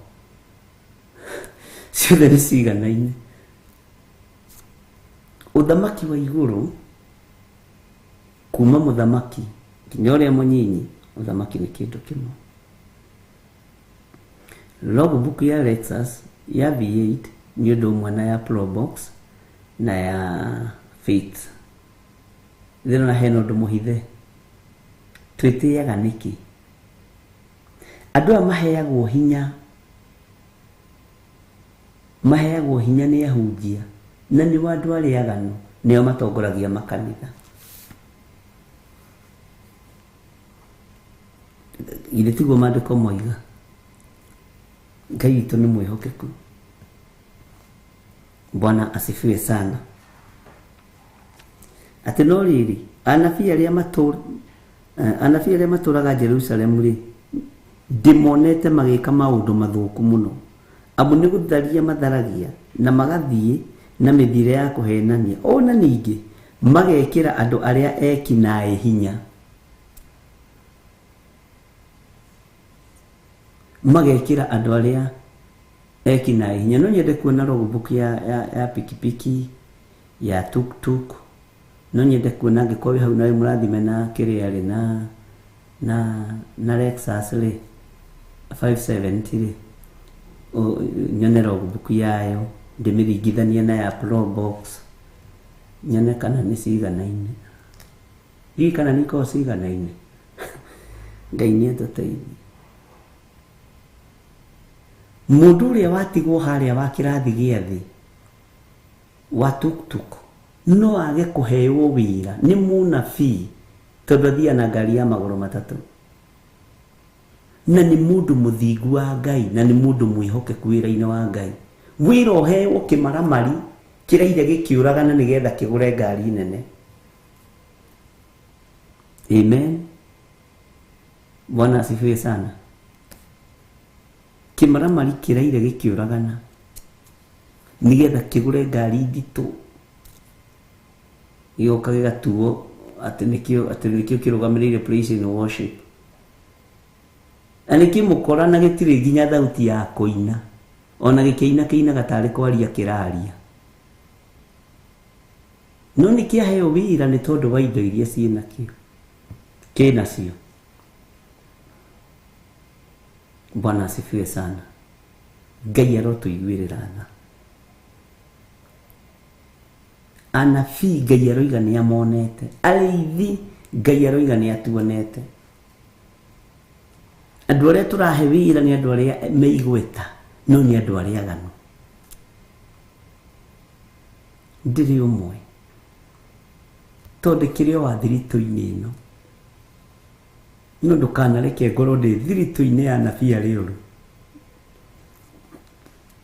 Ciothe nĩ ciganaine. Ũthamaki wa igũrũ kuma mũthamaki nginya ũrĩa mũnyinyi, ũthamaki nĩ kĩndũ kĩmwe. Logbook ya Lexus ya V8 nĩ ũndũ ũmwe na ya Probox na ya Fit. Ndĩrona hena ũndũ mũhithe. Twĩtĩaga nĩkĩ? Andũ aya maheagwo hinya, maheagwo hinya nĩ ahunjia na nĩ andũ arĩa aganu. Nĩo matongoragia makanitha. Githĩ tiguo maandĩko moiga? Ngai witũ nĩ mwĩhokeku. Bwana asifiwe sana. Atĩ no rĩrĩ, anabii arĩa matũ anabii arĩa matũraga Jerusalemu rĩ, ndĩmonete magĩka maũndũ mathũku mũno, amu nĩ gũtharia matharagia na magathiĩ na mĩthiĩre ya kũhenania, ona ningĩ magekĩra andũ arĩa eki naĩ hinya, magekĩra andũ arĩa eki naĩ hinya. No nyende kuona logbook ya pikipiki, ya tuktuk. No nyende kuona angĩkorwo wĩ hau na wĩ mũrathime na kĩrĩa rĩ, na Lexus rĩ, 570 rĩ, nyone logbook yayo, ndĩmĩringithanie na ya Probox, nyone kana nĩ ciganaine. Ndiũĩ kana nĩ ikoragwo ciganaine. Ngai nĩ atũteithie. Mũndũ ũrĩa watigwo harĩa wa kĩrathi gĩa thĩ wa tuktuk no age kũheo wĩra nĩ mũnabii tondũ athiaga na ngari ya magũrũ matatũ, na nĩ mũndũ mũthingu wa Ngai, na nĩ mũndũ mwĩhokeku wĩra-inĩ wa Ngai. Wĩra ũheo kĩmaramari kĩraire gĩkĩũragana nĩgetha kĩgũre ngari nene. Amen. Bwana asifiwe sana. Kĩmaramari kĩraire gĩkĩũragana nĩgetha kĩgũre ngari nditũ, gĩgoka gĩgatuo atĩ nĩkĩo kĩrũgamĩrĩire praise and worship, na nĩkĩmũkora na gĩtirĩ nginya thauti ya kũina, ona gĩkĩina kĩinaga tarĩ kwaria kĩraria, no nĩkĩaheo wĩra nĩ tondũ wa indo iria ciĩnakĩo kĩnacio. Bwana asifiwe sana. Ngai arotũiguĩrĩra tha. Anabii Ngai aroiga nĩ amonete, arĩithi Ngai aroiga nĩ atuonete. Andũ arĩa tũrahe wĩra nĩ andũ arĩa me igweta, no nĩ andũ arĩa aganu. Ndĩrĩ ũmwe tondũ kĩrĩ o wa thiritũ-inĩ ĩno, no ndũkanareke ngorwo ndĩ thiritũ-inĩ ya anabii arĩa oru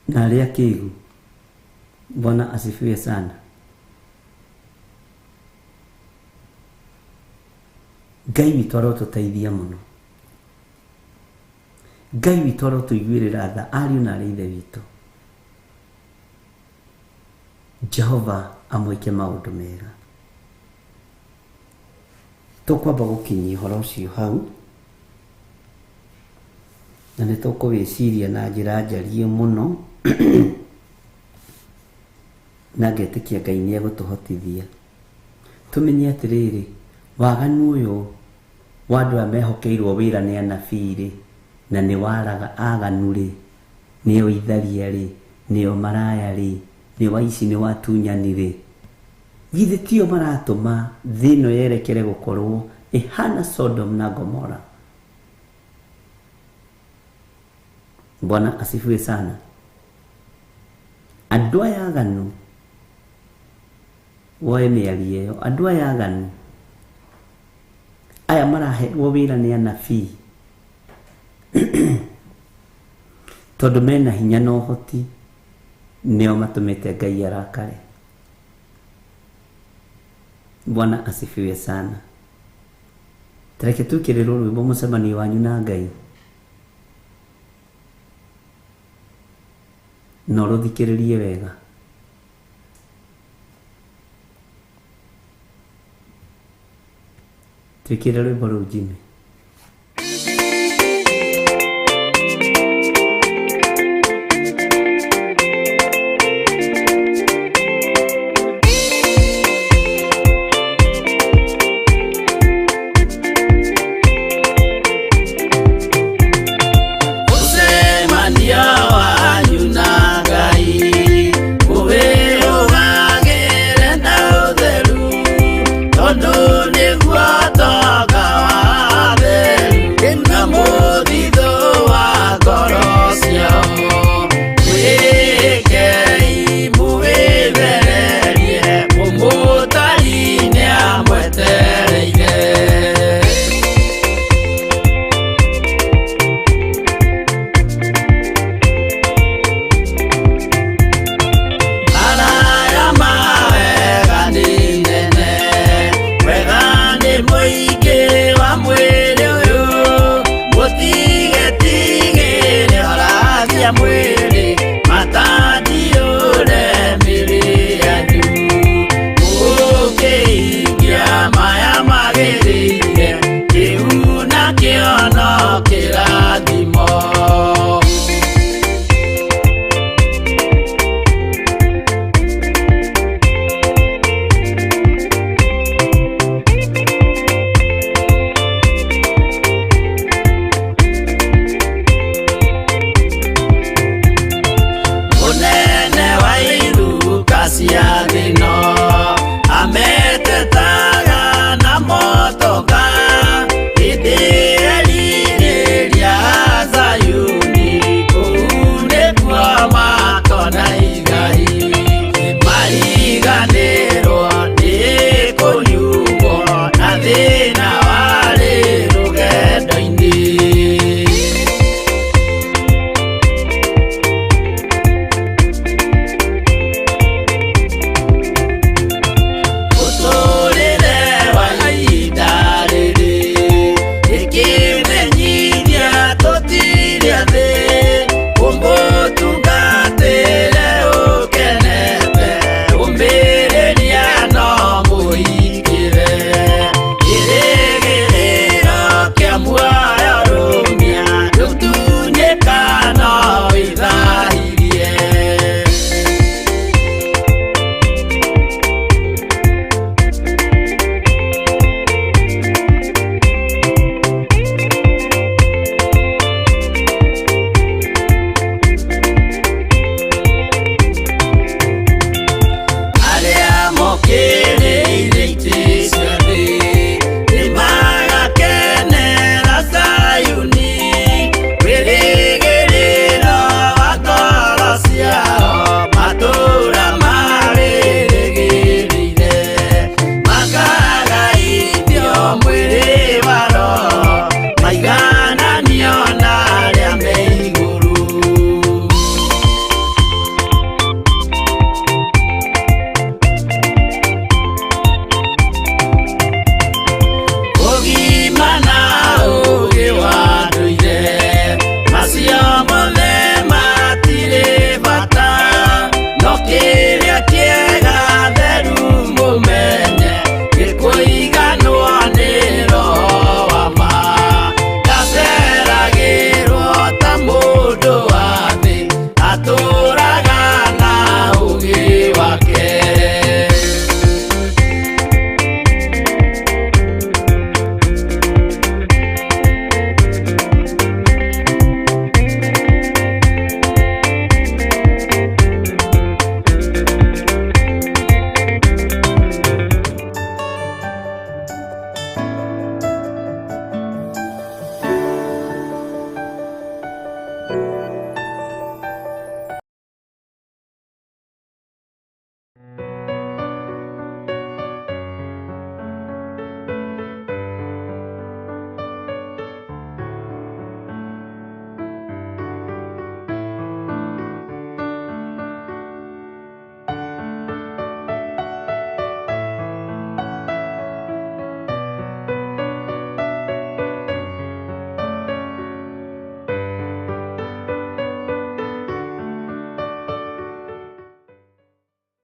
na arĩa akĩgu. Bwana asifiwe sana. Ngai witũ arotũteithia mũno. Ngai witũ arotũiguĩrĩra tha, ariũ na arĩ ithe witũ. Jehova amwĩke maũndũ mega. Tũkwamba gũkinyia ũhoro ũcio hau, na nĩ tũkũwĩciria na njĩra njariĩ mũno, na ngetĩkia Ngai nĩ egũtũhotithia tũmenye atĩrĩrĩ, waganu ũyũ wa andũ aya mehokeirwo wĩra nĩ anabii rĩ, na nĩ waraga aganu rĩ, nĩo itharia rĩ, nĩo maraya rĩ, nĩ waici, nĩ watunyani rĩ, githĩ tio maratũma thĩ ĩno yerekere gũkorwo ĩhana Sodom na Gomora? Bwana asifiwe sana. Andũ aya aganu, woe mĩario ĩyo, andũ aya aganu aya maraheirwo wĩra nĩ anabii tondũ mena hinya na ũhoti, nĩo matũmĩte Ngai arakare. Bwana asifiwe sana. Tareke twĩkĩrĩrwo rwĩmbo mũcemanio wanyu na Ngai, na ũrũthikĩrĩrie wega. Twĩkĩre rwĩmbo rũu, Jimmy. Mũcemanio wanyu na Ngai ũwĩrũgagĩre na ũtheru, tondũ nĩguo.